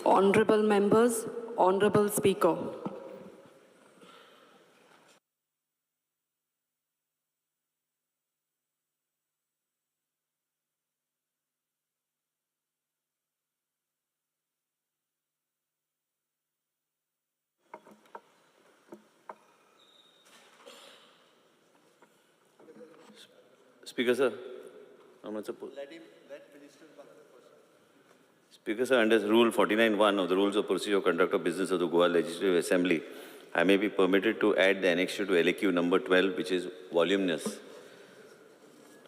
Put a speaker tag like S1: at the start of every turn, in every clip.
S1: Honorable members, Honorable Speaker.
S2: Speaker sir, Speaker sir, under Rule 49(1) of the Rules of Procedure Conduct of Business of the Goa Legislative Assembly, I may be permitted to add the annexure to LAQ number 12, which is voluminous.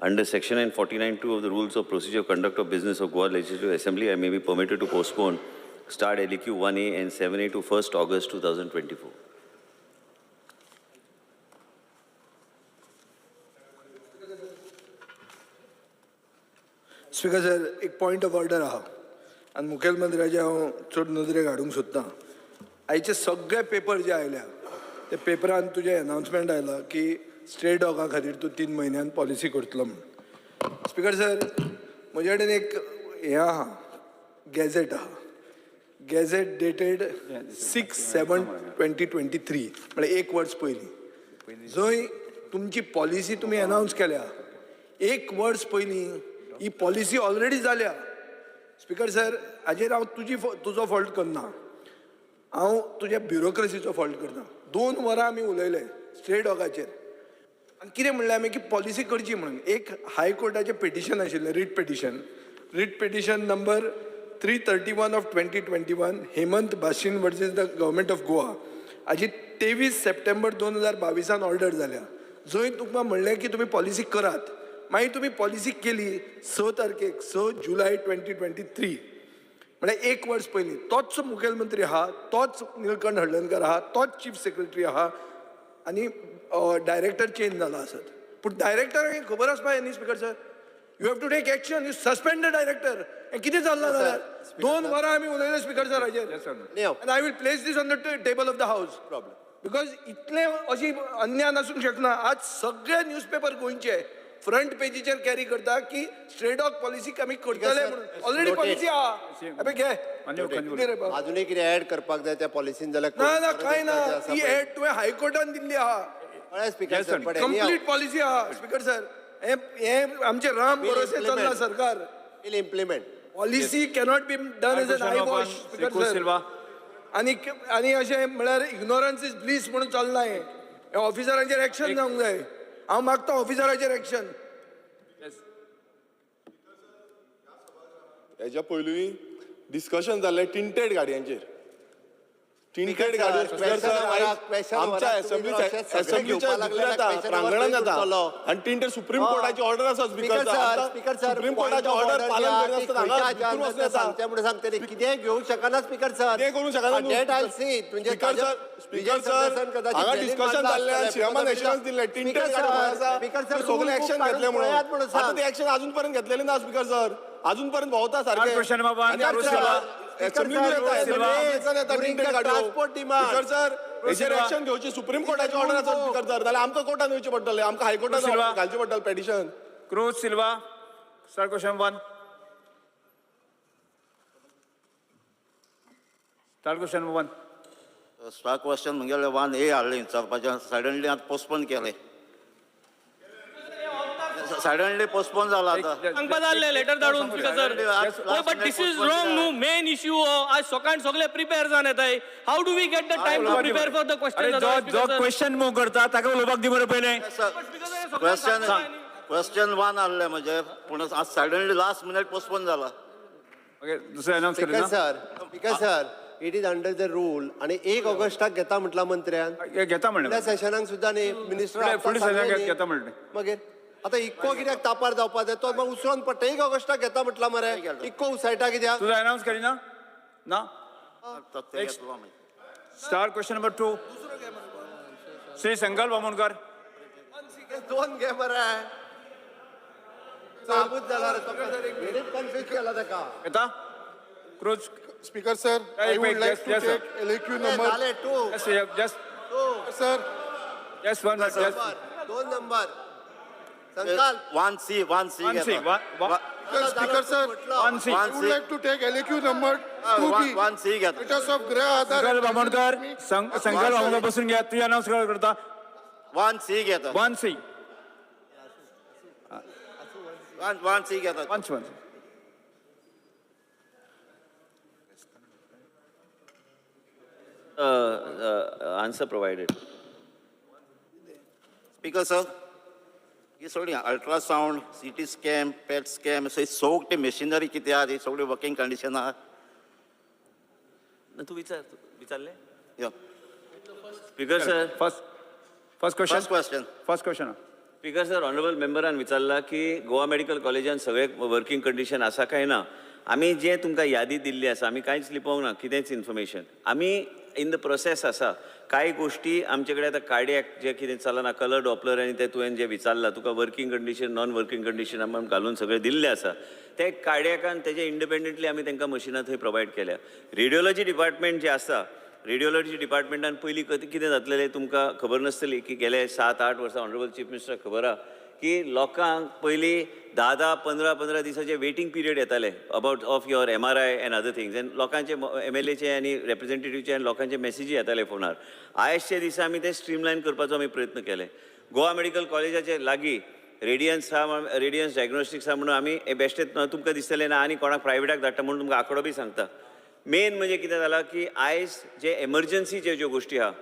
S2: Under Section 49(2) of the Rules of Procedure Conduct of Business of Goa Legislative Assembly, I may be permitted to postpone start LAQ 1A and 7A to 1st August 2024.
S3: Speaker sir, एक point of order आहा आनी मुखेलमंत्र्याचे हांव चड नदरेक हाडूंक सोदतां. आयचे सगळे पेपर जे आयल्या ते पेपरान तुजें एनावन्समेंट आयलां की स्ट्रे डॉगा खातीर तूं 3 म्हयन्यान पॉलिसी करतलो म्हूण. स्पीकर सर, म्हजे कडेन एक हें आहा, गॅझेट आहा, गॅझेट डेटेड 6/7/2023, म्हळ्यार 1 वर्स पयलीं, जंय तुमची पॉलिसी तुमी एनावन्स केल्या. 1 वर्स पयलीं ही पॉलिसी ऑलरेडी जाल्या. स्पीकर सर, हाजेर हांव तुजो फॉल्ट करना, हांव तुज्या ब्युरोक्रेसीचो फॉल्ट करता. 2 वरां आमी उलयले स्ट्रे डॉगाचेर आनी कितें म्हणलें आमी की पॉलिसी करची म्हणून. एक हायकोर्टाचें पिटिशन आशिल्लें, writ petition, writ petition number 331 of 2021, Hemant Bhasin versus the government of Goa. हाजी 23 सप्टेंबर 2022 ऑर्डर जाल्या, जंय तुमकां म्हणलें की तुमी पॉलिसी करात. मागीर तुमी पॉलिसी केली 6 तारखेक, 6 जुलय 2023, म्हळ्यार 1 वर्स पयलीं. तोच मुखेलमंत्री आहा, तोच निळकंठ हळदणकर आहा, तोच चीफ सेक्रेटरी आहा आनी डायरेक्टर चेंज जाला आसत, पूण डायरेक्टराक खबर आसपा जाय न्ही. Speaker sir, you have to take action, you suspend the director. हें कितें चल्लां जाल्यार 2 वरां आमी उलयले स्पीकर सर हाजेर. आनी I will place this on the table of the house, because इतलें अशी अन्याय आसूंक शकना. आज सगळे न्यूजपेपर गोंयचे फ्रंट पेजीचेर कॅरी करता की स्ट्रे डॉग पॉलिसी आमी करतले म्हणून. ऑलरेडी पॉलिसी आहा. अबे घे,
S4: अजूनय कितें ऍड करपाक जाय त्या पॉलिसीन जाल्यार?
S3: ना ना, कांय ना. ती ऍड तुवें हायकोर्टान दिल्ली आहा.
S4: स्पीकर सर,
S3: कंप्लीट पॉलिसी आहा. स्पीकर सर, हें आमचें राम भरोसे चल्लां सरकार.
S4: Implement
S3: policy cannot be done as an eye wash. Speaker sir, आनी आनी अशें म्हळ्यार इग्नोरन्स is bliss म्हणून चल्लां हें. ऑफिसरांचेर एक्शन जावंक जाय. हांव मागता ऑफिसराचेर एक्शन.
S5: हेज्या पयलूय डिस्कशन जाल्लें टिंटेड गाडयांचेर. टिंटेड गाडयो आमच्या असेंब्लीच्या प्रांगणान जाता आनी टिंटेड सुप्रीम कोर्टाची ऑर्डर आसा. स्पीकर सर, सुप्रीम कोर्टाची ऑर्डर पालन करिनासतना हांगा भितूर वचूं येता.
S4: सांगते म्हणून सांगते, कितेंय घेवंक शकना स्पीकर सर,
S5: कितेंय करूंक शकना.
S4: That I C.
S5: Speaker sir, speaker sir, हांगा डिस्कशन जाल्लें, सीएमान एश्युरन्स दिल्लें टिंटेड गाडयो आसा, सगळें एक्शन घेतलें म्हणून. आतां तें एक्शन अजून पर्यंत घेतलेलें ना स्पीकर सर, अजून पर्यंत भोंवता सारकें. स्पीकर सर, हेचेर एक्शन घेवची सुप्रीम कोर्टाची ऑर्डर आसा स्पीकर सर, जाल्यार आमकां कोर्टान वयचें पडटलें, आमकां हायकोर्टान घालचें पडटलें petition.
S6: Cruz Silva, sir, question 1. Start question 1.
S7: Star question म्हगेलें 1A हाडलें विचारपाचें, सडनली आतां पोस्टपोन केलें. सडनली पोस्टपोन जाला आतां.
S8: सांगपा जाल्लें लेटर धाडून speaker sir. But this is wrong न्हू, मेन इश्यू हो. आज सकाळ सगळे प्रिपेर जावन येताय. How do we get the time to prepare for the question?
S6: जो क्वेश्चन मूव करता ताका उलोवपाक दी बरें पयलें.
S7: क्वेश्चन 1 आहलें म्हजें, पूण आज सडनली लास्ट मिनट पोस्टपोन जाला.
S6: ओके, दुसरें अनावन्स
S4: speaker sir, speaker sir, it is under the rule. आनी 1 ऑगस्टाक घेता म्हटलां मंत्र्यान,
S6: घेता म्हणलें
S4: फुडल्या सेशनाक सुद्दां न्ही मिनिस्टर
S6: फुडल्या सेशनाक घेता म्हणलें.
S4: मागीर आतां इक्को कित्याक तापार जावपा जाय? तो मागीर उसरोन पडटा. 1 ऑगस्टाक घेता म्हटलां मरे, इक्को उसयटा कित्याक?
S6: तुजो अनावन्स करिना ना. Star question number 2, Shri Sankalp Amonkar.
S4: 2 घे मरे, साबूत जाला रे, कन्फ्यूज केला ताका.
S6: येता Cruz.
S5: Speaker sir, I would like to take LAQ number
S4: 2.
S6: Just
S5: sir,
S6: just 1,
S4: 2 number. Sankalp
S7: 1C, 1C.
S6: 1C.
S9: Speaker sir,
S6: One C.
S9: I would like to take LAQ number 2B.
S7: One C घेता.
S9: Status of Grah Aadhar.
S6: Sankalp Bamonkar, Sankalp Bamonkar बसून घ्या. तुझे announce करता.
S7: One C घेता.
S6: One C.
S7: One C घेता.
S6: One C.
S2: Answer provided.
S7: Speaker sir, ही सगळी ultrasound, CT scan, PET scan, ही सगळी machinery कितें आहा ती सगळी वर्किंग कंडिशन आहा.
S2: तूं विचार, विचारलें.
S7: यो.
S2: Speaker sir.
S6: First question.
S7: First question.
S6: First question.
S2: Speaker sir, honourable मेंबरान विचारला की गोवा मेडिकल कॉलेजान सगळे वर्किंग कंडिशन आसा काय ना. आमी जे तुमकां यादी दिल्ली आसा, आमी कांयच लिपोवंक ना कितेंच इन्फॉर्मेशन. आमी इन the process आसा. कांय गोश्टी आमचे कडेन आतां कार्डियक जें कितें चलना, कलर डॉपलर आनी तें तुवें जें विचारलां, तुका working condition, non working condition आमी घालून सगळें दिल्लें आसा. ते कार्डियकान तेजे इंडिपेंडंटली आमी तांकां मशिनां थंय प्रोवायड केल्या. रेडियोलॉजी डिपार्टमेंट जें आसा, रेडियोलॉजी डिपार्टमेंटान पयलीं कितें जातलें तुमकां खबर नासतली की गेले 7-8 वर्सां ऑनरेबल चीफ मिनिस्टर खबर आहा की लोकांक पयलीं 10-10, 15-15 दिसाचे वेटींग पिरियड येताले about of your MRI and other things. आनी लोकांचे MLAचे आनी रेप्रेझेंटेटिव्हचे आनी लोकांचे मॅसेजी येताले फोनार. आयजच्या दिसा आमी ते स्ट्रीमलायन करपाचो आमी प्रयत्न केले. गोवा मेडिकल कॉलेजाचे लागीं रेडियन्स आहा, रेडियन्स डायग्नोस्टिक्स आहा म्हणून आमी बेश्टेच तुमकां दिसतलें ना आनी कोणाक प्रायवेटाक धाडटा म्हणून तुमकां आंकडो बी सांगता. मेन म्हणजे कितें जालां की आयज जे एमर्जन्सीचे ज्यो गोश्टी आहा,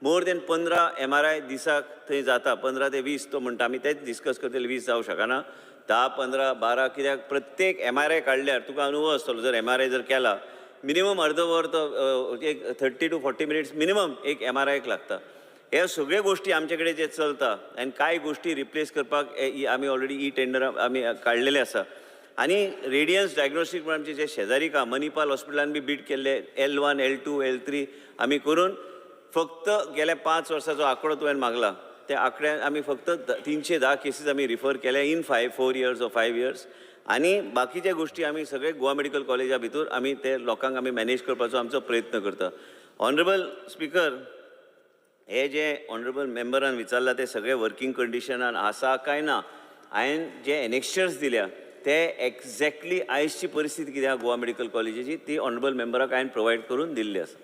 S2: मोर देन 15 MRI दिसाक थंय जाता, 15 ते 20 तो म्हणटा. आमी तेच डिस्कस करतले, 20 जावं शकना, 10, 15, 12, कित्याक प्रत्येक MRI काडल्यार तुका अनुभव आसतलो. जर MRI जर केला मिनिमम अर्द वर तो एक 30 to 40 minutes minimum एक MRIक लागता. ह्या सगळ्यो गोश्टी आमचे कडेन जे चलता आनी कांय गोश्टी रिप्लेस करपाक आमी ऑलरेडी ई टेंडर आमी काडलेले आसा. आनी रेडियन्स डायग्नोस्टीक म्हणून आमचे जे शेजारी का मणिपाल हॉस्पिटलान बी बीट केल्ले L1, L2, L3 आमी करून फक्त गेल्या 5 वर्साचो आंकडो तुवें मागला त्या आंकड्यान आमी फक्त 310 केसीस आमी रिफर केल्या इन 4 years or 5 years. आनी बाकीच्या गोश्टी आमी सगळे गोवा मेडिकल कॉलेजा भितर आमी ते लोकांक आमी मॅनेज करपाचो आमचो प्रयत्न करता. ऑनरेबल स्पीकर, हे जे ऑनरेबल मेंबरान विचारला ते सगळे वर्किंग कंडिशनान आसा काय ना, हांवें जे एनेक्शर्स दिल्या ते एक्झॅक्टली आयजची परिस्थिती कितें आहा गोवा मेडिकल कॉलेजीची ती ऑनरेबल मेंबराक हांवें प्रोवायड करून दिल्ली आसा.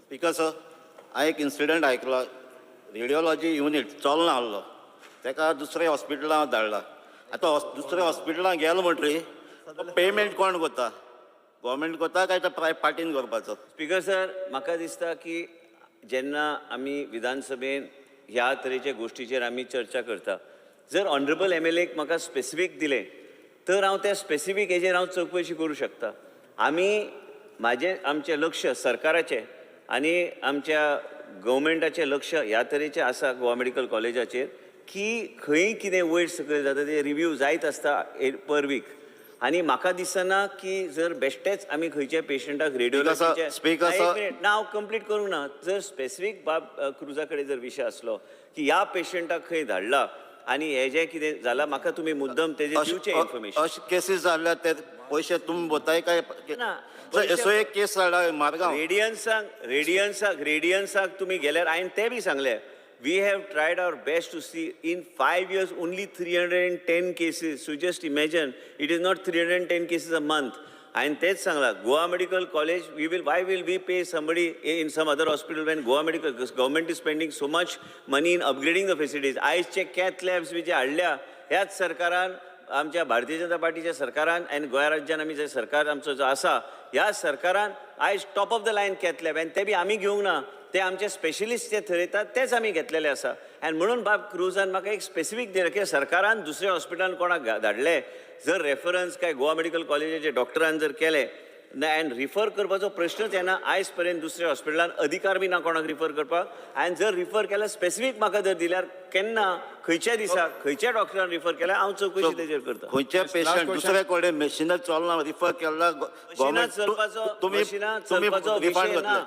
S7: स्पीकर सर, हांवें एक इन्सिडंट आयकलो. रेडियोलॉजी युनीट चलना आहलो, ताका दुसऱ्या हॉस्पिटलां धाडला. आतां दुसऱ्या हॉस्पिटलां गेलो म्हणटरी पेमेंट कोण करता? गव्हर्मेंट करता काय तो पार्टीन करपाचो?
S2: स्पीकर सर, म्हाका दिसता की जेन्ना आमी विधानसभेन ह्या तरेच्या गोश्टीचेर आमी चर्चा करता, जर ऑनरेबल MLAक म्हाका स्पेसिफीक दिलें तर हांव त्या स्पेसिफीक हेजेर हांव चवकशी करूं शकता. आमी म्हाजें आमचें लक्ष सरकाराचें आनी आमच्या गव्हर्मेंटाचें लक्ष ह्या तरेचें आसा गोवा मेडिकल कॉलेजाचेर की खंय कितें वयर सकयल जाता ते रिव्यू जायत आसता पर वीक. आनी म्हाका दिसना की जर बेश्टेच आमी खंयच्या पेशंटाक रेडियोलॉजीचे ना हांव कंप्लीट करूंक ना, जर स्पेसिफीक बाब क्रुजा कडेन जर विशय आसलो की ह्या पेशंटाक खंय धाडला आनी हे जें कितें जालां म्हाका तुमी मुद्दम तेजें दिवचें इन्फॉर्मेशन.
S7: अशे केसीस जाल्ल्या ते पयशे तुमी भरताय काय
S2: ना?
S7: असो एक केस जाला मारगांव.
S2: रेडियन्साक तुमी गेल्यार हांवें तें बी सांगलें, we have tried our best to see in 5 years only 310 cases. So just imagine, it is not 310 cases a month. हांवें तेंच सांगलां, Goa medical college, we will, why will we pay somebody in some other hospital when Goa medical government is spending so much money in upgrading the facilities. आयजचे cath labs बी जे हाडल्या ह्याच सरकारान, आमच्या भारतीय जनता पार्टीच्या सरकारान आनी गोंया राज्यान आमी जे सरकार आमचो जो आसा ह्या सरकारान आयज top of the line cath lab, आनी ते बी आमी घेवंक ना, ते आमचे स्पेशलिस्ट जे थरयतात तेच आमी घेतलेले आसा. आनी म्हणून बाब क्रुजान म्हाका एक स्पेसिफीक दिलें की सरकारान दुसऱ्या हॉस्पिटलान कोणाक धाडले जर रेफरन्स काय गोवा मेडिकल कॉलेजाचे डॉक्टरान जर केले ना आनी रिफर करपाचो प्रश्नच येना. आयज पर्यंत दुसऱ्या हॉस्पिटलान अधिकार बी ना कोणाक रिफर करपाक, आनी जर रिफर केल्यार स्पेसिफीक म्हाका जर दिल्यार केन्ना खंयच्या दिसा खंयच्या डॉक्टरान रिफर केल्यार हांव चवकशी तेजेर करता.
S7: खंयचे पेशंट दुसऱ्या कडेन मशिनां चलना रिफर केला
S2: मशिनां चलपाचो विशय ना.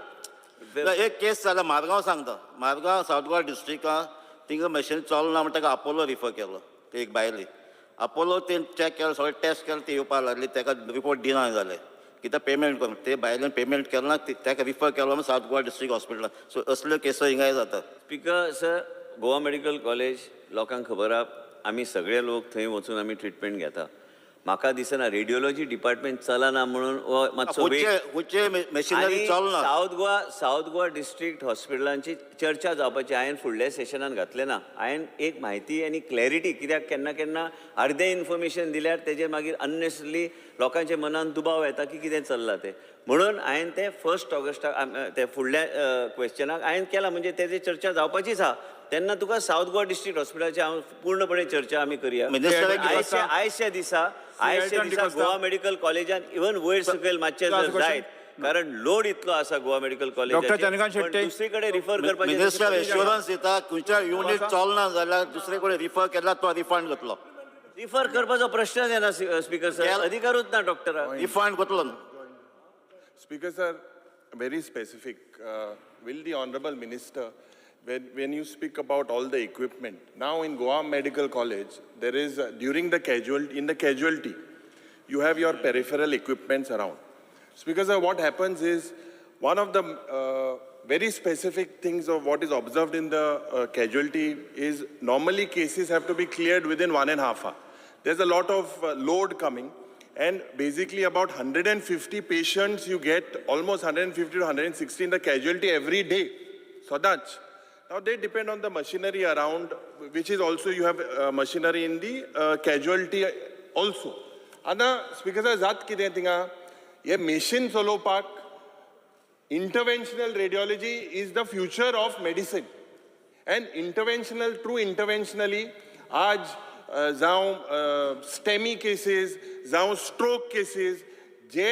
S7: एक केस जाला मारगांव सांगता, मारगांव सावथ गोवा डिस्ट्रिक्टान थिंगा मशीन चलना म्हण ताका आपोलो रिफर केलो. ते एक बायले आपोलो ते चॅक केलो, सगळें टेस्ट केलें, ती येवपाक लागली, ताका रिपोर्ट दिना जाले कित्याक पेमेंट करून ते बायलेन पेमेंट केलें ना, ताका रिफर केलो म्हण सावथ गोवा डिस्ट्रिक्ट हॉस्पिटलान. सो असल्यो केसो हिंगाय जातात.
S2: Speaker sir, Goa medical college लोकांक खबर आहा, आमी सगळे लोक थंय वचून आमी ट्रिटमेंट घेता. म्हाका दिसना रेडियोलॉजी डिपार्टमेंट चलना म्हणून हो मातसो वेळ.
S7: खंयचे मशिनरी
S2: आनी
S7: चलना.
S2: सावथ गोवा डिस्ट्रिक्ट हॉस्पिटलांची चर्चा जावपाची हांवें फुडल्या सेशनान घातलें ना. हांवें एक म्हायती आनी क्लॅरिटी, कित्याक केन्ना केन्ना अर्दें इन्फॉर्मेशन दिल्यार तेजेर मागीर अननेसरी लोकांच्या मनान दुबाव येता की कितें चल्लां तें. म्हणून हांवें तें फर्स्ट ऑगस्टाक ते फुडल्या क्वेश्चनाक हांवें केलां, म्हणजे तेजी चर्चा जावपाचीच आहा. तेन्ना तुका सावथ गोवा डिस्ट्रिक्ट हॉस्पिटलाची हांव पूर्णपणे चर्चा आमी करया.
S7: मिनिस्टराक
S2: आयच्या दिसा, आयच्या दिसा गोवा मेडिकल कॉलेजान इवन वयर सकयल मातशें जर जायत, कारण लोड इतलो आसा Goa medical college,
S6: doctor Chandrakant Shetty.
S2: दुसरी कडेन रिफर करपाचें.
S7: मिनिस्टर एश्योरन्स दिता, खंयच्या युनीट चलना जाल्यार दुसरे कडेन रिफर केल्यार तो रिफंड करतलो.
S2: रिफर करपाचो प्रश्नच येना स्पीकर सर, अधिकारूच ना डॉक्टराक.
S7: रिफंड करतलो न्हू.
S5: Speaker sir, very specific. Will the Honorable Minister, when you speak about all the equipment, now in Goa Medical College, there is, during the casualty, in the casualty, you have your peripheral equipments around. Speaker sir, what happens is, one of the very specific things of what is observed in the casualty is normally cases have to be cleared within 1.5 hour. There's a lot of load coming, and basically about 150 patients you get, almost 150 to 160 in the casualty every day. So that's now they depend on the machinery around, which is also you have machinery in the casualty also. आतां speaker साहेब, जात कितें थिंगा हे machine चलोवपाक, interventional radiology is the future of medicine and interventional, true interventionally आज जावं STEMI cases, जावं stroke cases, जे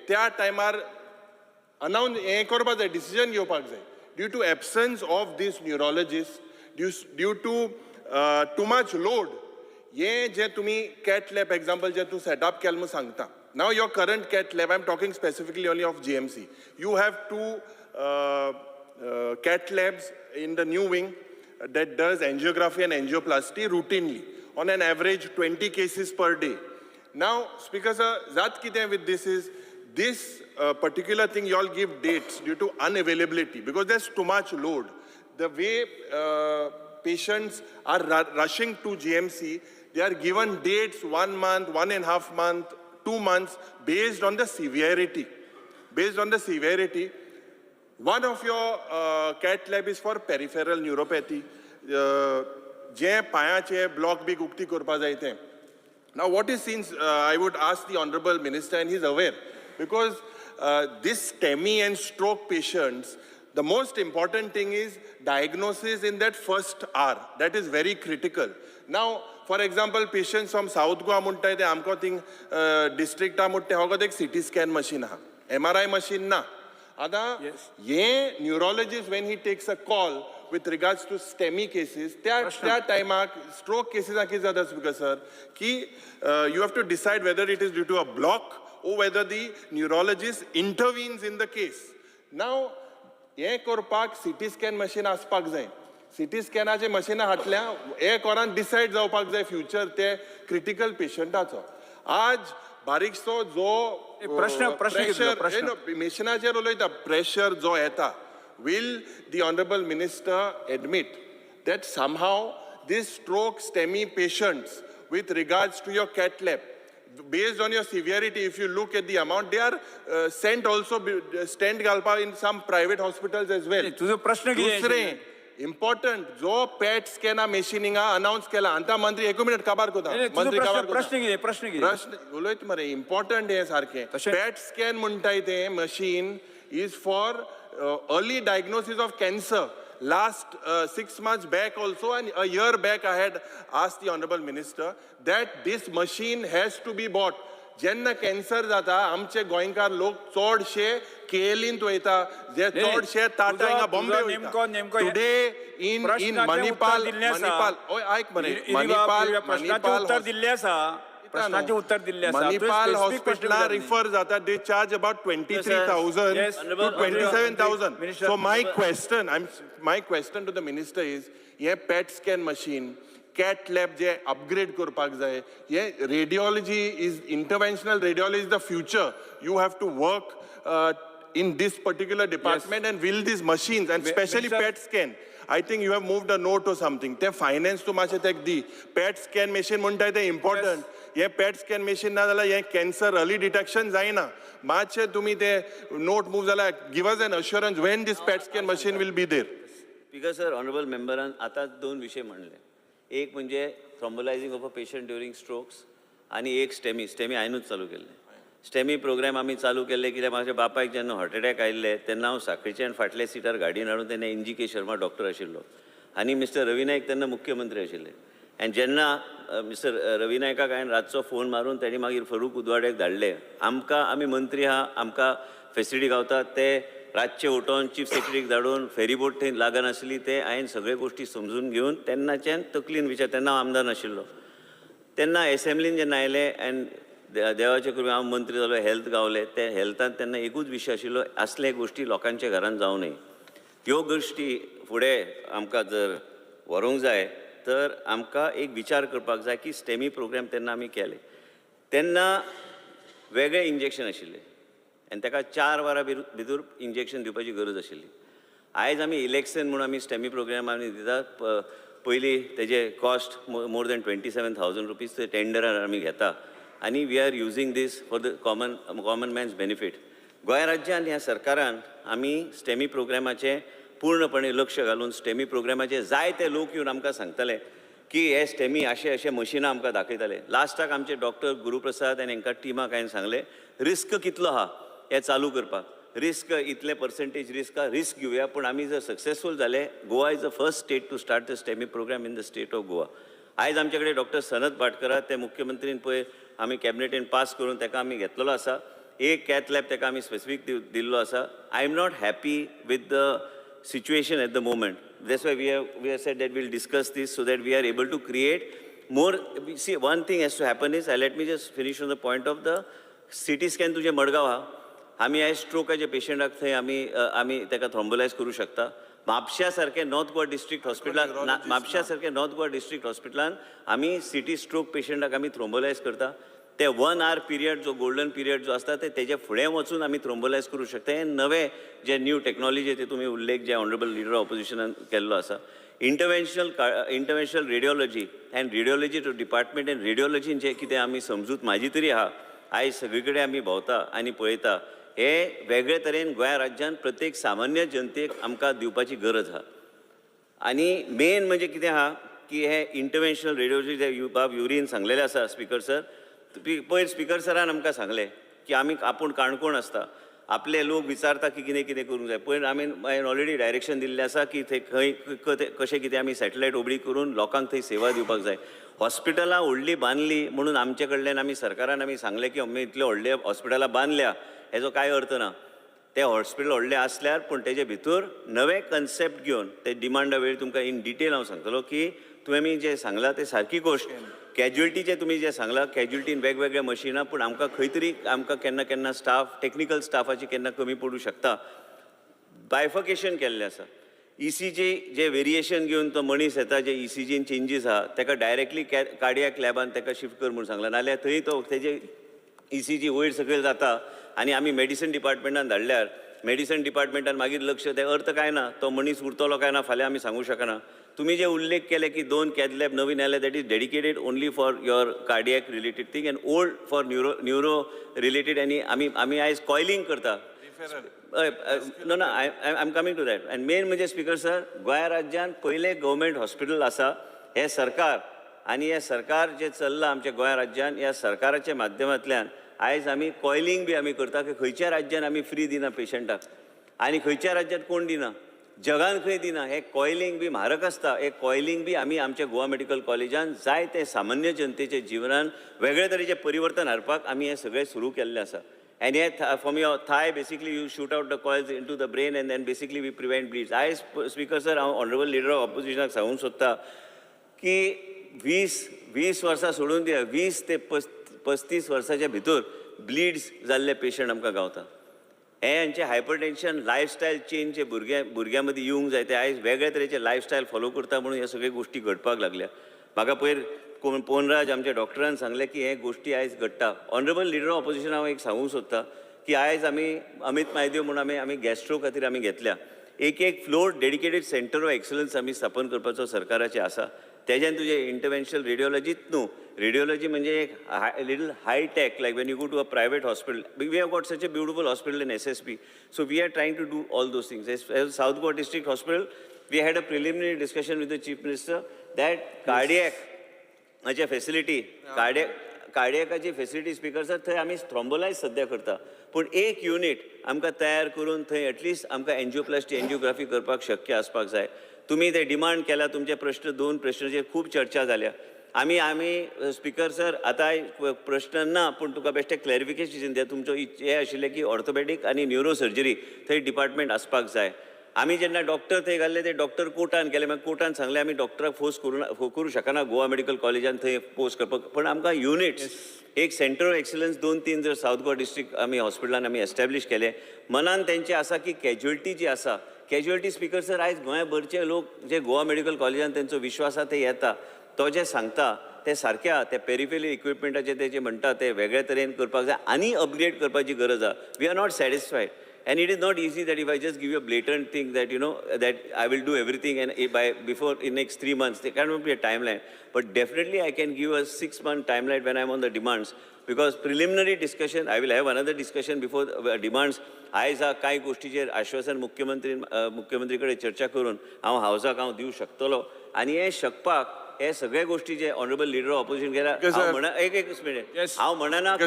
S5: त्या टायमार अनाउन्स हें करपाक जाय, डिसिजन घेवपाक जाय. Due to absence of this neurologist, due to too much load, हें जें तुमी कॅट लॅब एग्जाम्पल जें तूं सेटअप केलें म्हूण सांगता. Now your current cath lab, I am talking specifically only of GMC, you have two cath labs in the new wing that does angiography and angioplasty routinely on an average 20 cases per day. Now, Speaker sir, जात कितें with this is this particular thing, you all give dates due to unavailability because there's too much load. The way patients are rushing to GMC, they are given dates one month, 1.5 month, 2 months based on the severity. Based on the severity, one of your cath lab is for peripheral neuropathy. जे पांयाचे block बी उक्ती करपा जाय ते. Now, what is since I would ask the honorable minister, and he's aware, because this STEMI and stroke patients, the most important thing is diagnosis in that first hour. That is very critical. Now, for example, patients from South Goa म्हणटाय ते आमकां thing डिस्ट्रिक्टा म्हणटा ते फकत एक CT scan machine आहा, MRI machine ना. आतां हे neurologist, when he takes a call with regards to STEMI cases, त्या त्या टायमाक स्ट्रोक केसीसाक कितें जाता स्पीकर सर, की you have to decide whether it is due to a block or whether the neurologist intervenes in the case. Now, हें करपाक CT scan machine आसपाक जाय. सिटी स्कॅनाचे मशिनां हाडल्या, एक वरान डिसायड जावपाक जाय फ्युचर ते क्रिटिकल पेशंटाचो. आज बारीकसो जो
S6: प्रश्न कितलो? प्रश्न.
S5: मिशनाचेर उलयता, प्रेशर जो येता, will the honorable minister admit that somehow this stroke STEMI patients, with regards to your cath lab, based on your severity, if you look at the amount, they are sent also stent घालपाक in some private hospitals as well.
S6: तुजो प्रश्न कितें?
S5: दुसरें important, जो pet स्कॅना machine हिंगा announce केला आतां मंत्री, एकू मिनिट, काबार कोता.
S6: नाही, तुजो
S5: मंत्री
S6: प्रश्न
S5: काबार कोता.
S6: प्रश्न कितें? प्रश्न कितें?
S5: प्रश्न उलयत मरे, इम्पॉर्टंट हें सारकें. पॅट स्कॅन म्हणटाय तें machine is for early diagnosis of cancer. Last 6 months back also and a year back, I had asked the honorable minister that this machine has to be bought. जेन्ना cancer जाता, आमचे गोंयकार लोक चडशे केएलईंत वयता, जे
S6: नाही,
S5: चडशे टाटा हिंगा बॉम्बे
S6: तुजो नेमको
S5: वयता. टुडे इन इन
S6: प्रश्नाचें
S5: मणिपाल
S6: उत्तर दिल्लें आसा.
S5: मणिपाल, ओय आयक मरे, मणिपाल
S6: प्रश्नाचें
S5: मणिपाल
S6: उत्तर दिल्लें आसा. प्रश्नाचें उत्तर दिल्लें आसा. तुवें
S5: मणिपाल
S6: specific प्रश्न
S5: हॉस्पिटला
S6: विचारले.
S5: रिफर जाता, they charge about 23,000 to 27,000.
S6: Minister.
S5: So my question to the minister is, hey PET scan machine, cath lab J upgrade करपाक जाय, हे radiology is, interventional radiology is the future. You have to work in this particular department, and will these machines and specially
S6: Minister.
S5: PET scan, I think you have moved a note or something, ते finance तूं मातशें तेका दी. Pet scan machine म्हणटाय तें important. हें pet scan machine ना जाल्यार हें कॅन्सर अर्ली डिटेक्शन जायना. मातशें तुमी ते नोट मूव जाल्यार give us an assurance when this PET scan machine will be there.
S2: Speaker sir, honourable मेंबरान आतांच दोन विशय म्हणले. एक म्हणजे thrombolysing of a patient during strokes आनी एक स्टेमी. स्टेमी हांवेनूच चालू केल्लें. स्टेमी प्रोग्राम आमी चालू केल्ले कित्याक म्हाज्या बापायक जेन्ना हार्ट अटॅक आयिल्ले तेन्ना हांव साखळीच्यान फाटल्या सिटार गाडयेन हाडून तेन्ना एन.जी.के. शर्मा डॉक्टर आशिल्लो आनी मिस्टर रवी नायक तेन्ना मुख्यमंत्री आशिल्ले. आनी जेन्ना मिस्टर रवी नायकाक हांवें रातचो फोन मारून तेणी मागीर फरूख उदवाड्याक धाडले. आमकां आमी मंत्री आहा, आमकां फेसिलिटी गावता, ते रातचे उठोन चीफ सेक्रेटरीक धाडून फेरीबोट थंय लागनासली, ते हांवें सगळे गोश्टी समजून घेवन तेन्नाच्यान तकलीन विचार. तेन्ना हांव आमदार नाशिल्लो, तेन्ना एसेंब्लीन जेन्ना आयले आनी देवाचे कृपेन हांव मंत्री जालो, हेल्थ गावले. ते हेल्थान तेन्ना एकूच विशय आशिल्लो, असले गोश्टी लोकांच्या घरान जावं नये. ह्यो गोश्टी फुडें आमकां जर व्हरूंक जाय तर आमकां एक विचार करपाक जाय की स्टेमी प्रोग्राम तेन्ना आमी केले तेन्ना वेगळे इंजेक्शन आशिल्ले आनी ताका 4 वरां भितर इंजेक्शन दिवपाची गरज आशिल्ली. आयज आमी इलेक्शन म्हणून आमी स्टेमी प्रोग्राम आमी दितात. पयलीं तेजे cost more than 27,000 rupees ते टेंडरार आमी घेता आनी we are using this for the common man's benefit. Goa राज्यान ह्या सरकारान आमी स्टेमी प्रोग्रामाचें पूर्णपणे लक्ष घालून स्टेमी प्रोग्रामाचे जायते लोक येवन आमकां सांगतले की हे स्टेमी अशे अशे मशिनां आमकां दाखयताले. लास्टाक आमचे डॉक्टर गुरुप्रसाद आनी हांकां टिमाक हांवें सांगलें रिस्क कितलो आहा हें चालू करपाक, रिस्क इतले पर्संटेज रिस्क आहा, रिस्क घेवया, पूण आमी जर सक्सेसफूल जाले Goa is the first state to start the STEMI program in the state of Goa. आयज आमचे कडेन डॉक्टर सनत भाटकर ते मुख्यमंत्रीन पळय आमी कॅबिनेटीन पास करून ताका आमी घेतलेलो आसा. एक कॅथ लॅब ताका आमी स्पेसिफीक दिल्लो आसा. I am not happy with the situation at the moment. That's why we have said that we'll discuss this so that we are able to create more. See, one thing has to happen is, let me just finish on the point of the CT scan. तुझे मडगांव हा आमी आयज स्ट्रोकाचे पेशंटाक थंय आमी आमी ताका थ्रोम्बोलायज करूं शकता. म्हापश्या सारके नॉर्थ गोवा डिस्ट्रिक्ट हॉस्पिटलान, म्हापश्या सारके नॉर्थ गोवा डिस्ट्रिक्ट हॉस्पिटलान आमी सिटी स्ट्रोक पेशंटाक आमी थ्रोम्बोलायज करता. ते 1 our period जो गोल्डन पिरियड जो आसता ते तेजे फुडें वचून आमी थ्रोम्बोलायज करूं शकता. हे नवे जे न्यू टॅक्नॉलॉजी ते तुमी उल्लेख जे ऑनरेबल लिडर ऑपोजिशनान केल्लो आसा. Interventional radiology and radiology to department and रेडियोलॉजीन जे कितें आमी समजूत म्हाजी तरी आहा. आयज सगळे कडेन आमी भोंवता आनी पळयता हे वेगळे तरेन गोंया राज्यान प्रत्येक सामान्य जनतेक आमकां दिवपाची गरज आहा. आनी मेन म्हणजे कितें आहा की हे इंटरवेन्शनल रेडियोलॉजी जे बाब युरीन सांगलेलें आसा स्पिकर सर, पयर स्पिकर सरान आमकां सांगलें की आमी आपूण काणकोण आसता, आपले लोक विचारता की कितें कितें करूंक जाय. पयर आमी हांवें ऑलरेडी डायरेक्शन दिल्लें आसा की थंय खंय कशें कितें आमी सॅटलायट उबी करून लोकांक थंय सेवा दिवपाक जाय. हॉस्पिटलां व्हडलीं बांदलीं म्हणून आमचे कडल्यान आमी सरकारान आमी सांगलें की आमी इतले व्हडले हॉस्पिटलां बांदल्या हेजो कांय अर्थ ना. ते हॉस्पिटल व्हडलें आसल्यार पूण तेजे भितर नवे कन्सेप्ट घेवन ते डिमांडा वेळी तुमकां इन डिटेल हांव सांगतलो की तुवें जें सांगलां तें सारकी गोश्ट. कॅज्युअलिटीचें तुमी जें सांगलां कॅज्युअलिटीन वेगवेगळे मशिनां, पूण आमकां खंय तरी आमकां केन्ना केन्ना स्टाफ टॅक्निकल स्टाफाची केन्ना कमी पडूं शकता. बायफकेशन केल्लें आसा. ECG जे वेरिएशन घेवन तो मनीस येता, जे ECGन चेंजीस आहा ताका डायरेक्टली कार्डियक लॅबान ताका शिफ्ट कर म्हूण सांगलां, नाल्यार थंय तो तेजे ECG वयर सकयल जाता आनी आमी मेडिसन डिपार्टमेंटान धाडल्यार मेडिसन डिपार्टमेंटान मागीर लक्ष ते अर्थ काय ना, तो मनीस उरतलो काय ना फाल्यां आमी सांगूं शकना. तुमी जे उल्लेख केले की 2 कॅथ लॅब नवीन आयले that is dedicated only for your cardiac related thing and old for neuro related. आनी आमी आमी आयज कॉयलिंग करता. No no, I am coming to that. आनी मेन म्हणजे स्पिकर सर, गोंया राज्यान पयलें गव्हर्मेंट हॉस्पिटल आसा हें सरकार, आनी हें सरकार जें चल्लां आमच्या गोंया राज्यान ह्या सरकाराच्या माध्यमांतल्यान आयज आमी कॉयलिंग बी आमी करता की खंयच्या राज्यान आमी फ्री दिना पेशंटाक आनी खंयच्या राज्यात कोण दिना, जगान खंय दिना. हें कॉयलिंग बी म्हारग आसता. हें कॉयलिंग बी आमी आमच्या गोवा मेडिकल कॉलेजान जायते सामान्य जनतेच्या जिवनान वेगळे तरेचें परिवर्तन हाडपाक आमी हें सगळें सुरू केल्लें आसा. आनी हें from your thigh basically you shoot out the coils into the brain and then basically we prevent bleeds. आयज स्पिकर सर हांव ऑनरेबल लिडर ऑफ ऑपोजिशनाक सांगूंक सोदता की 20 वर्सां सोडून दिया, 20 ते 35 वर्साच्या भितर ब्लिड्स जाल्ले पेशंट आमकां गावता. हे हांचे हायपरटेन्शन लायफस्टायल चेंज जे भुरग्यां मदीं येवंक जाय ते आयज वेगळे तरेचे लायफस्टायल फॉलो करता म्हणून ह्यो सगळ्यो गोश्टी घडपाक लागल्या. म्हाका पयर पोनराज आमच्या डॉक्टरान सांगलें की हे गोश्टी आयज घडटा. ऑनरेबल लिडर ऑफ ऑपोजिशन हांव एक सांगूंक सोदता की आयज आमी अमीत मायदेव म्हणून आमी आमी गॅस्ट्रो खातीर आमी घेतल्या. एक एक floor dedicated centre of excellence आमी स्थापन करपाचो सरकाराचें आसा. तेज्यान तुजें इंटरवेन्शनल रेडियोलॉजीत न्हू, रेडियोलॉजी म्हणजे एक little high tech, like when you go to a private hospital. We have got such a beautiful hospital in SSP, so we are trying to do all those things. As South Goa District Hospital, we had a preliminary discussion with the Chief Minister that cardiac हाचे facility, कार्डियकाची facility, speaker sir, थंय आमी थ्रोम्बोलायज सद्या करता, पूण एक unit आमकां तयार करून थंय एटलिस्ट आमकां एन्जियोप्लास्टी, एन्जियोग्राफी करपाक शक्य आसपाक जाय. तुमी ते डिमांड केला. तुमचे प्रश्न, दोन प्रश्नाचेर खूब चर्चा जाल्या. आमी आमी स्पीकर सर, आतां प्रश्न ना, पूण तुका बेश्टें क्लॅरिफिकेशन दिता. तुमचो हें आशिल्लें की ऑर्थोपॅडीक आनी न्युरो सर्जरी थंय डिपार्टमेंट आसपाक जाय. आमी जेन्ना डॉक्टर थंय घाल्ले, ते डॉक्टर कोर्टान गेले. मागीर कोर्टान सांगलें, आमी डॉक्टराक फोर्स करूं करूं शकना गोवा मेडिकल कॉलेजान थंय पोस्ट करपाक, पण आमकां युनिट्स, एक सेंटर ऑफ एक्सलन्स दोन तीन जर सावथ गोवा डिस्ट्रिक्ट आमी हॉस्पिटलान आमी एस्टॅब्लीश केले, मनान तेंचे आसा की कॅज्युअल्टी जी आसा, कॅज्युअल्टी, स्पीकर सर, आयज गोंयभरचे लोक जे गोवा मेडिकल कॉलेजान तेंचो विश्वास आसा, ते येता. तो जे सांगता ते सारके आहा. ते पेरिफेरल इक्विपमेंटाचे ते जे म्हणटा ते वेगळे तरेन करपाक जाय आनी अपग्रेड करपाची गरज आहा. We are not satisfied and it is not easy that if I just give you a blatant thing that you know that I will do everything and by before in next 3 months. There cannot be a timeline, but definitely I can give a 6 month timeline when I'm on the demands, because preliminary discussion, I will have another discussion before the demands. आयज हा कांय गोष्टीचेर आश्वासन मुख्यमंत्री कडेन चर्चा करून हांव हावजाक हांव दिवं शकतलो आनी हे शकपाक हे सगळे गोष्टी जे ऑनरेबल लिडर ऑपोजिशन गेला, हांव म्हणा, एक एकच मिनिट, हांव म्हणना की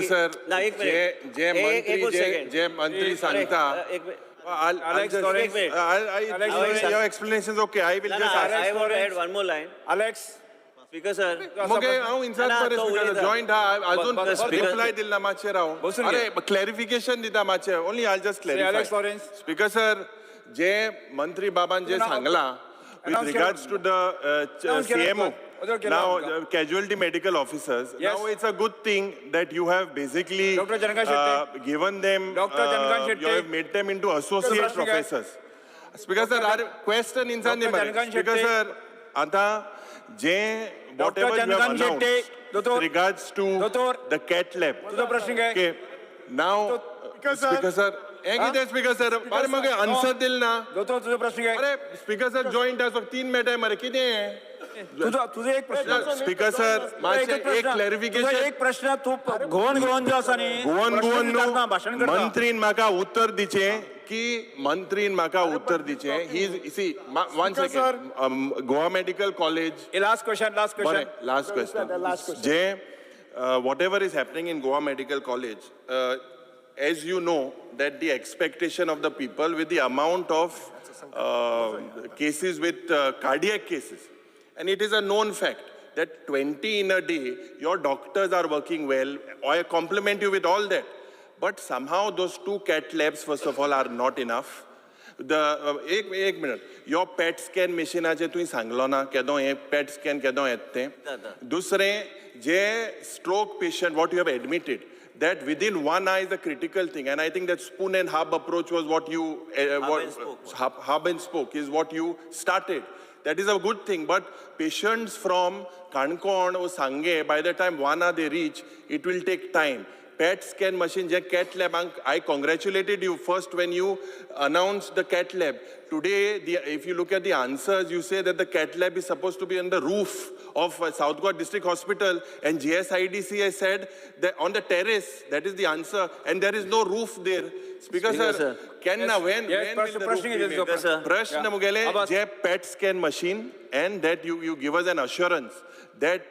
S2: ना, एक मिनिट.
S5: जे मंत्री, जे मंत्री सांगता,
S2: एक
S5: Alex, your explanation is okay. I will just
S2: ask. I want to add one more line.
S6: Alex.
S2: Speaker sir.
S5: मगे हांव इन्सार्ट मरे स्पीकर, जॉईंट हा, अजून रिप्लाय दिल ना मातशें राव. अरे, क्लॅरिफिकेशन दिता मातशें. Only I just clarify, Speaker sir. जे मंत्री बाबान जे सांगला with regards to the CMO, now casualty medical officers, now it's a good thing that you have basically
S6: Dr. Janaka
S5: given them
S6: Dr. Janaka
S5: you have made them into associate professors. Speaker sir, our question inside the Speaker sir, आता जे whatever you have announced with regards to the cat lab.
S6: तुझा प्रश्न काय?
S5: Okay, now Speaker sir, हें कितें speaker sir? अरे, मगे answer दिल ना.
S6: दोतोर, तुझा प्रश्न काय?
S5: अरे स्पीकर सर, जॉईंट आसा, तीन मेळटाय मरे, कितें हें?
S6: तुझा तुझं एक प्रश्न.
S5: स्पीकर सर, मातशें एक क्लॅरिफिकेशन.
S6: एक प्रश्न. तूं घुवन घुवन जो आसा न्ही,
S5: घुवन घुवन.
S6: भाशण करता.
S5: मंत्रीन म्हाका उत्तर दिचें की, मंत्रीन म्हाका उत्तर दिचें, he, see, one second, Goa Medical College.
S6: Last question, last question.
S5: Last question. J whatever is happening in Goa Medical College, as you know that the expectation of the people with the amount of cases with cardiac cases, and it is a known fact that 20 in a day, your doctors are working well. I compliment you with all that. But somehow those two cat labs, first of all, are not enough. The एक एक minute. Your PET scan मशीनाचें तुवें सांगलो ना, केदो हें पेट scan केदो येता तें. दुसरें, जे stroke patient what you have admitted, that within one hour is a critical thing, and I think that spoon and hub approach was what you
S2: Hub and spoke.
S5: Hub and spoke is what you started. That is a good thing, but patients from Kankon or Sange, by the time 1 hour they reach, it will take time. PET scan machine, J cat lab, I congratulated you first when you announced the cat lab. Today, if you look at the answers, you say that the cat lab is supposed to be on the roof of South Goa District Hospital, and GSIDC has said that on the terrace, that is the answer, and there is no roof there. Speaker,
S2: Speaker,
S5: sir,
S2: sir.
S5: केन्ना, when will the roof
S6: प्रश्न
S5: be made?
S2: Speaker, sir.
S5: प्रश्न मुगेले, J PET scan machine, and that you give us an assurance that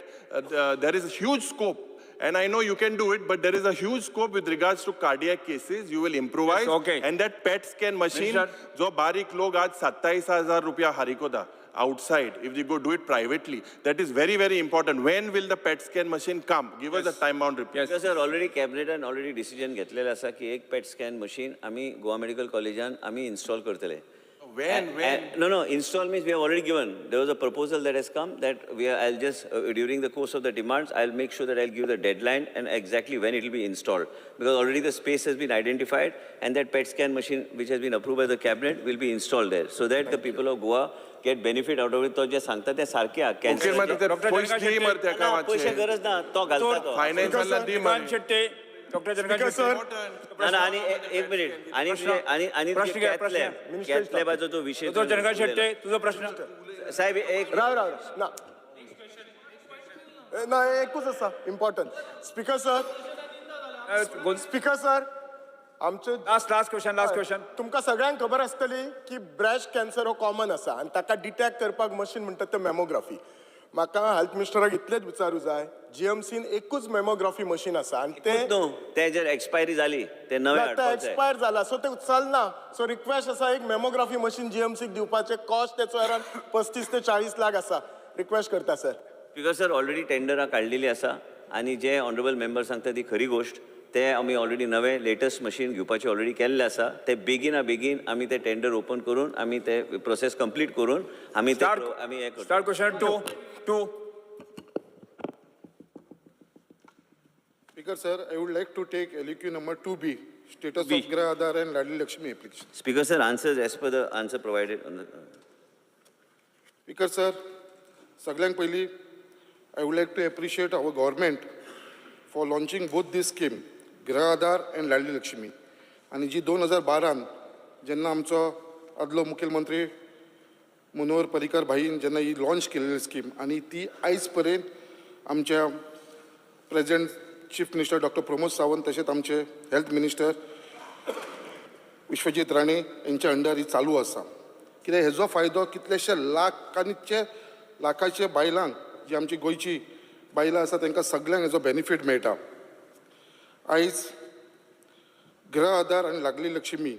S5: there is a huge scope, and I know you can do it, but there is a huge scope with regards to cardiac cases. You will improvise. And that PET scan machine,
S6: Minister.
S5: जो बारीक लोक आज 27,000 रुपया हारिकोता outside, if you go do it privately, that is very, very important. When will the PET scan machine come? Give us a time bound reply.
S6: Yes.
S2: Sir, already कॅबिनेटान already decision घेतलेलें आसा की एक पेट scan machine आमी Goa medical कॉलेजान आमी install करतले.
S5: When?
S2: No, install means we have already given. There was a proposal that has come that we are, I'll just, during the course of the demands, I'll make sure that I'll give the deadline and exactly when it will be installed. Because already the space has been identified and that PET scan machine, which has been approved by the cabinet, will be installed there. So that the people of Goa get benefit out of it. तो जे सांगता ते सारखे आहा.
S5: Okay, मागीर ते
S6: Dr.
S5: पयशे दी मरे तेका.
S2: पयशे
S5: मातशे.
S2: गरज ना, तो घालता तो.
S5: फायनान्साला दी मरे.
S6: शेट्टी, डॉक्टर जनका.
S9: Sir.
S2: ना ना, आणि एक मिनिट, आणि आणि आणि
S6: प्रश्न घ्या, प्रश्न.
S2: कॅथ लॅबाचो तो विषय.
S6: दोतोर जनका शेट्टी, तुझो प्रश्न.
S2: साहेब, एक
S4: राव राव, ना.
S5: ना, एकूच आसा important. Speaker sir, speaker sir, आमचे
S6: Last, last question, last question.
S5: तुमकां सगळ्यांक खबर आसतली की ब्रेस्ट कॅन्सर हो कॉमन आसा आनी ताका डिटॅक्ट करपाक मशीन म्हणटात तें मॅमोग्राफी. म्हाका हेल्थ मिनिस्टराक इतलेंच विचारूं जाय, जीएमसीन एकूच मॅमोग्राफी मशीन आसा आनी तें
S2: न्हू, ते जर एक्सपायरी जाली ते नवे
S5: ना, तें
S2: हाडपाक जाय.
S5: एक्सपायर जाला, सो तें चलना. सो रिक्वेस्ट आसा, एक मॅमोग्राफी मशीन जीएमसीक दिवपाचें. कॉस्ट तेचो अरावंड 35 ते 40 लाख आसा. रिक्वेस्ट करता सर.
S2: स्पीकर सर, ऑलरेडी टेंडरां काडलेली आसा आनी जे ऑनरेबल मेंबर सांगता ती खरी गोश्ट. ते आमी ऑलरेडी नवे लेटस्ट मशीन घेवपाचे ऑलरेडी केल्ले आसा. ते बेगिना बेगीन आमी ते टेंडर ओपन करून आमी ते प्रोसेस कंप्लीट करून आमी ते
S6: Start,
S2: आमी हें करता.
S6: Start question two, two.
S9: Speaker sir, I would like to take LAQ number 2B, status of Grah Aadhaar and Ladli Lakshmi application.
S2: Speaker sir, answers as per the answer provided.
S9: Speaker sir, सगळ्यांत पयलीं I would like to appreciate our government for launching both this scheme, Grah Aadhaar and Ladli Lakshmi. आनी जी 2012न जेन्ना आमचो आदलो मुखेलमंत्री मनोहर पर्रीकर भाईन जेन्ना ही launch केलेली स्कीम आनी ती आयज पर्यंत आमच्या present chief minister doctor Pramod Sawant तशेंच आमचे हेल्थ मिनिस्टर विश्वजीत राणे यांच्या अंडर ही चालू आसा. कित्याक हेजो फायदो कितलेशे लाखांचे लाखाचे बायलांक, जी आमची गोंयची बायलां आसा, तांकां सगल्यांक हेजो बेनिफीट मेळटा. आयज गृह आधार आनी लाडली लक्ष्मी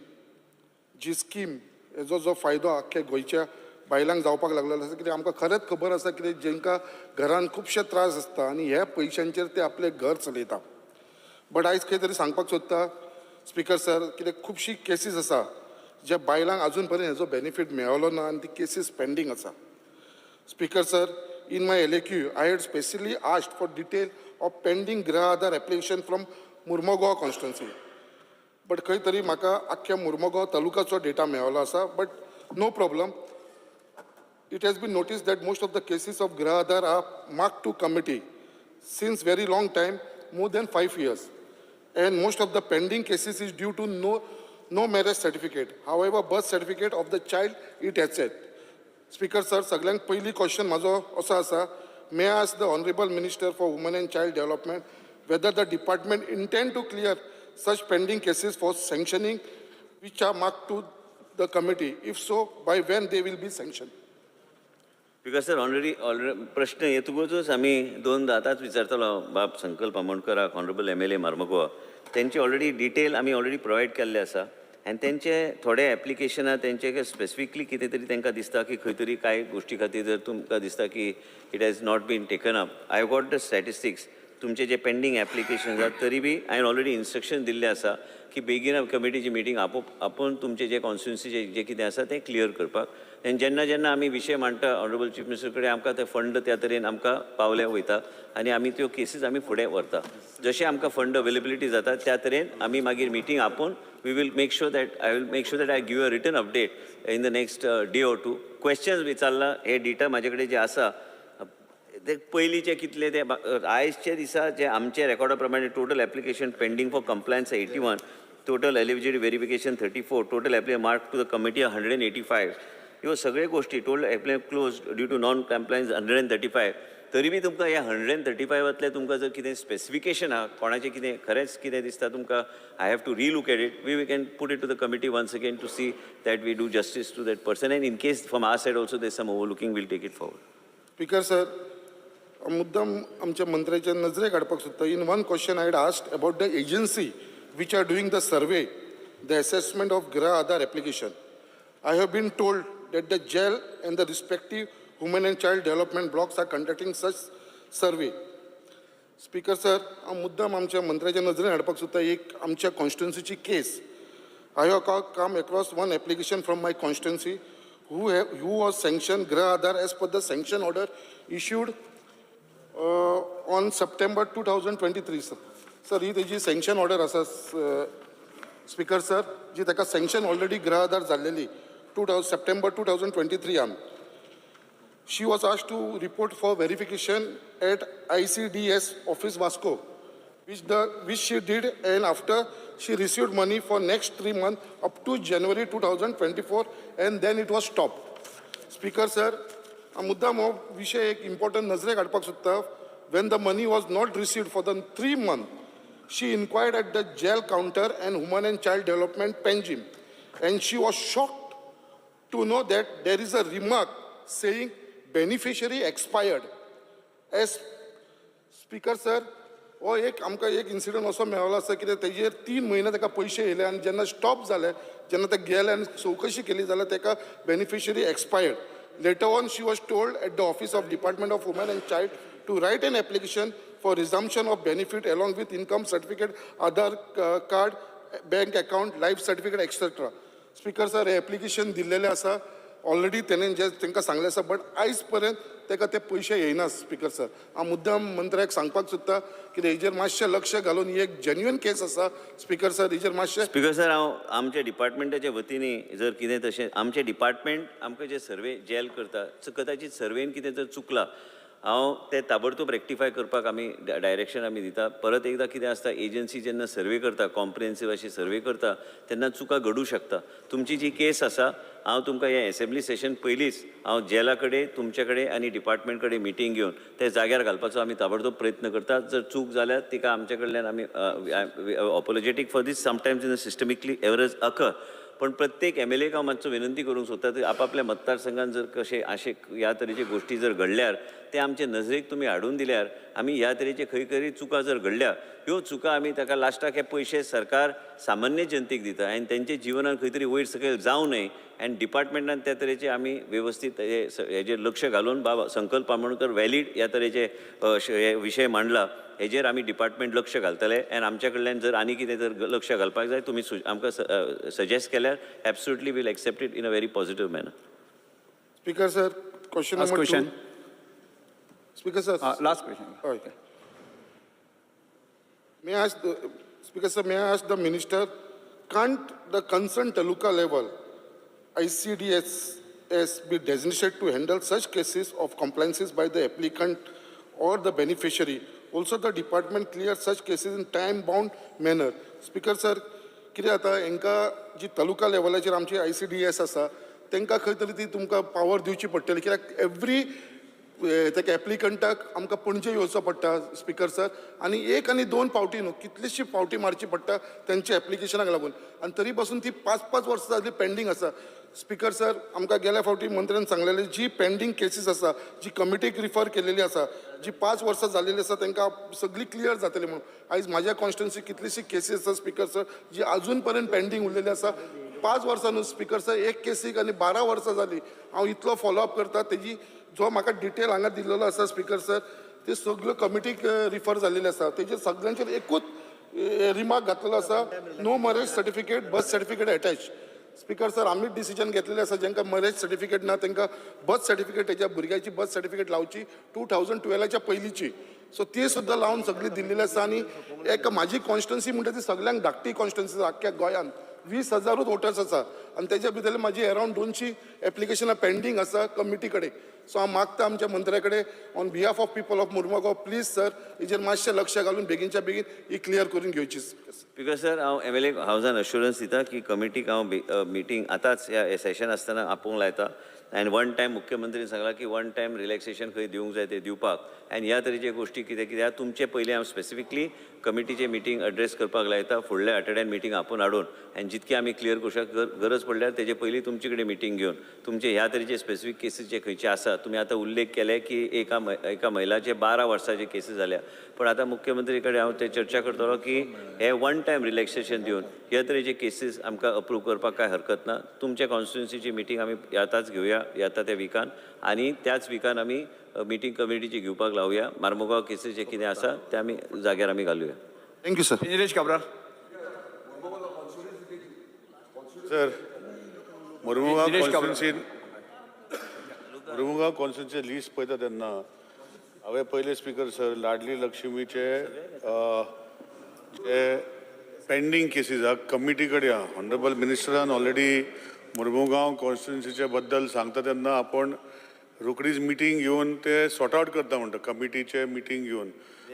S9: जी स्कीम, हेजो जो फायदो आख्ख्या गोंयच्या बायलांक जावपाक लागलेलो आसा, कित्याक आमकां खरेंच खबर आसा कितें, जेंकां घरान खुबशे त्रास आसता आनी ह्या पयशांचेर ते आपलें घर चलयता. बट आयज खंय तरी सांगपाक सोदता स्पीकर सर, कित्याक खुबशी केसीस आसा ज्या बायलांक अजून पर्यंत हेजो बेनिफीट मेळलो ना आनी ती केसीस पेंडींग आसा. Speaker sir, in my LAQ, I had specially asked for detail of pending Grah Aadhaar application from Mormugao constituency. But खंय तरी म्हाका आख्ख्या मुर्मुगांव तालुकाचो डेटा मेळ्ळो आसा, but no problem. It has been noticed that most of the cases of Grah Aadhaar are marked to committee since very long time, more than 5 years. And most of the pending cases is due to no marriage certificate. However, birth certificate of the child it has it. Speaker sir, सगळ्यांत पयली question म्हाजो असो आसा, may I ask the Honorable Minister for Women and Child Development whether the department intend to clear such pending cases for sanctioning which are marked to the committee? If so, by when they will be sanctioned?
S2: Because sir, already already प्रश्न येतकूच आमी दोनदा आतांच विचारतलो बाब संकल्प आमोणकराक, honourable MLA Marmagoa. तेंचे already detail आमी already provide केल्ले आसा आनी तेंचे थोडे एप्लिकेशनां तेंचे स्पेसिफिकली कितें तरी तांकां दिसता की खंय तरी कांय गोश्टी खातीर जर तुमकां दिसता की it has not been taken up. I got the statistics. तुमचे जे पेंडींग एप्लिकेशन आसा, तरी बी हांवें ऑलरेडी इन्स्ट्रक्शन दिल्लें आसा की बेगीन कमिटीची मिटींग आपोवन तुमचे जे कॉन्स्टिट्युन्सीचे जे कितें आसा तें क्लियर करपाक. आनी जेन्ना जेन्ना आमी विशय मांडटा ऑनरेबल चीफ मिनिस्टर कडेन, आमकां ते फंड त्या तरेन आमकां पावले वयता आनी आमी त्यो केसीस आमी फुडें व्हरता. जशें आमकां फंड अवेलेबिलिटी जाता, त्या तरेन आमी मागीर मिटींग आपोवन we will make sure that I will make sure that I give a written update in the next day or two. Questions विचारला, हे डेटा म्हाजे कडेन जे आसा ते पयलींचे कितले ते आयजच्या दिसा जे आमचे रेकॉर्डा प्रमाणे, total application pending for compliance 81, total eligibility verification 34, total apply mark to the committee 185. ह्यो सगळे गोश्टी, total apply close due to non compliance 135. तरी बी तुमकां ह्या 135तले तुमकां जर कितें स्पेसिफिकेशन आहा, कोणाचें कितें खरेंच कितें दिसता तुमकां, I have to relook at it. We can put it to the committee once again to see that we do justice to that person, and in case from our side also there's some overlooking, we'll take it forward.
S9: Speaker sir, मुद्दाम आमच्या मंत्र्याच्या नजरेक हाडपाक सोदता. In one question I had asked about the agency which are doing the survey, the assessment of Grah Aadhaar application. I have been told that the jail and the respective women and child development blocks are conducting such survey. Speaker sir, हांव मुद्दाम आमच्या मंत्र्याच्या नजरेन हाडपाक सोदता एक आमच्या कॉन्स्टिट्युन्सीची case. I have come across one application from my constituency who was sanctioned Grah Aadhaar as per the sanction order issued on September 2023, sir. Sir, ही तेजी sanction order आसा, स्पीकर सर, जी ताका sanction already Grah Aadhaar जाल्लेली 2 September 2023 an. She was asked to report for verification at ICDS office Vasco, which she did, and after she received money for next 3 months up to January 2024, and then it was stopped. Speaker sir, हांव मुद्दाम हो विशय एक important नजरेक हाडपाक सोदता. when the money was not received for the 3 months, she inquired at the jail counter and Women and Child Development Panjim, and she was shocked to know that there is a remark saying beneficiary expired. As speaker sir, हो एक आमकां एक incident असो मेळ्ळो आसा कित्याक तेजेर 3 म्हयने ताका पयशे येयले आनी जेन्ना स्टॉप जाले जेन्ना ते गेले आनी चवकशी केली जाल्यार ताका beneficiary expired. Later on she was told at the office of department of women and child to write an application for resumption of benefit along with income certificate, Aadhaar card, bank account, life certificate etcetera. Speaker sir, हें application दिल्लेलें आसा already तेणें जे तांकां सांगलें आसा, but आयज पर्यंत ताका ते पयशे येयना. स्पीकर सर, हांव मुद्दाम मंत्र्याक सांगपाक सोदता की हेजेर मातशें लक्ष घालून ही एक जेन्युइन केस आसा. स्पीकर सर, हेजेर मातशें
S2: स्पीकर सर, हांव आमच्या डिपार्टमेंटाच्या वतीन जर कितें तशें आमचें डिपार्टमेंट आमकां जे सर्वे जेल करता कदाचीत सर्वेन कितें जर चुकलां हांव ते ताबडतोब रेक्टिफाय करपाक आमी डायरेक्शन आमी दिता. परत एकदां कितें आसता, एजन्सी जेन्ना सर्वे करता कॉम्प्रिहेन्सीव अशी सर्वे करता तेन्ना चुका घडूं शकता. तुमची जी केस आसा हांव तुमकां हें एसेंब्ली सेशन पयलींच हांव जेला कडेन तुमचे कडेन आनी डिपार्टमेंट कडेन मिटींग घेवन ते जाग्यार घालपाचो आमी ताबडतोब प्रयत्न करता. जर चूक जाल्यार तिका आमचे कडल्यान आमी apologetic for this. Sometimes in systemically errors occur, पण प्रत्येक MLA हांव मातसो विनंती करूंक सोदता की आपापल्या मतदारसंघान जर कशें अशें ह्या तरेचे गोश्टी जर घडल्यार ते आमचे नजरेक तुमी हाडून दिल्यार आमी ह्या तरेचे खंय खंय चुका जर घडल्या ह्यो चुका आमी ताका लास्टाक हे पयशे सरकार सामान्य जनतेक दिता आनी तेंचे जिवनान खंय तरी वयर सकयल जावं नये आनी डिपार्टमेंटान त्या तरेचे आमी वेवस्थीत हेजेर लक्ष घालून बाबा संकल्प आमोणकर वॅलीड ह्या तरेचे हे विशय मांडला हेजेर आमी डिपार्टमेंट लक्ष घालतले आनी आमच्या कडल्यान जर आनी कितें जर लक्ष घालपाक जाय तुमी आमकां सजेस्ट केल्यार absolutely we'll accept it in a very positive manner.
S9: Speaker sir, question
S6: Last
S9: number 2.
S6: question.
S9: Speaker sir,
S6: Last question.
S9: हय. May I ask the Speaker sir, may I ask the minister, can't the concerned taluka level ICDSS be designated to handle such cases of compliances by the applicant or the beneficiary? Also, the department clear such cases in time-bound manner. Speaker sir, कितें जाता हांकां जी तालुका लेवलाचेर आमची ICDS आसा तांकां खंय तरी ती तुमकां पावर दिवची पडटली, कित्याक एवरी तेका एप्लिकंटाक आमकां पणजे येवचो पडटा. स्पीकर सर, आनी 1 आनी 2 फावटी न्हू कितलीशी फावटी मारची पडटा तेंच्या एप्लिकेशनाक लागून, आनी तरी पासून ती 5-5 वर्सां जाली पेंडींग आसा. स्पीकर सर, आमकां गेल्या फावटी मंत्र्यान सांगलेलें जी पेंडींग केसीस आसा जी कमिटीक रिफर केलेली आसा जी 5 वर्सां जालेली आसा तांकां सगळी क्लियर जातली म्हणून. आयज म्हाज्या कॉन्स्टिट्युन्सी कितलीशी केसीस आसा स्पीकर सर जी अजून पर्यंत पेंडींग उरलेली आसा. 5 वर्सां न्हू स्पीकर सर, एक केसीक आनी 12 वर्सां जाली हांव इतलो फॉलोअप करता तेजी जो म्हाका डिटेल हांगा दिल्लो आसा स्पीकर सर ते सगळ्यो कमिटीक रिफर जाल्लेले आसा. तेजेर सगळ्यांचेर एकूच रिमार्क घातलेलो आसा, no marriage certificate, birth certificate attach. Speaker sir, आमीच डिसिजन घेतलेलें आसा जांकां मॅरेज सर्टिफिकेट ना तांकां बर्थ सर्टिफिकेट तेच्या भुरग्याची बर्थ सर्टिफिकेट लावची 2012च्या पयलींची. सो ती सुद्दां लावन सगळी दिल्लेली आसा. आनी एक म्हाजी कॉन्स्टिट्युन्सी म्हणटा ती सगळ्यांक धाकटी कॉन्स्टिट्युन्सी आसा, आख्ख्या गोंयांत 20,000 वोटर्स आसा आनी तेच्या भितरले म्हाजी अरावंड 200 एप्लिकेशनां पेंडींग आसा कमिटी कडेन. सो हांव मागता आमच्या मंत्र्या कडेन on behalf of people of Mormugao, please sir हेजेर मातशें लक्ष घालून बेगीनच्या बेगीन ही क्लियर करून घेवची.
S2: स्पीकर सर, हांव MLA हावसान अश्युरन्स दिता की कमिटीक हांव मिटींग आतांच ह्या सेशन आसतना आपोवंक लायता आनी वन टायम मुख्यमंत्रीन सांगलां की वन टायम रिलॅक्सेशन खंय दिवंक जाय तें दिवपाक आनी ह्या तरेचे गोश्टी कितें कितें तुमचे पयलीं हांव स्पेसिफिकली कमिटीचे मिटींग एड्रेस करपाक लायता. फुडल्या आठवड्यान मिटींग आपोवन हाडून आनी जितकी आमी क्लियर करूं शकता गरज पडल्यार तेजे पयलीं तुमचे कडेन मिटींग घेवन तुमचे ह्या तरेचे स्पेसिफीक केसीस जे खंयचे आसा तुमी आतां उल्लेख केले की एका महिलाचे 12 वर्साचे केसीस जाल्या, पण आतां मुख्यमंत्री कडेन हांव ते चर्चा करतलो की हे वन टायम रिलॅक्सेशन दिवन ह्या तरेचे केसीस आमकां अप्रूव करपाक कांय हरकत ना. तुमच्या कॉन्स्टिट्युन्सीची मिटींग आमी आतांच घेवया येता त्या विकान आनी त्याच विकान आमी मिटींग कमिटीची घेवपाक लावया. मार्मोगांव केसीस जे कितें आसा ते आमी जाग्यार आमी घालुया.
S9: Thank you sir.
S6: Nilesh Cabral.
S10: Sir, Mormugao कॉन्स्टिट्युन्सीन मुर्मुगांव कॉन्स्टिट्युन्सीचें लिस्ट पळयता तेन्ना हांवें पयलें स्पीकर सर लाडली लक्ष्मीचे जे पेंडींग केसीस आहा कमिटी कडेन आहा. ऑनरेबल मिनिस्टरान ऑलरेडी मुर्मुगांव कॉन्स्टिट्युन्सीचे बद्दल सांगता तेन्ना आपण रोकडीच मिटींग घेवन ते सॉर्ट आवट करता म्हणटा, कमिटीचे मिटींग घेवन.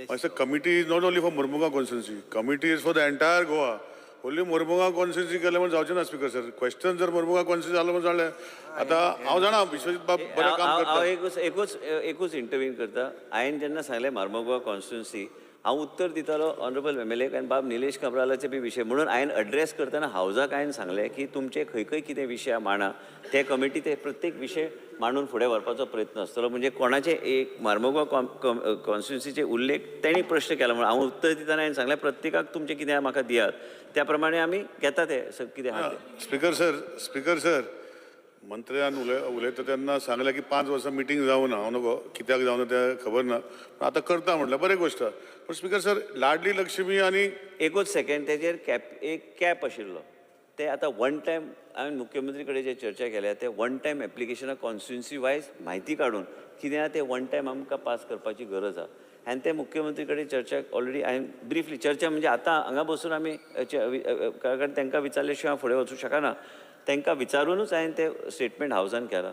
S10: मातशें committee is not only for Mormugao constituency, committee is for the entire Goa. Only Mormugao constituency केलें म्हूण जावचें ना स्पीकर सर. क्वेश्चन जर मोरमुगांव कॉन्स्टिट्युन्सी जालो म्हूण जालें. आतां हांव जाणा विश्वजीत बाब बरें काम
S2: हांव
S10: करता.
S2: एकूच एकूच एकूच इंटरवीन करता. हांवें जेन्ना सांगलें मार्मगोवा कॉन्स्टिट्युन्सी, हांव उत्तर दितालो ऑनरेबल एमएलए आनी बाब निलेश काब्रालाचे बी विशय म्हणून हांवें अड्रेस करतना हावजाक हांवें सांगलें की तुमचे खंय खंय कितें विशय मांडा, ते कमिटी ते प्रत्येक विशय मांडून फुडें व्हरपाचो प्रयत्न आसतलो. म्हणजे कोणाचे एक मार्मगोवा कॉन्स्टिट्युन्सीचे उल्लेख तेणी प्रश्न केला म्हणून हांव उत्तर दितना हांवें सांगलें प्रत्येकाक तुमचें कितें आहा म्हाका दियात, त्या प्रमाणे आमी घेता ते कितें आहा तें.
S10: स्पीकर सर, स्पीकर सर, मंत्र्यान उलयता तेन्ना सांगलें की 5 वर्सां मिटींग जावना, हांव नको कित्याक जावना तें खबर ना, पण आतां करता म्हटल्यार बरें गोश्ट. पूण स्पीकर सर, लाडली लक्ष्मी आनी
S2: एकूच सेकेंड, तेजेर कॅप एक कॅप आशिल्लो, ते आतां वन टायम हांवें मुख्यमंत्री कडेन जे चर्चा केल्या ते वन टायम एप्लिकेशनां कॉन्स्टिट्युन्सी वायज म्हायती काडून कितें आहा ते वन टायम आमकां पास करपाची गरज आहा. आनी ते मुख्यमंत्री कडेन चर्चा ऑलरेडी हांवें ब्रिफली चर्चा म्हणजे आतां हांगा बसून आमी कारण तांकां विचारले शिवाय हांव फुडें वचूं शकना, तांकां विचारुनूच हांवें ते स्टेटमेंट हावजान केलां.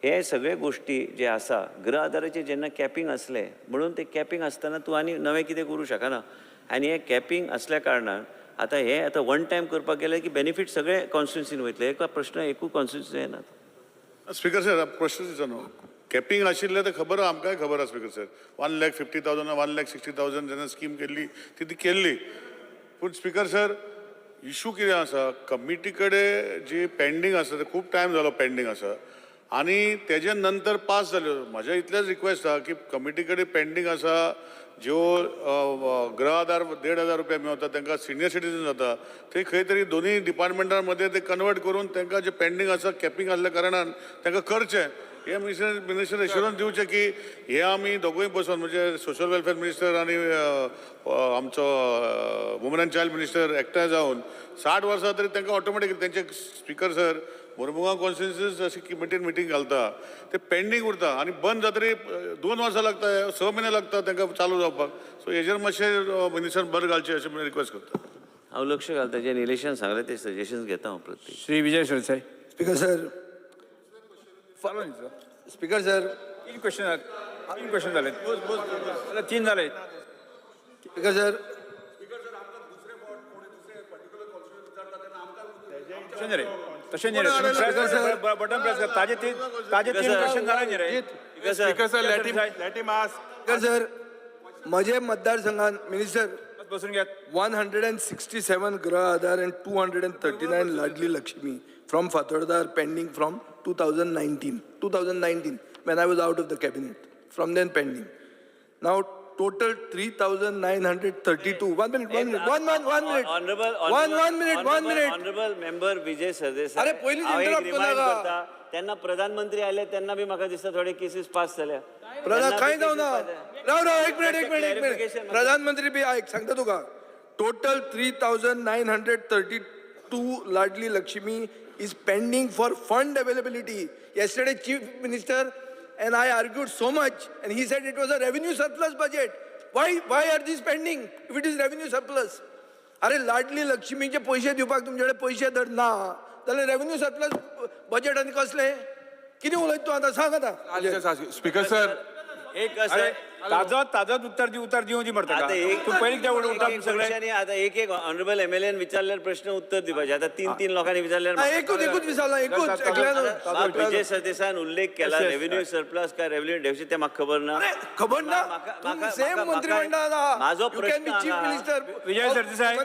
S2: हे सगळे गोश्टी जे आसा गृह आधाराचेर जेन्ना कॅपिंग आसलें म्हणून ते कॅपिंग आसतना तूं आनी नवें कितें करूं शकना, आनी हें कॅपिंग आसल्या कारणान आतां हें आतां वन टायम करपाक गेलें की बेनिफीट सगळे कॉन्स्टिट्युन्सीन वयतले, एका प्रश्न एकूय कॉन्स्टिट्युन्सी येना.
S10: स्पीकर सर, प्रश्न दिसता न्हू, कॅपिंग आशिल्लें तें खबर आहा, आमकांय खबर आहा स्पीकर सर. 1,50,000 1,60,000 जेन्ना स्कीम केल्ली ती ती केल्ली. पूण स्पीकर सर, इशू कितें आसा, कमिटी कडेन जी पेंडींग आसा ते खूब टायम जालो पेंडींग आसा आनी तेजे नंतर पास जाल्यो. म्हाजें इतलेंच रिक्वेस्ट आहा की कमिटी कडेन पेंडींग आसा ज्यो गृह आधार 1,500 रुपया मेवता तांकां सिनियर सिटीजन जाता, ते खंय तरी दोनूय डिपार्टमेंटां मदें ते कन्वर्ट करून तांकां जें पेंडींग आसा कॅपिंग आसल्या कारणान तांकां करचें. हे मिनिस्टर एश्युरन्स दिवचें की हे आमी दोगूय बसून म्हणजे सोशल वेलफेअर मिनिस्टर आनी आमचो वुमन एंड चायल्ड मिनिस्टर एकठांय जावन 60 वर्सां तरी तांकां ऑटोमॅटिकली तेंचे स्पीकर सर मोरमुगांव कॉन्स्टिट्युन्सी अशी मिटींग मिटींग घालता ते पेंडींग उरता आनी बंद जातरी 2 वर्सां लागता, 6 म्हयने लागता तांकां चालू जावपाक. सो हेजेर मातशें मिनिस्टर भर घालचें अशें म्हणून रिक्वेस्ट करता.
S2: हांव लक्ष घालता, जें निलेशान सांगलें ते सजेशन्स घेता हांव प्रत्येक.
S6: Shri Vijay Sardesai.
S3: Speaker sir, speaker sir,
S6: 3 question, 3 question जाले, 3 जाले.
S3: स्पीकर सर,
S6: तशें न्ही रे, तशें न्ही रे, बटन प्रेस कर. ताजे 3 क्वेश्चन जाले न्ही रे.
S5: Speaker sir, let him ask.
S3: Speaker sir, म्हजे मतदारसंघात मिनिस्टर
S6: बसून घेत
S3: 167 Gruha Aadhaar and 239 Ladli Lakshmi from Fatorda are pending from 2019. 2019, when I was out of the cabinet. From then pending. Now total 3,932. 1 minute, 1 minute, 1 minute.
S2: Honorable,
S3: 1 minute, 1 minute.
S2: Honorable member Vijay Sardesai.
S3: अरे पयलींच interrupt करनाका.
S2: तेन्ना प्रधानमंत्री आयले तेन्ना बी म्हाका दिसता थोडे केसीस पास जाल्या.
S3: प्रधान कांय जावना. राव राव, एक मिनिट एक मिनिट एक मिनिट. प्रधानमंत्री बी आयक सांगता तुका. Total 3,932 Ladli Lakshmi is pending for fund availability. Yesterday Chief Minister and I argued so much and he said it was a revenue surplus budget. Why are these pending if it is revenue surplus? अरे लाडली लक्ष्मीचे पैसे दिवपाक तुमचे कडेन पैसे धर ना जाल्यार revenue surplus budget आनी कसलें कितें उलयता तूं आतां सांग आतां.
S5: स्पीकर सर,
S2: एक अशें
S6: ताजोच उत्तर दिवं दी मरता. तूं पयलीं कित्याक उलयता सगळें?
S2: आतां एक एक ऑनरेबल एमएलएन विचारल्यार प्रश्न उत्तर दिवपाचें. आतां 3 लोकांनी विचारल्यार
S3: एकूच एकूच विचारला, एकूच एकल्यान.
S2: विजय सरदेसायान उल्लेख केला रेव्हेन्यू सरप्लस काय रेव्हेन्यू डेफिसिट तें म्हाका खबर ना.
S3: खबर ना? सेम मंत्रिमंडळ.
S2: म्हाजो प्रश्न
S6: विजय सरदेसाय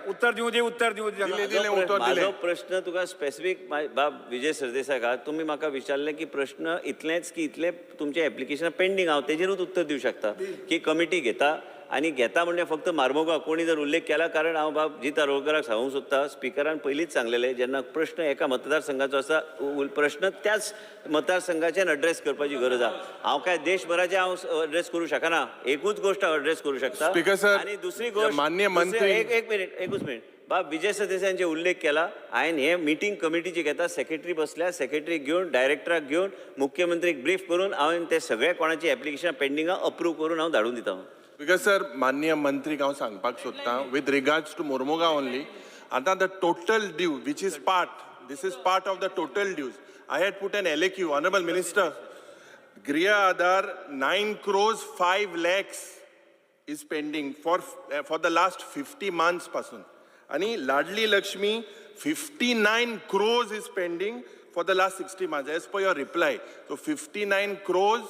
S6: उत्तर दिवं दी, उत्तर दिवं दी.
S2: म्हाजो प्रश्न तुका स्पेसिफीक बाब विजय सरदेसाय का तुमी म्हाका विचारलें की प्रश्न इतलेंच की इतलें तुमचें एप्लिकेशन पेंडींग हांव तेजेरूच उत्तर दिवं शकता की कमिटी घेता आनी घेता म्हणजे फक्त मार्मोगा कोणी जर उल्लेख केला. कारण हांव बाब जीत आरोलकराक सांगूंक सोदता, स्पिकरान पयलींच सांगलेलें जेन्ना प्रश्न एका मतदारसंघाचो आसा प्रश्न त्याच मतदारसंघाच्यान एड्रेस करपाची गरज आसा. हांव काय देशभराचे हांव एड्रेस करूं शकना, एकूच गोश्ट हांव एड्रेस करूं शकता.
S5: स्पीकर सर,
S2: आनी दुसरी गोश्ट
S5: मान्य मंत्री
S2: एक मिनिट, एकूच मिनिट. बाब विजय सरदेसायांचे उल्लेख केला, हांवें हे मिटींग कमिटीची घेता, सेक्रेटरी बसल्या, सेक्रेटरीक घेवन डायरेक्टराक घेवन मुख्यमंत्रीक ब्रीफ करून हांवें ते सगळे कोणाची एप्लिकेशन पेंडिंगां अप्रूव करून हांव धाडून दिता.
S5: स्पीकर सर, माननीय मंत्रीक हांव सांगपाक सोदतां with regards to Mormugao only. आतां the total due which is part, this is part of the total dues. I had put an LAQ, honourable minister, Griha Aadhaar 9 crores 5 lakhs is pending for the last 50 months पासून. आनी Ladli Lakshmi 59 crores is pending for the last 60 months as per your reply. So 59 crores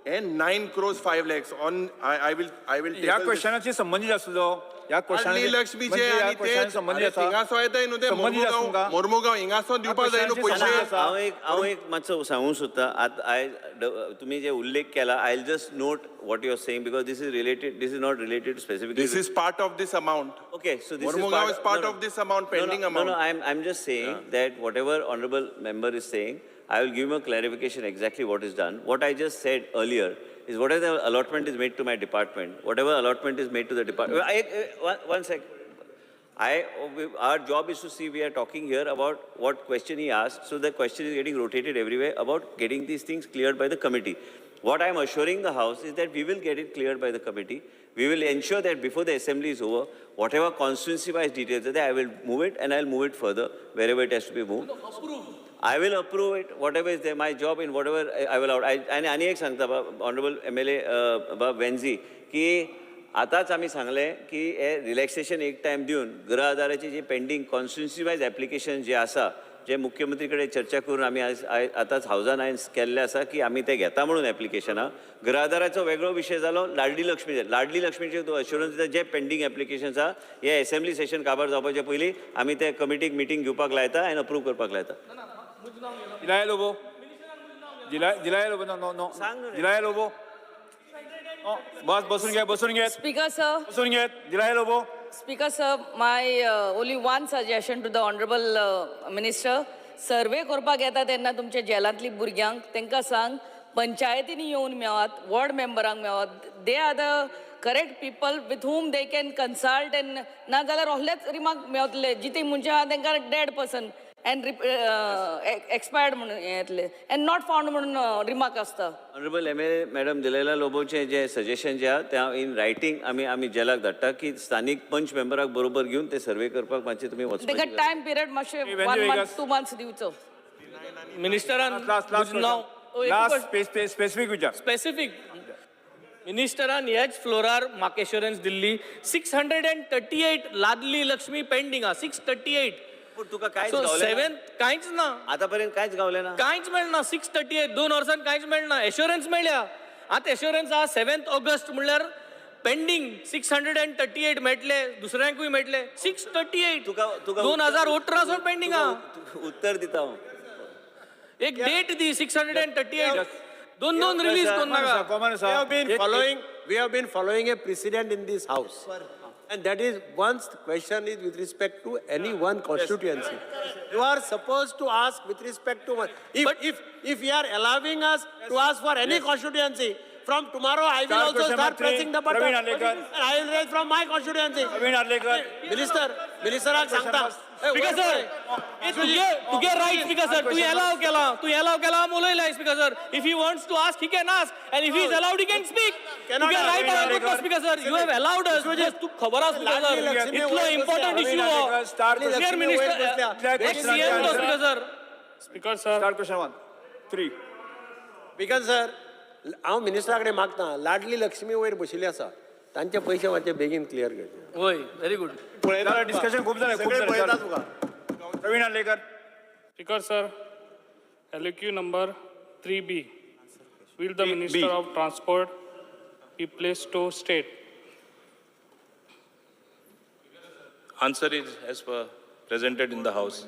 S5: and 9 crores 5 lakhs on I will I will
S6: ह्या क्वेश्चनाची संबंदीत आसलो, ह्या
S5: लाडली लक्ष्मीचे आनी ते
S6: संबंदीत आसा,
S5: हिंगासो येताय न्हू ते
S6: संबंदीत आसा
S5: मोर्मुगांव
S6: तुमकां?
S5: मोर्मुगांव हिंगासो दिवपाक जाय न्हू पयशे.
S2: हांव एक मातसो सांगूंक सोदता. आतां आयज तुमी जे उल्लेख केला, I just note what you are saying because this is related, this is not related specifically.
S5: This is part of this amount.
S2: Okay, so this
S5: Mormugao
S2: is
S5: is part
S2: no, no.
S5: of this amount, pending
S2: No, no,
S5: amount.
S2: No, I'm just saying that whatever honorable member is saying, I will give him a clarification exactly what is done. What I just said earlier is whatever the allotment is made to my department, whatever allotment is made to the department. One sec. Our job is to see, we are talking here about what question he asked, so the question is getting rotated everywhere about getting these things cleared by the committee. What I am assuring the House is that we will get it cleared by the committee. We will ensure that before the assembly is over, whatever constituency-wise details are there, I will move it and I will move it further wherever it has to be moved. I will approve it, whatever is there, my job in whatever I will out. आनी आनी एक सांगता honourable MLA बाब वेन्झी की आतांच आमी सांगलें की हे रिलॅक्सेशन एक टायम दिवन गृह आधाराची जी पेंडींग कॉन्स्टिट्युन्सी वायज एप्लिकेशन जे आसा, जे मुख्यमंत्री कडेन चर्चा करून आमी आयज आतांच हावजान हांवें केल्लें आसा की आमी ते घेता म्हणून एप्लिकेशनां. गृह आधाराचो वेगळो विशय जालो. लाडली लक्ष्मी, लाडली लक्ष्मीचे तूं अश्युरन्स दिता, जे पेंडींग एप्लिकेशन्स आहा, हे एसेंब्ली सेशन काबार जावपाचे पयलीं आमी ते कमिटीक मिटींग घेवपाक लायता आनी अप्रूव करपाक लायता.
S6: दिलाय लोबो, दिलाय लोबो, नो नो नो.
S2: सांग न्हू रे.
S6: दिलाय लोबो, बस, बसून घे, बसून घे.
S11: Speaker, sir.
S6: बसून घे, दिलाय Lobo.
S11: Speaker, sir, my only one suggestion to the honorable minister. Survey करपाक येता तेन्ना तुमच्या जेलांतली भुरग्यांक तांकां सांग, पंचायतींनी येवन मेवात, वॉर्ड मेंबरांक मेवात. They are the correct people with whom they can consult and नाजाल्यार रोखडेच रिमार्क मेवतले. जिती मनशां आहा तांकां डेड पर्सन अँड एक्सपायर्ड म्हणून हें येतलें अँड not found म्हणून रिमार्क आसता.
S2: ऑनरेबल एमएलए मॅडम दिलेला लोबोचें जे सजेशन जे आहा, तें हांव इन रायटींग आमी जेलाक धाडटा की स्थानीक पंच मेंबराक बरोबर घेवन ते सर्वे करपाक मातशें तुमी वचपाची
S11: तांकां
S2: गरज.
S11: टायम पिरियड मातशें
S6: Hey,
S11: one
S6: Venzy
S11: month,
S6: Vegas.
S11: 2 months दिवचो.
S8: मिनिस्टरान
S6: लास्ट लास्ट
S8: नाव
S6: लास्ट स्पेसिफीक विचार.
S8: स्पेसिफीक मिनिस्टरान ह्याच फ्लोरार म्हाका एश्योरन्स दिल्ली, 638 लाडली लक्ष्मी पेंडींग आहा, 638.
S2: पूण तुका कांयच
S8: सो
S2: गावलें ना?
S8: सेवन कांयच ना.
S2: आतां पर्यंत कांयच गावलें ना?
S8: कांयच मेळना. 638, 2 वर्सांत कांयच मेळना. एश्योरन्स मेळ्ळ्या. आतां एश्योरन्स आहा, 7 ऑगस्ट म्हणल्यार पेंडींग 638 मेळटले, दुसऱ्यांकूय मेळटले. 638
S2: तुका तुका
S8: 2018 सावन पेंडींग आहा.
S2: तुका उत्तर दिता हांव.
S8: एक डेट दी. 638, दोन दोन रिलीज करून नाका.
S6: Common
S4: We have been following, we have been following a precedent in this house. And that is, once the question is with respect to any one constituency, you are supposed to ask with respect to one. If,
S8: But-
S4: if you are allowing us to ask for any constituency, from tomorrow I will
S6: Start
S4: also
S6: question
S4: start
S6: number 3,
S4: pressing the button.
S6: Praveen Arlekar.
S4: And I will raise from my constituency.
S6: Praveen Arlekar.
S4: Minister, minister आक सांगता. ए,
S8: speaker
S4: वयर
S8: sir,
S4: पळय.
S8: तुगे right speaker sir, तू allow केला, तू allow केला उलयला. Speaker sir, if he wants to ask, he can ask, and if he is allowed, he can speak.
S4: Cannot
S8: तुगे
S4: ask.
S8: Right आहे speaker sir, you have allowed us. तू खबर आसा speaker
S4: Ladli
S8: sir,
S4: Lakshmi
S8: इतलो
S4: वयर
S8: इम्पॉर्टंट
S4: बसल्या.
S8: Issue हो.
S6: Star
S8: clear minister, ex CM तो speaker sir.
S12: Speaker sir,
S6: start question 1 3.
S4: Speaker sir, हांव मिनिस्टरा कडेन मागता, लाडली लक्ष्मी वयर बशिल्ली आसा, तांचे पयशे मातशे बेगीन क्लियर करचे.
S8: वय, व्हेरी गुड.
S6: डिस्कशन खूप झालं, खूप
S4: सगळे
S6: झालं.
S4: पळयता तुका.
S6: प्रवीण Arlekar.
S12: Speaker sir, LAQ number 3B. Will the
S6: 3B.
S12: Minister of Transport be pleased to state?
S13: Answer is as per presented in the House.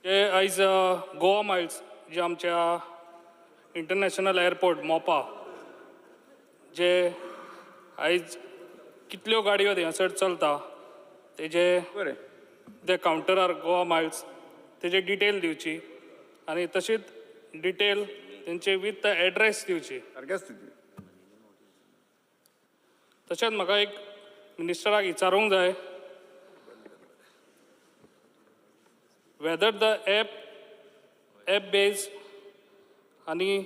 S12: जे आयज गोवा मायल्स जे आमच्या इंटरनॅशनल एअरपोर्ट मोपा जे आयज कितल्यो गाडयो थंयसर चलता, तेजे
S6: बरें
S12: ते कावंटरार गोवा मायल्स तेजे डिटेल दिवची आनी तशीच डिटेल तेंचे विथ एड्रेस दिवची.
S6: सारकेच स्थिती.
S12: तशेंच म्हाका एक मिनिस्टराक विचारूंक जाय, whether the app base आनी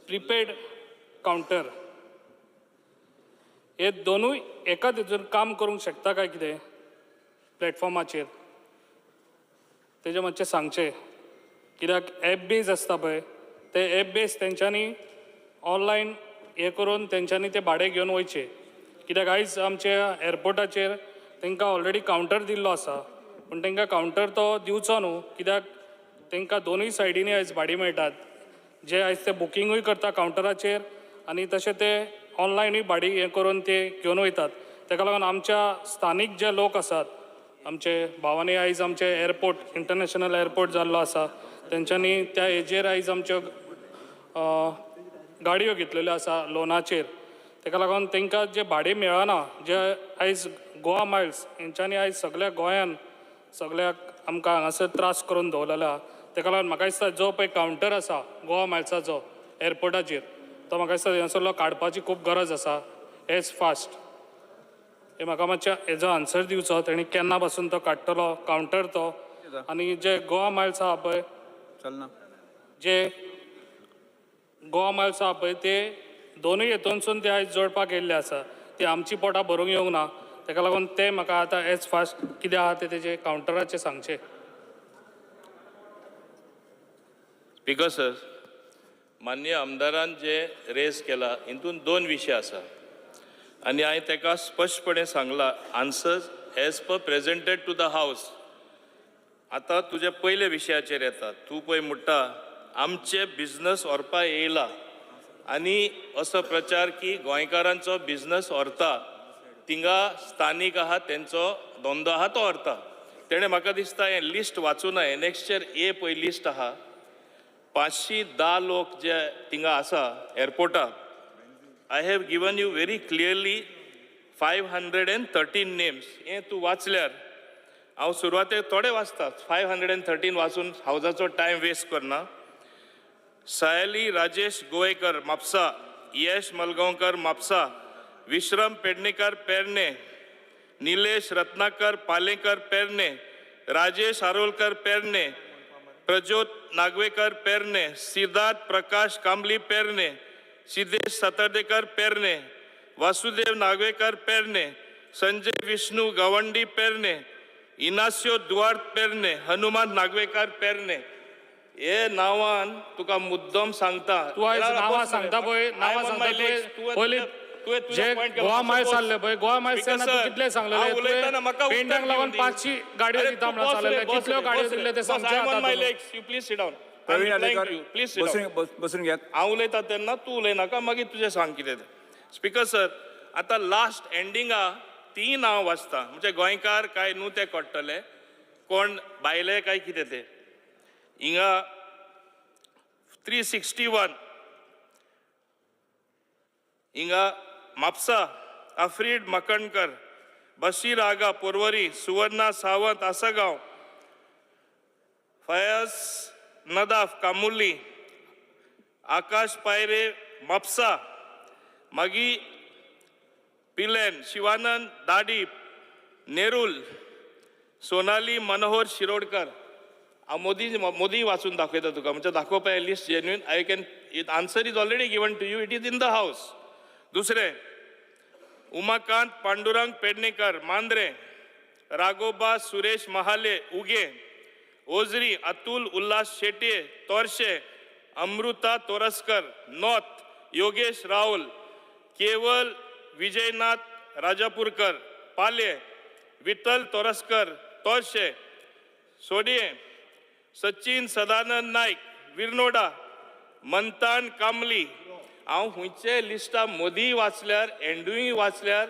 S12: प्रिपेड कावंटर हे दोनूय एकाच हितून काम करूंक शकता काय कितें प्लॅटफॉर्माचेर, तेजें मातशें सांगचें. कित्याक एप बेज आसता पळय, ते एप बेज तेंच्यांनी ऑनलायन हें करून तेंच्यांनी ते भाडें घेवन वयचें. कित्याक आयज आमच्या एअरपोर्टाचेर तांकां ऑलरेडी कावंटर दिल्लो आसा, पूण तांकां कावंटर तो दिवचो न्हू, कित्याक तांकां दोनूय सायडींनी आयज भाडीं मेळटात. जे आयज ते बुकिंगूय करता कावंटराचेर आनी तशें ते ऑनलायनूय भाडीं हें करून ते घेवन वयतात. ताका लागून आमच्या स्थानीक जे लोक आसात, आमचे भावांनी आयज आमचे एअरपोर्ट इंटरनॅशनल एअरपोर्ट जाल्लो आसा, तेंच्यांनी त्या हेजेर आयज आमच्यो गाडयो घेतलेल्यो आसा लोनाचेर. ताका लागून तांकां जें भाडें मेळना, जे आयज गोवा मायल्स हेंच्यांनी आयज सगळ्या गोंयान सगळ्याक आमकां हांगासर त्रास करून दवरलेलो आसा. ताका लागून म्हाका दिसता जो पळय कावंटर आसा गोवा मायल्साचो एअरपोर्टाचेर, तो म्हाका दिसता हेंसरलो काडपाची खूब गरज आसा एज फास्ट. हे म्हाका मातशें हेजो आन्सर दिवचो, तेणी केन्ना पासून तो काडटलो कावंटर तो, आनी जे गोवा मायल्स आसा पळय, जे गोवा मायल्स आसा पळय ते दोनूय हेतूनसून ते आयज जोडपाक येयल्ले आसा, ते आमची पोटां भरूंक येवंक ना. ताका लागून ते म्हाका आतां एज फास्ट कितें आहा तें तेजें कावंटराचें सांगचें.
S13: स्पीकर सर, माननीय आमदारान जे रेज केला हितून दोन विशय आसा आनी हांवें ताका स्पश्टपणे सांगला, answers as per presented to the house. आतां तुज्या पयल्या विशयाचेर येता, तूं पळय म्हणटा आमचे बिजनस व्हरपा येयला आनी असो प्रचार की गोंयकारांचो बिजनस व्हरता, थिंगा स्थानीक आहा तेंचो धंदो आहा तो व्हरता. तेणें म्हाका दिसता हें लिस्ट वाचूना, एनेक्सचर ए पळय लिस्ट आहा, 510 लोक जे थिंगा आसा एअरपोर्टार. I have given you very clearly 513 names. हें तूं वाचल्यार, हांव सुरवातेक थोडे वाचता, 513 वाचून हावजाचो टायम वेस्ट करना. सायली राजेश गोवेकर म्हापसा, यश मलगांवकर म्हापसा, विश्रम पेडणेकर पेरणे, निलेश रत्नाकर पालेकर पेरणे, राजेश आरोलकर पेरणे, प्रज्योत नागवेकर पेरणे, सिद्धार्थ प्रकाश कांबली पेरणे, सिद्धेश सातार्डेकर पेरणे, वासुदेव नागवेकर पेरणे, संजय विष्णू गावंडी पेरणे, इनास्यो दुआर्त पेरणे, हनुमान नागवेकर पेरणे. हे नांवान तुका मुद्दम सांगता,
S12: तूं आयज नांवां सांगता पळय, नांवां सांगता तुवें पयलीं जे गोवा मायल्स आसले पळय, गोवा मायल्स तेन्ना तूं कितले सांगलेले, तुवें पेंटाक लागून 500 गाडयो दिता म्हणून सांगलेले, कितल्यो गाडयो दिल्ले ते सांगचे आतां.
S13: प्लीज सिट डावन,
S6: प्रवीण आर्लेकर बसून घेयात.
S13: हांव उलयता तेन्ना तूं उलयनाका, मागीर तुजें सांग कितें तें. स्पीकर सर, आतां लास्ट एंडिंगा ती नांव वाचता, म्हणजे गोंयकार काय न्हू ते कळटले, कोण भायले काय कितें ते. हिंगा 361 हिंगा म्हापसा, आफ्रीड मकणकर, बशीर आगा पोरवरी, सुवर्णा सावंत आसगांव, फयाज नदाफ कामुर्ली, आकाश पायरे म्हापसा, मागीर पिलेन शिवानंद दाडी नेरुल, सोनाली मनोहर शिरोडकर. हांव मोदी मोदी वाचून दाखयता तुका, म्हणजे दाखोवपा list genuine. I can answer is already given to you, it is in the house. दुसरें, उमाकांत पांडुरंग पेडणेकर मांद्रे, राघोबा सुरेश महाले उगे, ओजरी अतुल उल्हास शेट्ये तोरशे, अमृता तोरस्कर नॉर्थ, योगेश राहुल, केवल विजयनाथ राजापूरकर पाले, विठ्ठल तोरस्कर तोरशे, सोडये, सचिन सदानंद नायक विरनोडा, मंतान कामली. हांव खंयचे लिस्टा मोदी वाचल्यार एंडूय वाचल्यार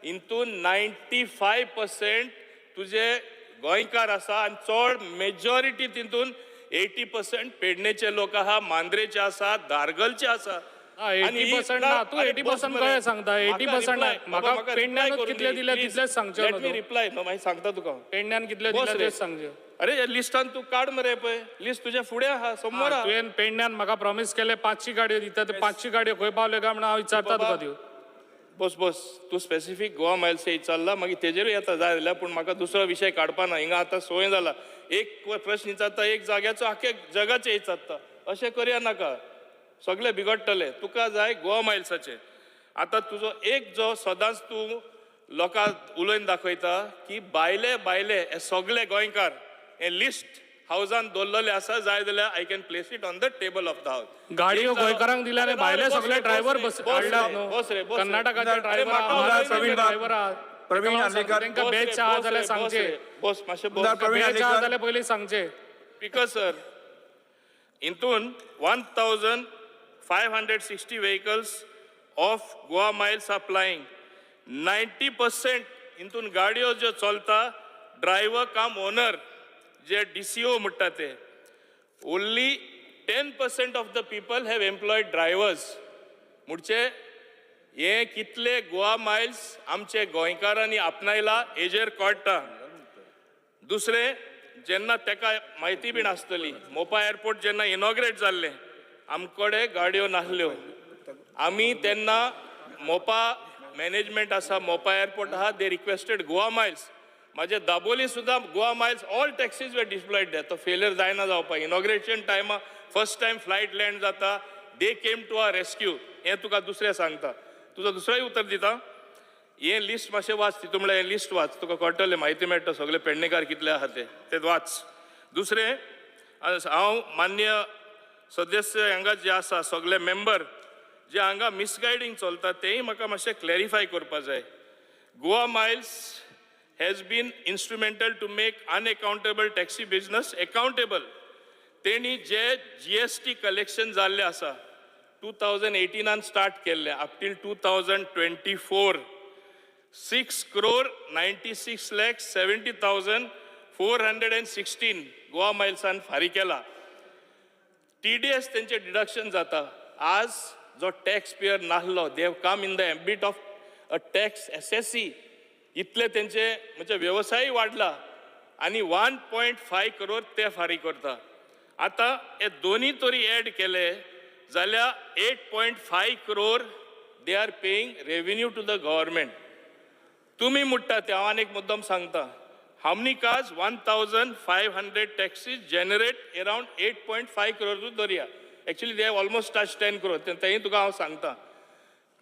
S13: हितून 95% तुजे गोंयकार आसा आनी चड मेजॉरिटी तितून 80% पेडणेचे लोक आहा, मांद्रेचे आसा, दारगलचे आसा.
S12: 80% ना, तूं 80% कशें सांगता? 80% म्हाका पेडण्यान कितले दिले तितलेच सांगचें.
S13: Let me reply, मागीर सांगता तुका.
S12: पेडण्यान कितले दिले तेच सांगचें.
S13: अरे लिस्टान तूं काड मरे, पळय लिस्ट तुज्या फुडें आहा, समोर आहा.
S12: तुवें पेडण्यान म्हाका प्रॉमीस केलें 500 गाडयो दिता, ते 500 गाडयो खंय पावल्यो काय म्हणून हांव विचारता तुका त्यो.
S13: बस बस, तूं स्पेसिफीक गोवा मायल्स विचारला, मागीर तेजेरूय येता जाय जाल्यार, पूण म्हाका दुसरो विशय काडपा ना. हिंगा आतां सोय जाला, एक प्रश्न विचारता एक जाग्याचो, आख्या जगाचें विचारता. अशें करया नाका, सगळे बिगडटले. तुका जाय गोवा मायल्साचे. आतां तुजो एक जो सदांच तूं लोकांक उलोवन दाखयता की भायले भायले हे सगळे गोंयकार, हें लिस्ट हावजान दवरलेले आसा, जाय जाल्यार I can place it on the table of the house.
S12: गाडयो गोंयकारांक दिल्या आनी भायले सगळे ड्रायव्हर बस हाडल्यात न्हू. कर्नाटकाचे ड्रायव्हर, महाराष्ट्राचे ड्रायव्हर आहात.
S6: प्रवीण आर्लेकर.
S12: तांकां बॅच आहा जाल्यार सांगचे.
S13: बस मातशें बस.
S6: प्रवीण
S12: बॅच आहा
S6: आर्लेकर.
S12: जाल्यार पयलीं सांगचे.
S13: स्पीकर सर, हितून 1560 vehicles of Goa Miles are plying. 90% हितून गाडयो ज्यो चलता, ड्रायव्हर कम ओनर जे डीसीओ म्हणटा ते. Only 10% of the people have employed drivers. म्हणजे हे कितले गोवा मायल्स आमचे गोंयकारांनी आपणायला हेजेर कळटा. दुसरें, जेन्ना तेका म्हायती बीन आसतली, मोपा एअरपोर्ट जेन्ना इनॉग्रेट जाल्लें, आमकडे गाडयो नासल्यो. आमी तेन्ना मोपा मॅनेजमेंट आसा, मोपा एअरपोर्ट आहा, they requested Goa Miles. म्हाजे दाबोली सुद्दां Goa Miles all taxis were deployed there. तो फेलियर जायना जावपाक. इनॉग्रेशन टायमा फर्स्ट टायम फ्लायट लँड जाता, they came to our rescue. हें तुका दुसरें सांगता. तुजो दुसरेंय उतर दिता. हें लिस्ट मातशें वाच. तितू म्हणल्यार हें लिस्ट वाच, तुका कळटलें, म्हायती मेळटा सगळे पेडणेकार कितले आहा ते ते वाच. दुसरें, हांव मान्य सदस्य हांगा जे आसा सगळे मेंबर जे हांगा मिसगायडींग चलता, तेंय म्हाका मातशें क्लॅरिफाय करपा जाय. Goa Miles has been instrumental to make unaccountable taxi business accountable. तेणी जे जीएसटी कलेक्शन जाल्लें आसा, 2018आन स्टार्ट केल्लें, up till 2024, 6 crore 96 lakh 70,416 Goa मायल्सान फारीक केला. टीडीएस तेंचे डिडक्शन जाता. आज जो टॅक्स पेयर नासलो, they have come in the ambit of a tax assessee. इतले तेंचे म्हणजे वेवसाय वाडला आनी 1.5 करोड ते फारीक करता. आतां हे दोनी तरी एड केले जाल्यार 8.5 crore they are paying revenue to the government. तुमी म्हणटा ते हांव आनी एक मुद्दम सांगता. How many cars? 1500 taxis generate around 8.5 crore धरया. Actually they have almost touch 10 crore. तेंय तुका हांव सांगता.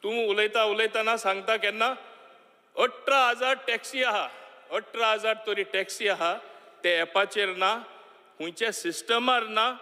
S13: तूं उलयता उलयतना सांगता केन्ना 18,000 टॅक्सी आहा. 18,000 तरी टॅक्सी आहा, ते एपाचेर ना, खंयच्या सिस्टमार ना,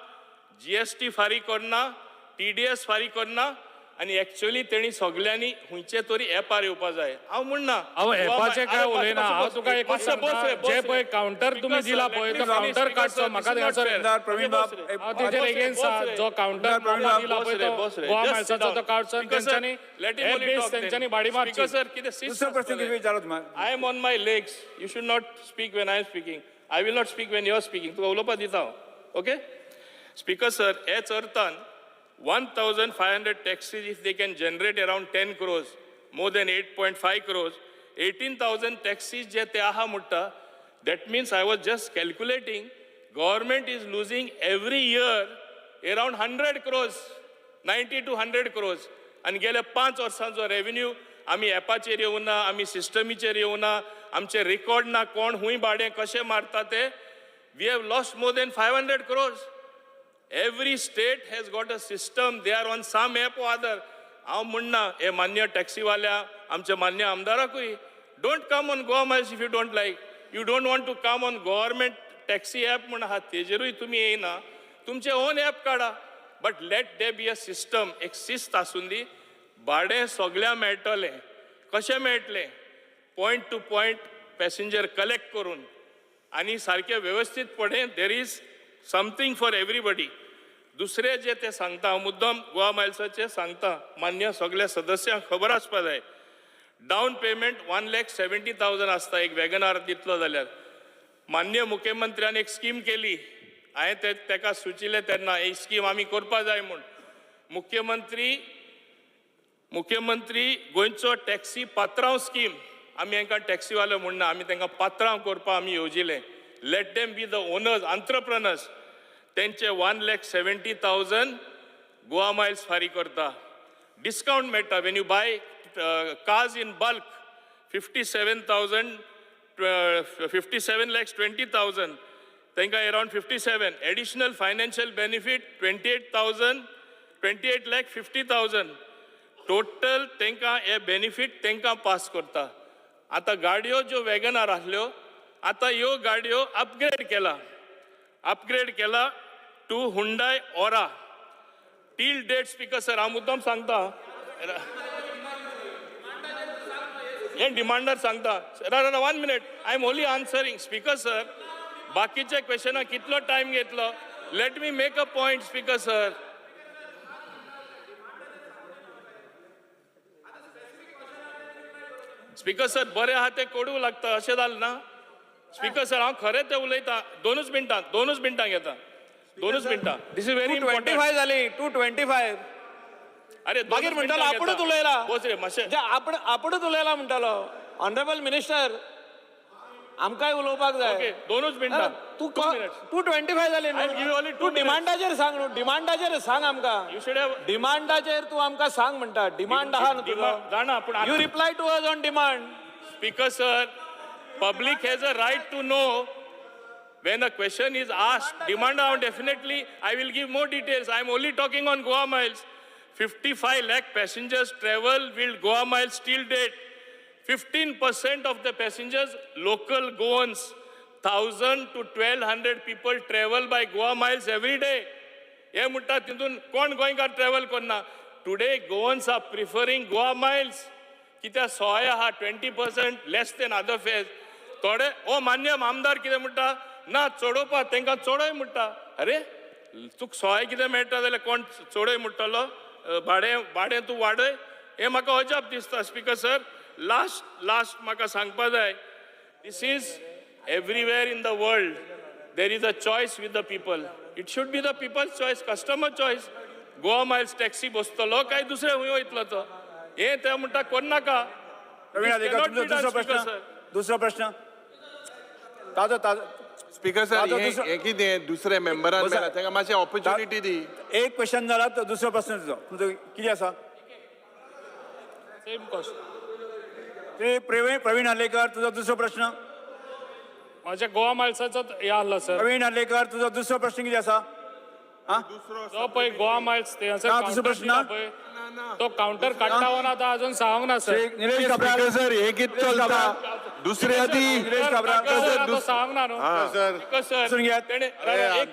S13: जीएसटी फारीक करना, टीडीएस फारीक करना आनी एक्चुअली तेणी सगल्यांनी खंयचे तरी एपार येवपा जाय. हांव म्हणना.
S12: हांव एपाचें काय उलयना. हांव तुका एकूच सांगता, जे पळय कावंटर तुमी दिला पळय, तो कावंटर काडचो. म्हाका थंयसर हांव तेजेर एगेन्स्ट आहा. जो कावंटर मोपा दिला पळय, तो गोवा मायल्साचो, तो काडचो आनी तेंच्यांनी एप बेस तेंच्यांनी भाडी मारची.
S13: सर, कितें?
S6: दुसरो प्रश्न कितें विचारलो तुम्हाला?
S13: I am on my legs. You should not speak when I am speaking. I will not speak when you are speaking. तुका उलोवपा दिता हांव. ओके स्पीकर सर, हेच अर्थान 1500 taxis, if they can generate around 10 crores, more than 8.5 crores, 18,000 taxis जे ते आहा म्हणटा, that means I was just calculating, government is losing every year around 100 crores, 90 to 100 crores. आनी गेल्या 5 वर्सांचो रेवेन्यू आमी एपाचेर येवना, आमी सिस्टमीचेर येवना, आमचे रेकॉर्ड ना, कोण खूंय भाडें कशें मारता ते. We have lost more than 500 crores. Every state has got a system, they are on some app or other. हांव म्हणना हे मान्य टॅक्सीवाल्या, आमच्या मान्य आमदाराकूय, don't come on Goa Miles if you don't like. You don't want to come on government taxi app म्हूण आहा, तेजेरूय तुमी येयना. तुमचे ओन एप काडा, but let there be a system. एक शिस्त आसून दी. भाडें सगळ्या मेळटलें. कशें मेळटलें? Point to point passenger collect करून आनी सारकें वेवस्थीतपणे. There is something for everybody. दुसरें जे ते सांगता, हांव मुद्दम गोवा मायल्साचें सांगता, मान्य सगल्या सदस्यांक खबर आसपा जाय. Down payment 1,70,000 आसता एक वॅगनार दितलो जाल्यार. मान्य मुख्यमंत्र्यान एक स्कीम केली. हांवें ते ताका सुचिल्लें तेन्ना, ही स्कीम आमी करपा जाय म्हूण. मुख्यमंत्री गोंयचो टॅक्सी पात्रांव स्कीम. आमी हांकां टॅक्सीवाले म्हणना, आमी तांकां पात्रांव करपाक आमी येवजिलें. Let them be the owners, entrepreneurs. तेंचे 1,70,000 गोवा मायल्स फारीक करता. डिस्कावंट मेळटा when you buy cars in bulk, 57,000, 57,20,000 तांकां around 57 additional financial benefit, 28,000, 28,50,000 total तांकां हे बेनिफीट तांकां पास करता. आतां गाडयो ज्यो वॅगनार आसल्यो, आतां ह्यो गाडयो अपग्रेड केला. अपग्रेड केला to Hyundai Aura. Till date speaker sir, हांव मुद्दम सांगता, हे डिमांडर सांगता. 1 minute, I am only answering speaker sir. बाकीच्या क्वेश्चनाक कितलो टायम घेतलो? Let me make a point speaker sir. Speaker sir, बरें आहा तें कोडू लागता अशें जालें ना स्पीकर सर. हांव खरें तें उलयतां. 2 मिनटां, 2 मिनटां घेता, 2 मिनटां. This is very important.
S14: 225 जाली, 225.
S13: अरे
S14: मागीर म्हणटालो आपुणूच उलयला,
S13: बोस रे मातशें
S14: आपुणूच उलयला म्हणटालो. ऑनरेबल मिनिस्टर, आमकांय उलोवपाक जाय.
S13: 2 मिनटां.
S14: तूं 225 जाली, तूं डिमांडाचेर सांग न्हू, डिमांडाचेर सांग आमकां. डिमांडाचेर तूं आमकां सांग म्हणटा. डिमांड आहा न्हू तुजो,
S13: जाणा, पूण
S14: you reply to us on demand.
S13: Speaker sir, public has a right to know when a question is asked. Demand out, definitely I will give more details. I am only talking on Goa Miles. 55 lakh passengers travel with Goa Miles till date. 15% of the passengers local Goans. 1,000 to 1,200 people travel by Goa Miles every day. हे म्हणटा तितून कोण गोंयकार travel करना. Today Goans are preferring Goa Miles. कित्याक सोय आहा, 20% less than other fares. थोडे ओ मान्य आमदार कितें म्हणटा ना चडोवपा, तांकां चडय म्हणटा. अरे तुका सोय कितें मेळटा जाल्यार कोण चडय म्हणटलो? भाडें भाडें तूं वाडय. हें म्हाका अजाप दिसता स्पीकर सर. लास्ट लास्ट म्हाका सांगपा जाय, this is everywhere in the world there is a choice with the people. It should be the people's choice, customer choice. Goa Miles taxi बसतलो काय दुसरे खंय वयतलो तो, हें ते म्हणटा कोन्नाका.
S6: दुसरो प्रश्न, दुसरो प्रश्न ताजो ताजो.
S5: स्पीकर सर, हें कितें दुसरे मेंबरान मेळ्ळा तांकां मातशें ऑपॉर्च्युनिटी दी.
S6: एक क्वेश्चन जाला तो दुसरो प्रश्न तुजो, तुजो कितें आसा?
S12: Same question.
S6: ते प्रवीण आर्लेकर, तुजो दुसरो प्रश्न.
S12: म्हाज्या गोवा मायल्साचो हे आहलो सर.
S6: प्रवीण आर्लेकर, तुजो दुसरो प्रश्न कितें आसा?
S12: जो पळय गोवा मायल्स ते
S6: दुसरो प्रश्न
S12: पळय तो कावंटर काडटा वो ना तो अजून सांगूंक ना सर.
S6: निलेश काब्राल
S5: सर, हे कितें चलता? दुसरे आदी
S6: निलेश काब्राल
S12: तो सांगूंक ना न्हू
S13: सर. एक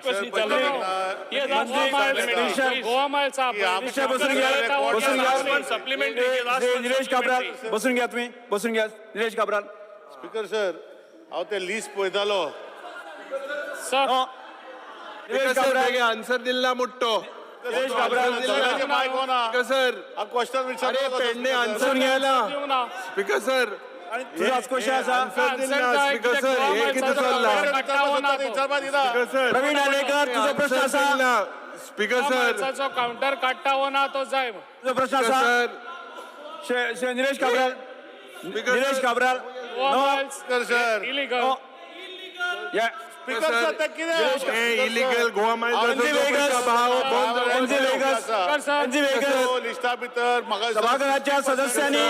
S13: क्वेश्चन विचारलो.
S12: गोवा मायल्स
S6: बसून घ्या, बसून घ्या.
S13: सप्लिमेंटरी
S6: निलेश काब्राल बसून घ्या, तुमी बसून घ्या. निलेश काब्राल.
S10: स्पीकर सर, हांव ते लिस्ट पळयतालो
S12: सर.
S5: आन्सर दिल्ला मुट्टो speaker sir.
S10: Question
S5: Pernem answer घ्यायला स्पीकर सर.
S6: तुजो क्वेश्चन आसा
S5: स्पीकर सर, हे कितें चल्लां?
S6: प्रवीण आर्लेकर, तुजो प्रश्न आसा.
S5: स्पीकर सर,
S12: कावंटर काडटा वो ना तो जाय.
S6: तुजो प्रश्न आसा Nilesh Cabral. Nilesh Cabral.
S10: Speaker sir,
S12: illegal.
S10: Speaker sir, ते कितें
S5: इलिगल गोवा मायल्स?
S10: लिस्टा भितर म्हाका
S6: सभाघराच्या सदस्यांनी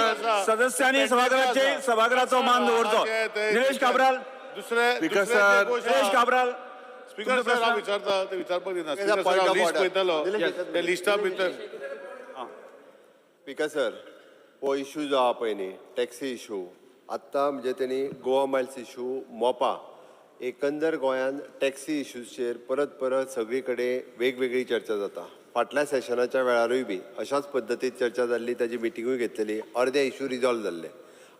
S6: सदस्यांनी सभाघराचे सभाघराचो मान दवरचो. निलेश काब्राल.
S10: दुसरे
S5: speaker sir,
S6: Nilesh Cabral.
S10: Speaker sir, हांव विचारता ते विचारपाक दिना. स्पीकर सर, हांव लिस्ट पळयतालो ते लिस्टा भितर.
S15: स्पीकर सर, हो इशू जो आहा पळय न्ही, टॅक्सी इशू, आत्तां म्हणजे तेणी गोवा मायल्स इशू, मोपा, एकंदर गोंयांत टॅक्सी इशूजचेर परत परत सगळी कडेन वेगवेगळी चर्चा जाता. फाटल्या सेशनाच्या वेळारूय बी अशाच पद्दतीन चर्चा जाल्ली, ताजी मिटिंगूय घेतलेली, अर्दे इशू रिजॉल्व जाल्ले.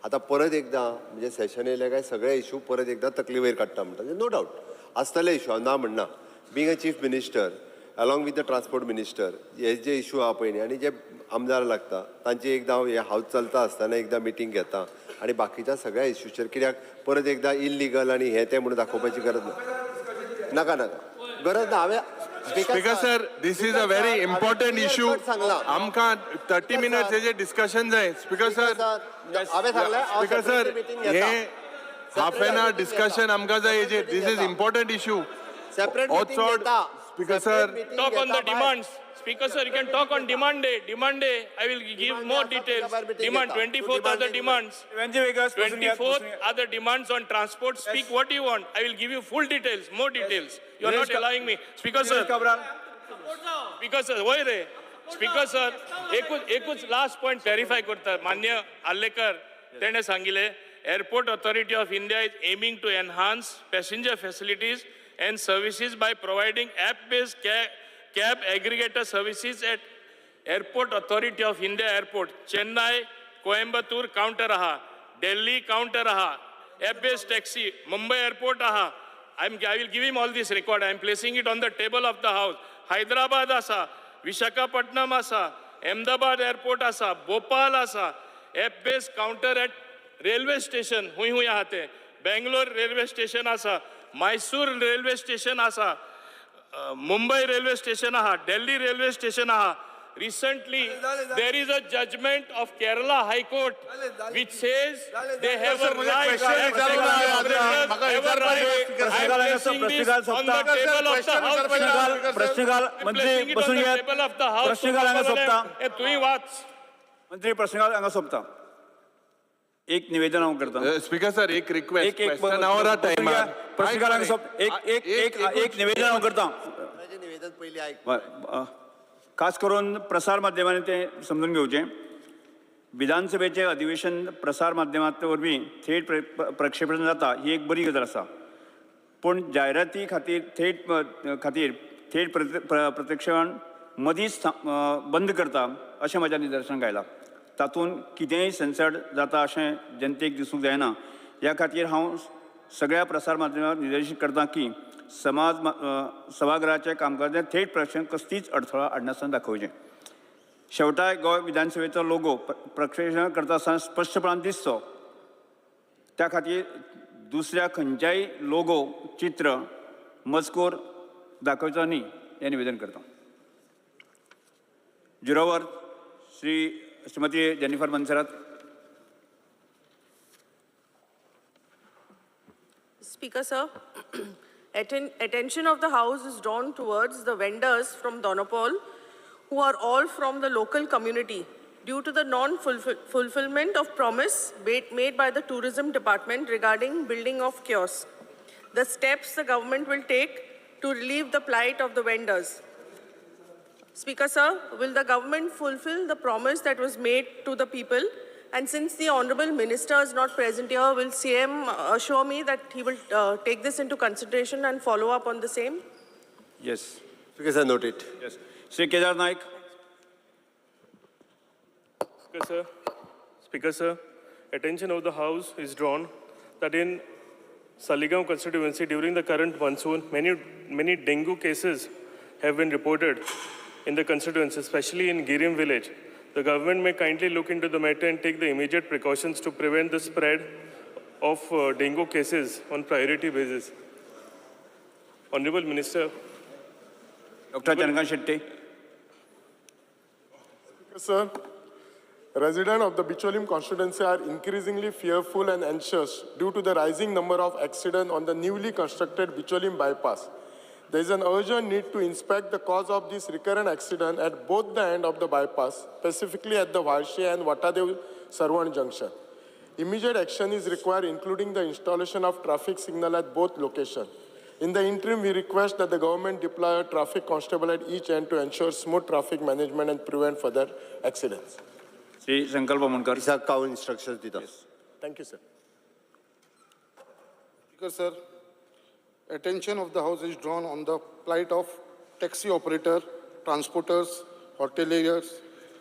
S15: आतां परत एकदां म्हणजे सेशन येयले काय सगळे इशू परत एकदां तकली वयर काडटा म्हणटा. नो डावट आसतले इशू, हांव ना म्हणना. Being a chief minister along with the transport minister, हे जे इशू आहा पळय न्ही, आनी जे आमदार लागता तांची एकदां हे हावज चलता आसतना एकदां मिटींग घेता आनी बाकीच्या सगळ्या इशूचेर, कित्याक परत एकदां इलिगल आनी हें तें म्हणून दाखोवपाची गरज ना. नाका नाका, गरज ना. हांवें
S5: speaker sir, this is a very important issue.
S15: सांगलां.
S5: आमकां 30 मिनट्स हेजे डिस्कशन जाय स्पीकर सर.
S15: हांवें सांगलें, हांव
S5: स्पीकर सर,
S15: separately meeting घेता.
S5: हे हाफ एन our discussion आमकां जाय हेजेर. This is important issue.
S15: Separate
S5: हो
S15: meeting
S5: चड
S15: घेता.
S5: Speaker sir,
S13: Talk on the demands. Speaker sir, you can talk on demand day. Demand day, I will give more details. Demand 24th are the demands. 24th are the demands on transport. Speak what you want. I will give you full details, more details. You are not allowing me. Speaker sir. Speaker sir, वय रे. Speaker sir, एकूच एकूच last point clarify करता. मान्य आर्लेकर तेणे सांगिले, Airport Authority of India is aiming to enhance passenger facilities and services by providing app-based cab aggregator services at Airport Authority of India Airport, Chennai, Coimbatore counter aha, Delhi counter aha, app-based taxi, Mumbai airport aha. I will give him all this record. I am placing it on the table of the house. Hyderabad asa, Vishakhapatnam asa, Ahmedabad airport asa, Bhopal asa, app-based counter at railway station, hui hui ahate, Bangalore railway station asa, Mysore railway station asa, Mumbai railway station aha, Delhi railway station aha. Recently, there is a judgment of Kerala High Court which says they have a right.
S6: प्रश्नकाल बसून घेयात. प्रश्नकाल हांगा सोंपता.
S13: तुवें वाच.
S6: मंत्री प्रश्नकाल हांगा सोंपता. एक निवेदन हांव करता.
S5: स्पीकर सर, एक रिक्वेस्ट.
S6: प्रश्नकाल हांगा सोंप. एक एक एक एक निवेदन हांव करता.
S15: निवेदन पयलीं आयक.
S6: खास करून प्रसार माध्यमांनी तें समजून घेवचें. विधानसभेचें अधिवेशन प्रसार माध्यमांतल्या वरवीं थेट प्रक्षेपण जाता ही एक बरी गजाल आसा, पूण जायराती खातीर थेट प्रत्यक्षण मदींच बंद करता अशें म्हज्या निदर्शनाक आयलां. तातूंत कितेंय सेन्सर्ड जाता अशें जनतेक दिसूंक जायना. ह्या खातीर हांव सगळ्या प्रसार माध्यमांक निर्देशीत करता की समाज सभागृहाच्या कामकाजांत थेट प्रक्षेपण कसलीच अडथळो हाडनासतना दाखोवचें. शेवटाक गोंय विधानसभेचो लोगो प्रक्षेपण करता आसतना स्पश्टपणान दिसचो त्या खातीर दुसऱ्या खंयच्याय लोगो चित्र मजकूर दाखोवचो न्ही हें निवेदन करता. Zero hour Shrimati Jennifer Monserrate.
S16: Speaker sir, attention of the House is drawn towards the vendors from Dona Paula, who are all from the local community, due to the non-fulfillment of promise made by the tourism department regarding building of kiosks. The steps the government will take to relieve the plight of the vendors. Speaker sir, will the government fulfill the promise that was made to the people? And since the Honorable Minister is not present here, will CM assure me that he will take this into consideration and follow up on the same?
S6: Yes.
S15: Speaker sir, note it.
S6: Yes. Shri Kedar Naik.
S17: Speaker sir, attention of the House is drawn that in Saligao constituency during the current monsoon, many dengue cases have been reported in the constituency, especially in Girim village. The government may kindly look into the matter and take the immediate precautions to prevent the spread of dengue cases on priority basis. Honorable Minister.
S6: Dr. Chandrakant Shetty.
S5: Sir, residents of the Bicholim constituency are increasingly fearful and anxious due to the rising number of accidents on the newly constructed Bicholim bypass. There is an urgent need to inspect the cause of this recurrent accident at both the end of the bypass, specifically at the Varshe and Vatadev Sarvan junction. Immediate action is required, including the installation of traffic signal at both locations. In the interim, we request that the government deploy a traffic constable at each end to ensure smooth traffic management and prevent further accidents.
S6: Shri Sankalp Amonkar.
S15: Sir, instructions. Yes.
S5: Thank you, sir.
S9: Speaker, sir, attention of the House is drawn on the plight of taxi operator, transporters, hoteliers,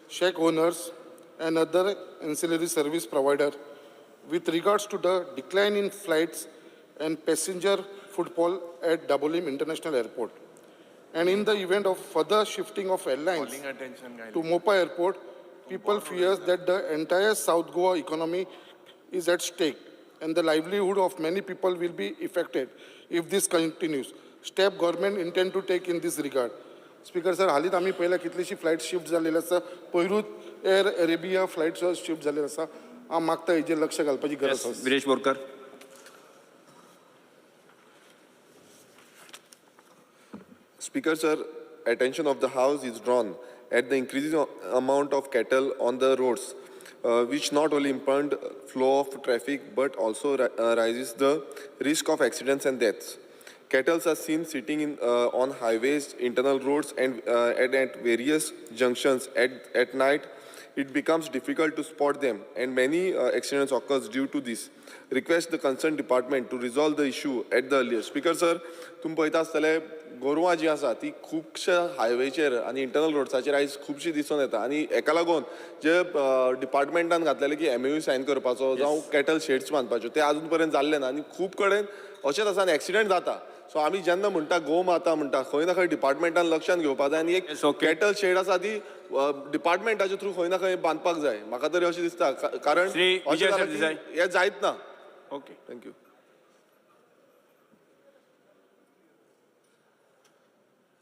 S9: shack owners, and other ancillary service provider with regards to the decline in flights and passenger footfall at Dabolim International Airport. And in the event of further shifting of airlines to Mopa Airport, people fears that the entire South Goa economy is at stake and the livelihood of many people will be affected if this continues. Step government intend to take in this regard. Speaker sir, हालींच आमी पळयल्या कितलीशी flight shift जाल्लेली आसा. पयरूच air Arabia flight shift जाल्लेली आसा. हांव मागता हेजेर लक्ष घालपाची गरज आसा.
S6: Viresh Borkar.
S5: Speaker sir, attention of the House is drawn at the increasing amount of cattle on the roads, which not only impede flow of traffic but also raises the risk of accidents and deaths. Cattle are seen sitting on highways, internal roads, and at various junctions at night It becomes difficult to spot them and many accidents occurs due to this. Request the concern department to resolve the issue at the earliest. Speaker sir, तुमी पळयता आसतले गोरवां जीं आसा ती खुबश्या हायवेचेर आनी इंटरनल रोड्साचेर आयज खुबशीं दिसून येता आनी हेका लागून जे डिपार्टमेंटान घातलेले की एमओयू सायन करपाचो जावं कॅटल शेड्स बांदपाच्यो ते आजून पर्यंत जाल्ले ना आनी खूब कडेन अशेंच आसा आनी एक्सिडंट जाता. सो आमी जेन्ना म्हणटा गो माता म्हणटा खंय ना खंय डिपार्टमेंटान लक्षान घेवपा जाय आनी एक कॅटल शेड आसा ती डिपार्टमेंटाच्या थ्रू खंय ना खंय बांदपाक जाय. म्हाका तरी अशें दिसता, कारण अशें हें जायत ना. Okay, thank you.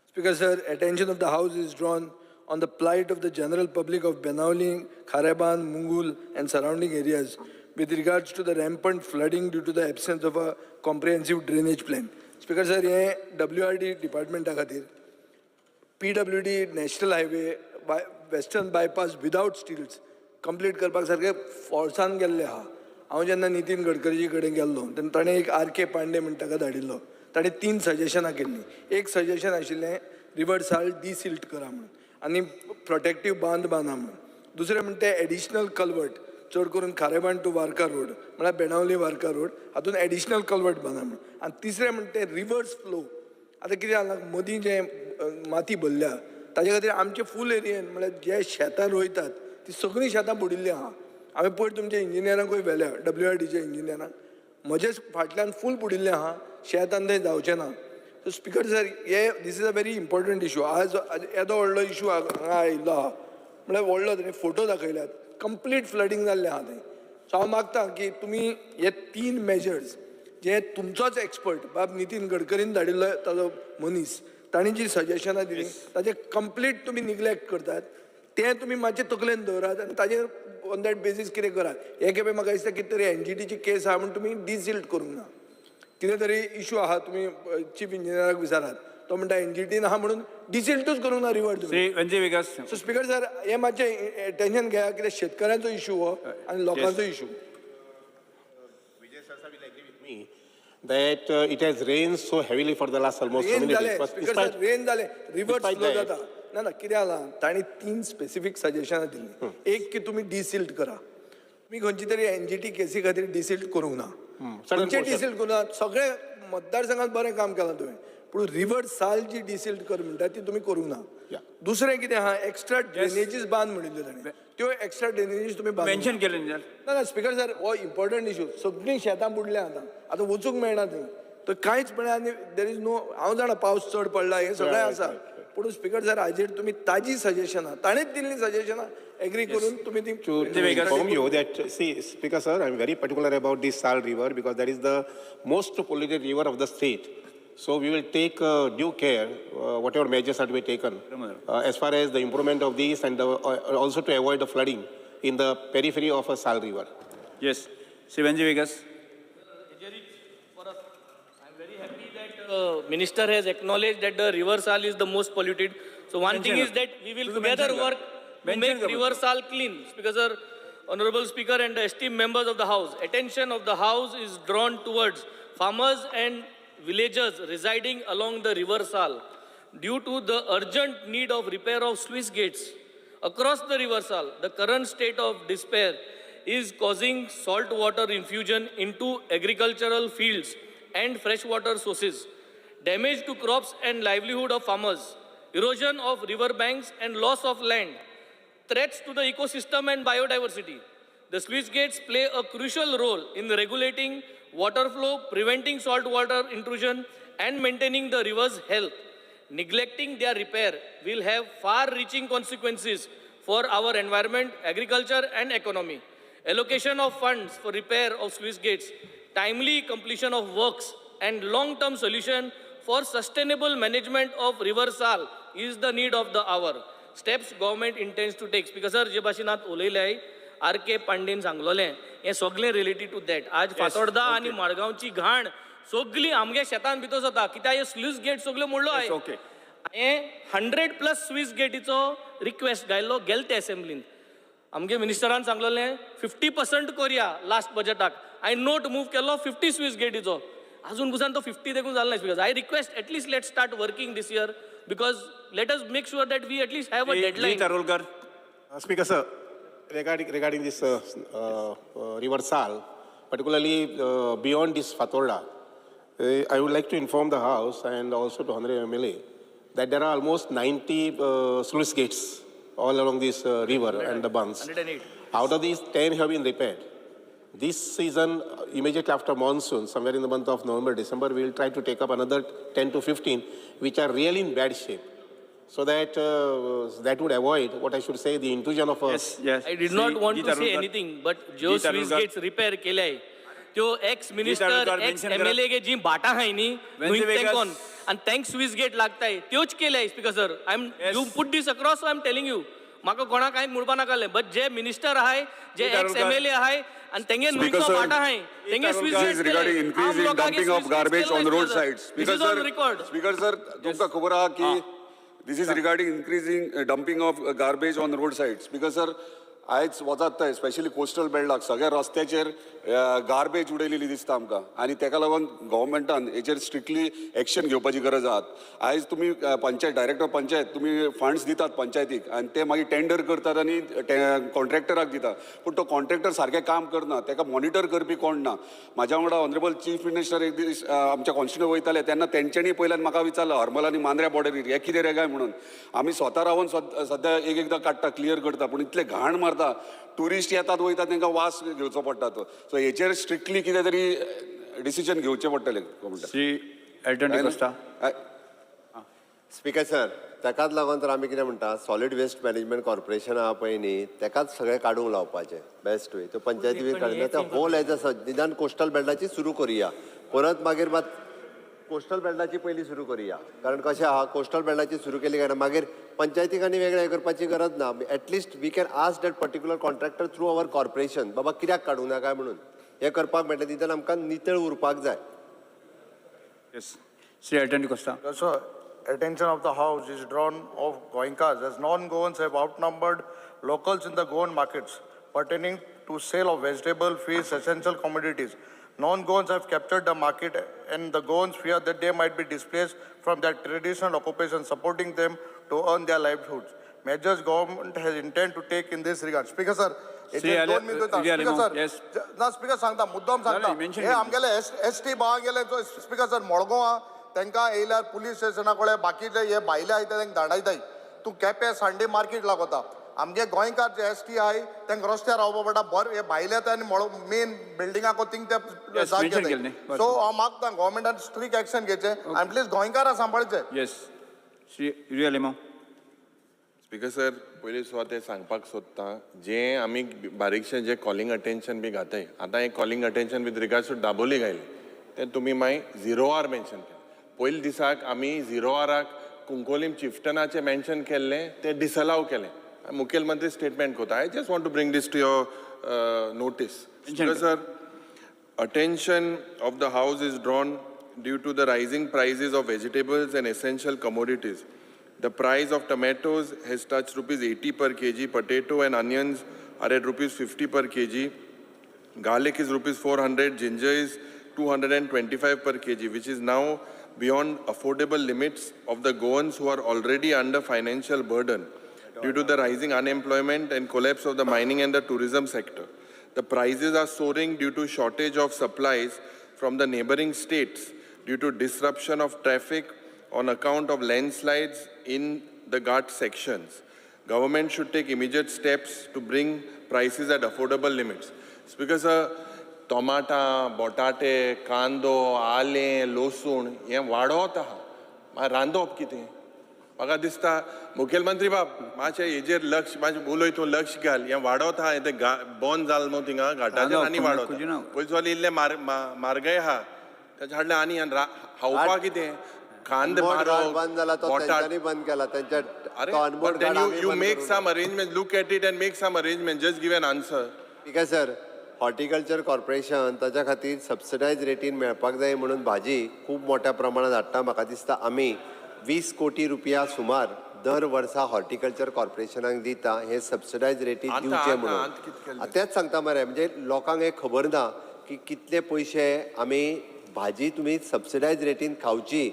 S3: Speaker sir, attention of the House is drawn on the plight of the general public of Benaulim, Kharebandh, Mungul and surrounding areas with regards to the rampant flooding due to the absence of a comprehensive drainage plan. Speaker sir, हे WRD डिपार्टमेंटा खातीर PWD national highway western bypass without stilts complete करपाक सारकें फोर्सान गेल्लें आहा. हांव जेन्ना नितीन गडकरीजी कडेन गेल्लो तेन्ना ताणें एक आर.के. पांडे म्हण ताका धाडिल्लो. ताणें 3 सजेशनां केल्लीं. एक सजेशन आशिल्लें रिवर साल डिसिल्ट करा म्हणून आनी प्रोटेक्टीव बांद बांदा म्हणून. दुसरें म्हणटा तें एडिशनल कलवट चड करून खारेबांद टू वारका रोड म्हळ्यार बेणावली वारका रोड हातून एडिशनल कलवट बांदा म्हणून. आनी तिसरें म्हणटा तें रिवर्स फ्लो. आतां कितें जालां, मदीं जें माती भरल्या ताजे खातीर आमचे फूल एरियेन म्हळ्यार जे शेतां रोयतात ती सगळीं शेतां बुडिल्लीं आहा. हांवें पयर तुमच्या इंजिनियरांकूय व्हेल्या, WRDच्या इंजिनियरांक, म्हजेच फाटल्यान फूल बुडिल्लें आहा शेत आनी थंय जावचें ना. सो स्पीकर सर, हे this is a very important issue. आज येदो व्हडलो इशू हांगा आयिल्लो आहा, म्हळ्यार व्हडलो ताणें फोटो दाखयल्यात, कंप्लीट फ्लडींग जाल्लें आहा थंय. सो हांव मागता की तुमी हे 3 मेजर्स जे तुमचोच एक्सपर्ट बाब नितीन गडकरीन धाडिल्लो ताजो मनीस, ताणें जी सजेशनां दिलीं ताजें कंप्लीट तुमी निग्लेक्ट करतात, तें तुमी मातशें तकलेन दवरात आनी ताजेर ऑन that basis कितें करात. हे खेपे म्हाका दिसता कितें तरी NGTची केस आहा म्हूण तुमी डिसिल्ट करूंक ना, कितें तरी इशू आहा, तुमी चीफ इंजिनियराक विचारात, तो म्हणटा NGTन आहा म्हणून डिसिल्टूच करूंक ना रिवर तुमी. सो स्पीकर सर, हें मातशें टेंशन घेया, कित्याक शेतकऱ्यांचो इशू हो आनी लोकांचो issue.
S18: That it has rained so heavily for the last almost so many days.
S3: Speaker sir, rain जालें, रिवर्स फ्लो जाता. ना ना, कितें जालां, तांणी 3 स्पेसिफीक सजेशनां दिल्लीं. एक की तुमी डिसिल्ट करा, तुमी खंयची तरी NGT केसी खातीर डिसिल्ट करूंक ना, खंयचें डिसिल्ट करूंक ना, सगळे मतदारसंघात बरें काम केलां तुवें, पूण रिवर साल जी डिसिल्ट कर म्हणटा ती तुमी करूंक ना. दुसरें कितें आहा, एक्स्ट्रा ड्रेनेजीस बांद म्हणिल्ल्यो ताणें, त्यो एक्स्ट्रा ड्रेनेजीस तुमी
S6: मेन्शन केले ना.
S3: ना स्पीकर सर, हो इम्पॉर्टंट इशू. सगळीं शेतां बुडल्यां आतां, आतां वचूंक मेळना थंय, तर कांयच मेळना आनी there is no. हांव जाणा पावस चड पडला हें सगळें आसा, पूण स्पीकर सर हाजेर तुमी ताजी सजेशनां, ताणेंच दिल्लीं सजेशनां एग्री करून तुमी ती.
S18: To inform you that, see, Speaker sir, I am very particular about this Sal River because that is the most polluted river of the state. So we will take due care, whatever measures are to be taken as far as the improvement of this and also to avoid the flooding in the periphery of a Sal River.
S6: Yes, Shri Venzy Viegas.
S8: I'm very happy that Minister has acknowledged that the river Sal is the most polluted. So one thing is that we will together work to make river Sal clean. Speaker sir, Honorable Speaker and the esteemed members of the House, attention of the House is drawn towards farmers and villagers residing along the river Sal due to the urgent need of repair of sluice gates across the river Sal. The current state of despair is causing salt water infusion into agricultural fields and freshwater sources, damage to crops and livelihood of farmers, erosion of river banks and loss of land, threats to the ecosystem and biodiversity. The sluice gates play a crucial role in regulating water flow, preventing salt water intrusion, and maintaining the river's health. Neglecting their repair will have far-reaching consequences for our environment, agriculture, and economy. Allocation of funds for repair of sluice gates, timely completion of works, and long-term solution for sustainable management of River Sal is the need of the hour. Steps government intends to take. Speaker sir, जे भाशेन आत उलयले R K Pandian सांगलोलें हें सगळें related two that. आज फातोर्डा आनी मडगांवची घाण सगळी आमगे शेतान भितर जाता, कित्याक हे स्लूस गेट सगळ्यो मोडलो. हांवें 100+ स्विस गेटीचो रिक्वेस्ट घायल्लो गेल ते असेंब्लीन. आमगे मिनिस्टरान सांगलोलें 50% करया लास्ट बजेटाक. हांवें नोट मूव केलो 50 स्विस गेटीचो, अजून पसून तो 50 देखून जालो ना. Because I request at least let start working this year, because let us make sure that we at least have a deadline.
S6: Tarolkar.
S18: Speaker sir, Regarding this River Sal, particularly beyond this Fatorda, I would like to inform the House and also to Honorable MLA that there are almost 90 sluice gates all along this river and the bunds.
S8: 108.
S18: Out of these, 10 have been repaired. This season, immediately after monsoon, somewhere in the month of November, December, we will try to take up another 10 to 15, which are really in bad shape. So that that would avoid, what I should say, the intrusion of a...
S6: Yes, yes.
S8: I did not want to say anything, but ज्यो Swiss Gates repair केल्याय त्यो ex minister, ex MLA गे जी भाटां आहाय न्ही न्हंयक तेंकोन आनी तांकां स्विस गेट लागताय त्योच केल्याय. Speaker sir, I am you put this across, I am telling you, म्हाका कोणाक कांय म्हणपा नाकालें, बट जे मिनिस्टर आहाय, जे एक्स एमएलए आहाय आनी तेंगे न्हंयचो भाटां आहाय तेंगे Swiss gates
S19: regarding increase in dumping of garbage on road sides. Speaker sir, तुमकां खबर आहा की this is regarding increasing dumping of garbage on road sides. Speaker sir, आयज वचात थंय स्पेशली कोस्टल बेल्टाक सगळ्या रस्त्याचेर गार्बेज उडयलेली दिसता आमकां आनी तेका लागून गव्हर्मेंटान हेचेर स्ट्रिक्टली एक्शन घेवपाची गरज आहा. आयज तुमी पंचायत डायरेक्टर पंचायत तुमी फंड्स दितात पंचायतीक आनी ते मागीर टेंडर करतात आनी कॉन्ट्रॅक्टराक दितात, पूण तो कॉन्ट्रॅक्टर सारकें काम करना, तेका मॉनिटर करपी कोण ना. म्हाज्या वांगडा ऑनरेबल चीफ मिनिस्टर एक दीस आमच्या कॉन्स्टिट्युएंट वयताले तेन्ना तेंच्यांनी पयल्यान म्हाका विचारलं हरमल आनी मांद्र्या बॉर्डरीर हें कितें रे काय म्हणून. आमी स्वता रावन सद्या एक एकदां काडटा, क्लियर करता, पूण इतले घाण मारता, ट्युरिस्ट येतात वयतात तांकां वास घेवचो पडटा तो. सो हेचेर स्ट्रिक्टली कितें तरी डिसिजन घेवचें पडटलें गव्हर्मेंटाक.
S6: श्री एल्टन डिकोस्टा.
S15: स्पीकर सर, ताकाच लागून तर आमी कितें म्हणटा, सॉलिड वेस्ट मॅनेजमेंट कॉर्पोरेशन आहा पळय न्ही, तेकाच सगळें काडूंक लावपाचें बेस्ट वे. त्यो पंचायती बी काडना ते होल एज आसा, निदान कोस्टल बेल्टाची सुरू करुया, परत मागीर मात कोस्टल बेल्टाची पयलीं सुरू करुया. कारण कशें आहा, कोस्टल बेल्टाची सुरू केली काय ना मागीर पंचायतीक आनी वेगळें करपाची गरज ना. At least we can ask that particular contractor through our corporation, बाबा कित्याक काडूंक ना काय म्हणून. हें करपाक मेळटलें, निदान आमकां नितळ उरपाक जाय.
S6: Yes, Shri Elton D'Costa.
S20: Attention of the House is drawn of Goenkas as non-Goans have outnumbered locals in the Goan markets pertaining to sale of vegetable, fish, essential commodities. Non-Goans have captured the market and the Goans fear that they might be displaced from their traditional occupation, supporting them to earn their livelihoods. Measures government has intent to take in this regard. Speaker sir, ना speaker सांगता, मुद्दाम सांगता, हे आमगेले S T भावां गेले speaker sir Madgaon तांकां येयल्यार police स्टेशना कडेन बाकीचे हे भायले आयता तांकां धाडायताय. तूं केपें सांडे मार्केट लागता, आमगे गोंयकार जे एस टी आहाय तांकां रस्त्यार रावपा पडटा. बरें हे भायले येता आनी मेन बिल्डिंगाक थिंग ते जागे. सो हांव मागता गव्हर्मेंटान स्ट्रिक्ट एक्शन घेवचें आनी प्लीज गोंयकारां सांबाळचें.
S6: Yes, Shri Yuri Alemao.
S5: Speaker sir, पयलीं सुद्दां तें सांगपाक सोदता, जें आमी बारीकशें जें कॉलिंग अटेन्शन बी घाताय, आतां हें calling attention with regards to Dabolim घायलें तें तुमी मागीर झिरो आर मेन्शन केलें. पयल्या दिसाक आमी झिरो आराक कुंकोलीम चिफ्टनाचें मेन्शन केल्लें तें डिसअलाव केलें. मुखेलमंत्री स्टेटमेंट करता. I just want to bring this to your notice. Speaker sir, attention of the house is drawn due to the rising prices of vegetables and essential commodities. The price of tomatoes has touched rupees 80 per kg, potato and onions are at rupees 50 per kg, garlic is rupees 400, ginger is 225 per kg, which is now beyond affordable limits of the Goans who are already under financial burden due to the rising unemployment and collapse of the mining and the tourism sector. The prices are soaring due to shortage of supplies from the neighboring states due to disruption of traffic on account of landslides in the Ghat sections. Government should take immediate steps to bring prices at affordable limits. Speaker sir, टोमाटां, बटाटे, कांदो, आलें, लसूण हें वाडत आहा. मागीर रांदप कितें? म्हाका दिसता मुखेलमंत्री बाब मातशें हेजेर लक्ष, मातशें उलय तूं लक्ष घाल. हें वाडत आहा, तें बंद जालें न्हू थिंगा घाटाचेर आनी वाडत. पयलीं जाल्यार इल्लें म्हारगाय आहा, तेच्या हाडलें आनी खावपाक कितें? कांदे
S15: बंद जाला तो तेंच्यांनी बंद केला तेंच्या.
S5: But then you make some arrangement, look at it and make some arrangement, just give an answer.
S15: ठीक आहे सर, हॉर्टिकल्चर कॉर्पोरेशन ताच्या खातीर सबसिडायज रेटीन मेळपाक जाय म्हणून भाजी खूब मोठ्या प्रमाणात हाडटा. म्हाका दिसता आमी 20 कोटी रुपया सुमार दर वर्सा हॉर्टिकल्चर कॉर्पोरेशनाक दिता, हे सबसिडायज रेटीन दिवचे म्हणून. तेंच सांगता मरे, म्हणजे लोकांक हें खबर ना की कितले पयशे आमी भाजी तुमी सबसिडायज रेटीन खावची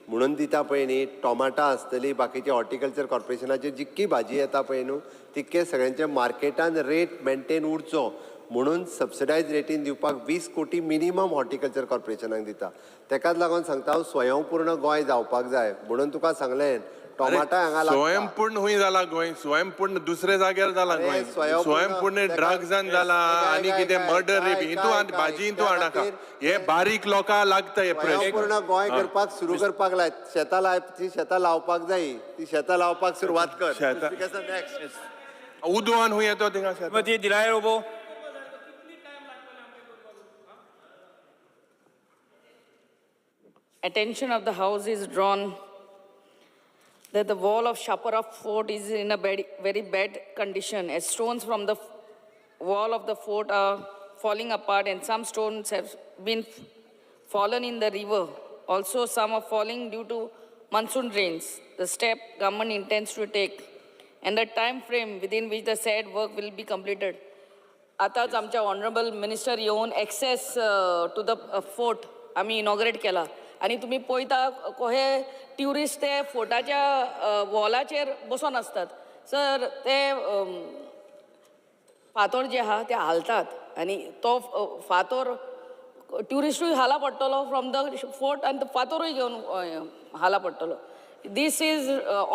S15: म्हणून दिता पळय न्ही, टोमाटां आसतली, बाकीचे हॉर्टिकल्चर कॉर्पोरेशनाचेर जितकी भाजी येता पळय न्हू तितके सगळ्यांचे मार्केटान रेट मेंटेन उरचो म्हणून सबसिडायज रेटीन दिवपाक 20 कोटी मिनिमम हॉर्टिकल्चर कॉर्पोरेशनाक दिता. तेकाच लागून सांगता हांव, स्वयंपूर्ण गोंय जावपाक जाय म्हणून तुका सांगलें. टोमाटां हांगा लागता.
S21: स्वयंपूर्ण हुंय जाला गोंय, स्वयंपूर्ण दुसऱ्या जाग्यार जाला गोंय. स्वयंपूर्ण ड्रग्सान जाला आनी कितें मर्डर रेप हितू भाजी हितू हाडनाका. हे बारीक लोकांक लागता हे प्रश्न.
S15: स्वयंपूर्ण गोंय करपाक सुरू करपाक लाय, शेतां लाय, ती शेतां लावपाक जाय, ती शेतां लावपाक सुरवात कर.
S21: उदवान हुंय येतो थिंगा.
S6: श्रीमती दिलाय robo.
S11: Attention of the House is drawn that the wall of Chapora Fort is in a very bad condition, as stones from the wall of the fort are falling apart and some stones have been fallen in the river. Also, some are falling due to monsoon rains. The step government intends to take and the time frame within which the said work will be completed. आताच आमच्या honourable minister येवन access two the fort आमी inaugurate केला आनी तुमी पळयता कोहे tourist ते फोर्टाच्या वॉलाचेर बसोन आसतात. सर ते फातोर जे आहा ते हालतात आनी तो फातोर ट्युरिस्टूय हाला पडटलो फ्रॉम the fort आनी तो फातोरूय घेवन हाला पडटलो. This is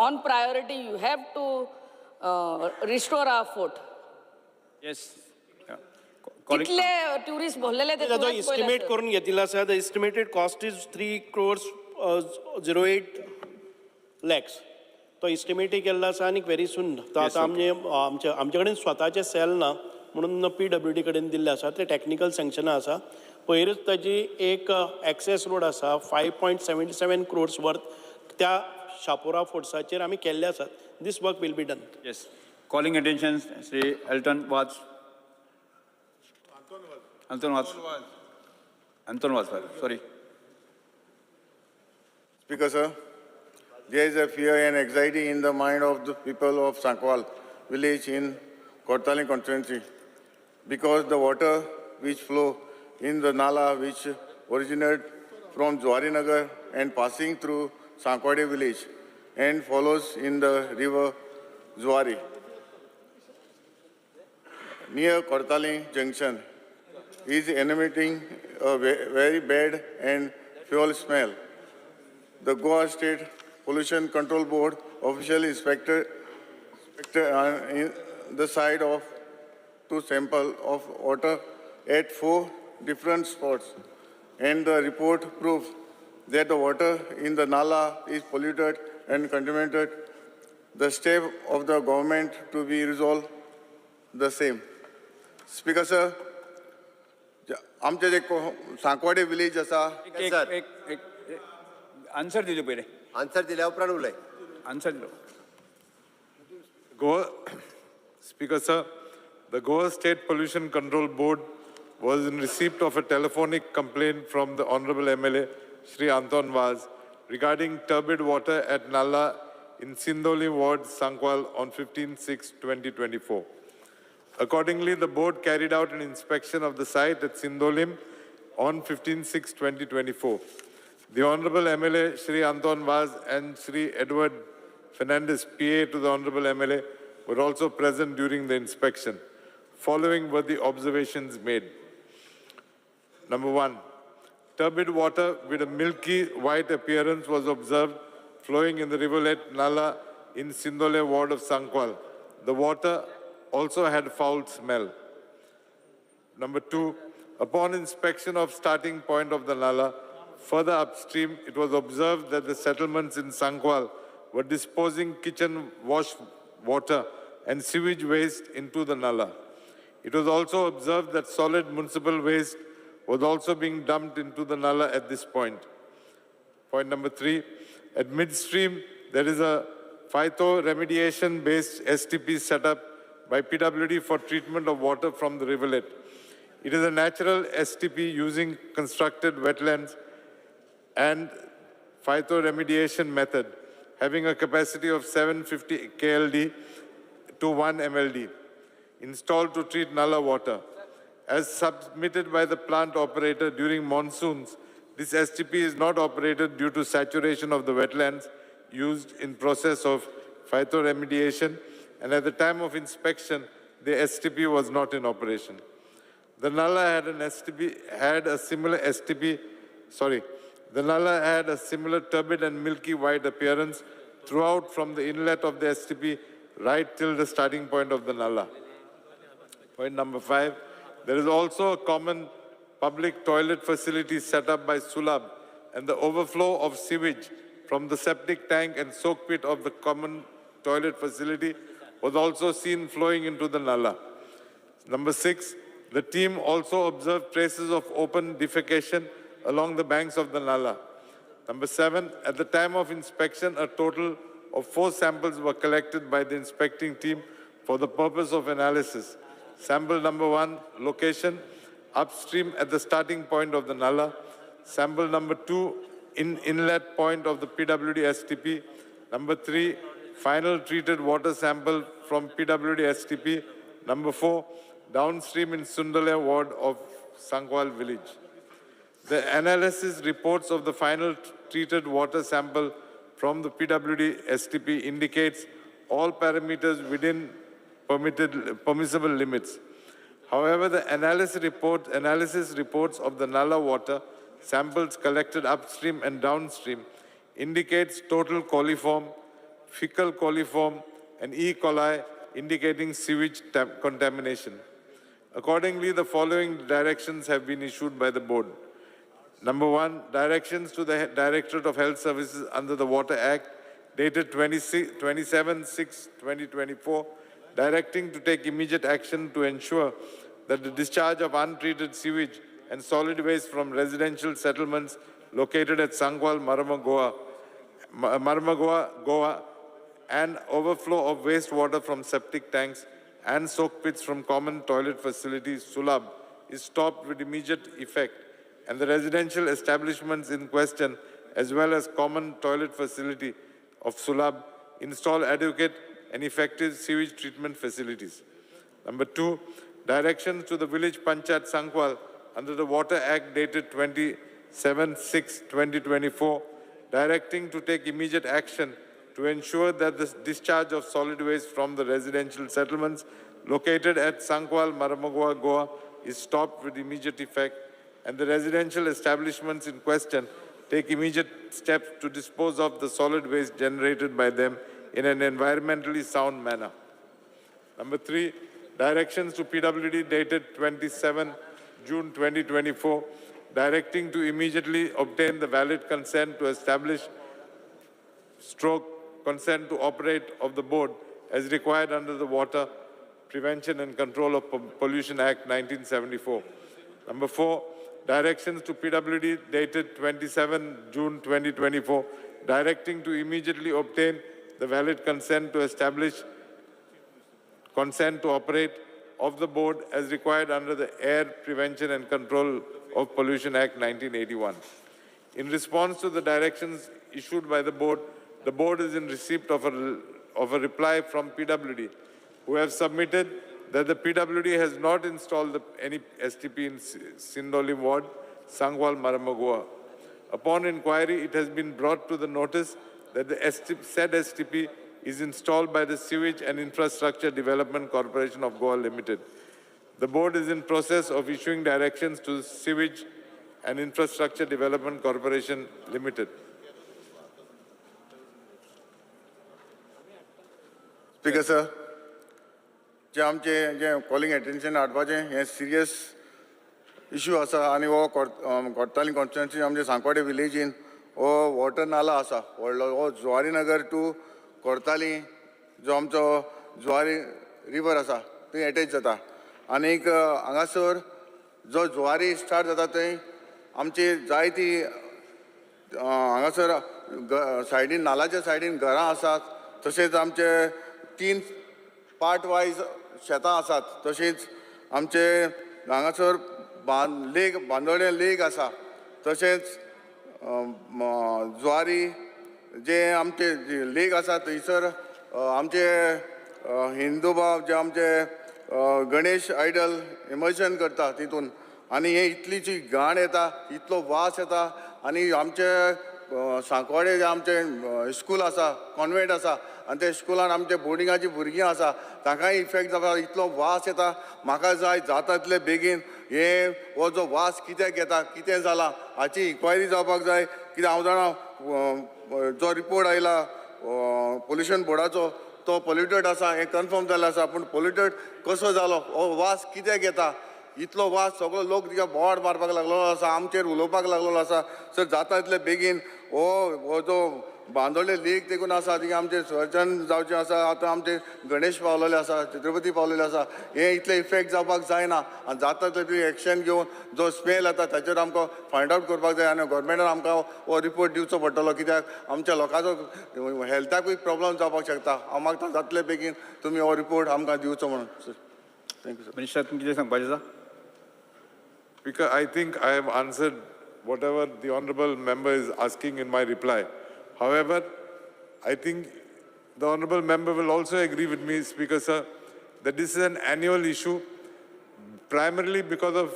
S11: on priority. You have to restore our fort.
S6: Yes.
S11: कितले ट्युरिस्ट भरलेले ते
S22: ताजो एस्टिमेट करून घेतिल्लो आसा. The estimated cost is 3 crores 08 lakhs. तो एस्टिमेटय केल्लो आसा आनी व्हेरी सून तो आतां आमचे आमचे कडेन स्वताचे सेल ना म्हणून PWD कडेन दिल्ले आसा. ते टॅक्निकल सँक्शनां आसा. पयरूच ताजी एक एक्सेस रोड आसा 5.77 crores worth त्या शापोरा फोर्ट्साचेर आमी केल्ले आसात. This work will be done.
S6: Yes. Calling attention Shri Elton Vaz. Anton Vaz. Anton Vaz, sorry.
S23: Speaker, sir, there is a fear and anxiety in the mind of the people of Sankwal village in Cortalim constituency because the water which flow in the nala which originate from Zuarinagar and passing through Sankwade village and follows in the river Zuari near Cortalim junction is emanating a very bad and foul smell. The Goa State Pollution Control Board official inspected in the site of 2 samples of water at 4 different spots, and the report proved that the water in the nala is polluted and contaminated. The step of the government to be resolved the same. Speaker, sir, आमचे जे सांकवाडे village आसा.
S6: एक answer दिलो पयलें.
S15: Answer दिल्या उपरांत उलय.
S6: Answer दिलो.
S24: Goa, Speaker sir, the Goa State Pollution Control Board was in receipt of a telephonic complaint from the Honorable MLA Shri Anton Vaz regarding turbid water at Nala in Sindoli Ward, Sankwal on 15/6/2024. Accordingly, the board carried out an inspection of the site at Sindolim on 15/6/2024. The Honorable MLA Shri Anton Vaz and Shri Edward Fernandez, PA to the Honorable MLA, were also present during the inspection. Following were the observations made. Number 1, turbid water with a milky white appearance was observed flowing in the rivulet Nala in Sindole ward of Sankwal. The water also had foul smell. Number 2, upon inspection of starting point of the Nala, further upstream, it was observed that the settlements in Sankwal were disposing kitchen wash water and sewage waste into the Nala. It was also observed that solid municipal waste was also being dumped into the Nala at this point. Point number 3, at midstream, there is a phytoremediation-based STP set up by PWD for treatment of water from the rivulet. It is a natural STP using constructed wetlands and phytoremediation method, having a capacity of 750 KLD to 1 MLD, installed to treat Nala water. As submitted by the plant operator during monsoons, This STP is not operated due to saturation of the wetlands used in process of phytoremediation, and at the time of inspection, the STP was not in operation. The Nala had an STP, had a similar STP, sorry, the Nala had a similar turbid and milky white appearance throughout from the inlet of the STP right till the starting point of the Nala. Point number 5, there is also a common public toilet facility set up by Sulab, and the overflow of sewage from the septic tank and soak pit of the common toilet facility was also seen flowing into the Nala. Number 6, the team also observed traces of open defecation along the banks of the Nala. Number 7, at the time of inspection, a total of 4 samples were collected by the inspecting team for the purpose of analysis. Sample number 1, location, upstream at the starting point of the Nala. Sample number 2, in inlet point of the PWD STP. Number 3, final treated water sample from PWD STP. Number 4, downstream in Sundale ward of Sancoale village. The analysis reports of the final treated water sample from the PWD STP indicates all parameters within permissible limits. However, the analysis reports of the Nala water samples collected upstream and downstream indicates total coliform, fecal coliform, and E. coli, indicating sewage contamination. Accordingly, the following directions have been issued by the board. Number 1, directions to the Directorate of Health Services under the Water Act, dated 27/6/2024, directing to take immediate action to ensure that the discharge of untreated sewage and solid waste from residential settlements located at Sancoale, Marmagoa, Goa, and overflow of wastewater from septic tanks and soak pits from common toilet facilities, Sulab, is stopped with immediate effect, and the residential establishments in question, as well as common toilet facility of Sulab, install adequate and effective sewage treatment facilities. Number 2, directions to the village Panchayat Sancoale under the Water Act dated 27/6/2024, directing to take immediate action to ensure that the discharge of solid waste from the residential settlements located at Sancoale, Marmagoa, Goa is stopped with immediate effect, and the residential establishments in question take immediate steps to dispose of the solid waste generated by them in an environmentally sound manner. Number 3, directions to PWD dated 27 June 2024, directing to immediately obtain the valid consent to establish stroke consent to operate of the board as required under the Water Prevention and Control of Pollution Act 1974. Number 4, directions to PWD dated 27 June 2024, directing to immediately obtain the valid consent to establish consent to operate of the board as required under the Air Prevention and Control of Pollution Act 1981. In response to the directions issued by the board is in receipt of a reply from PWD, who have submitted that the PWD has not installed any STP in Sindoli ward, Sancoale, Marmagoa. Upon inquiry, it has been brought to the notice that the said STP is installed by the Sewage and Infrastructure Development Corporation of Goa Limited. The board is in process of issuing directions to Sewage and Infrastructure Development Corporation Limited.
S23: Speaker sir, जे आमचे जे calling attention हाडपाचें हें serious issue आसा आनी हो Cortalim constituency आमचे सांकवाडे विलेजीन हो water नाला आसा व्हडलो, हो जुवारी नगर टू कोर्ताली जो आमचो जुवारी रिवर आसा थंय एटॅच जाता आनीक हांगासर जो जुवारी स्टार्ट जाता थंय आमची जायती हांगासर सायडीन नालाच्या सायडीन घरां आसात, तशेंच आमचे 3 पार्ट वायज शेतां आसात, तशेंच आमचे हांगासर लेक बांदोडें लेक आसा, तशेंच ज्वारी जे आमचे लेक आसा थंयसर आमचे हिंदू भाव जे आमचे गणेश आयडल इमर्जन करता तितून आनी हे इतली जी घाण येता, इतलो वास येता आनी आमचे सांकवाडे जे आमचे स्कूल आसा, कॉन्वेंट आसा आनी ते स्कुलान आमचे बोर्डिंगाची भुरगीं आसा, तांकांय इफेक्ट जाता, इतलो वास येता. म्हाका जाय जाता तितले बेगीन हे हो जो वास कित्याक येता, कितें जाला हाची इन्क्वायरी जावपाक जाय. कित्याक हांव जाणा जो रिपोर्ट आयला पोल्युशन बोर्डाचो तो पोल्युटेड आसा हें कन्फर्म जाल्लें आसा, पूण पोल्युटेड कसो जालो, हो वास कित्याक येता, इतलो वास सगळो लोक तिका बोवाळ मारपाक लागलेलो आसा, आमचेर उलोवपाक लागलेलो आसा. सर जाता तितले बेगीन हो हो जो बांदोडे लेक तेकून आसा थिंगा आमचें सर्जन जावचें आसा. आतां आमचे गणेश पावलेले आसा, छत्रपती पावलेले आसा, हे इतले इफेक्ट जावपाक जायना आनी जाता तितले एक्शन घेवन जो स्मेल येता ताचेर आमकां फायंड आवट करपाक जाय आनी गव्हर्मेंटान आमकां हो रिपोर्ट दिवचो पडटलो, कित्याक आमच्या लोकांचो हेल्थाकूय प्रॉब्लम जावपाक शकता. हांव मागता जातले बेगीन तुमी हो रिपोर्ट आमकां दिवचो म्हणून. Sir thank you sir.
S6: Minister तुमकां कितें सांगपाचें आसा?
S24: Speaker, I think I have answered whatever the honorable member is asking in my reply. However, I think the honorable member will also agree with me, Speaker sir, that this is an annual issue, primarily because of,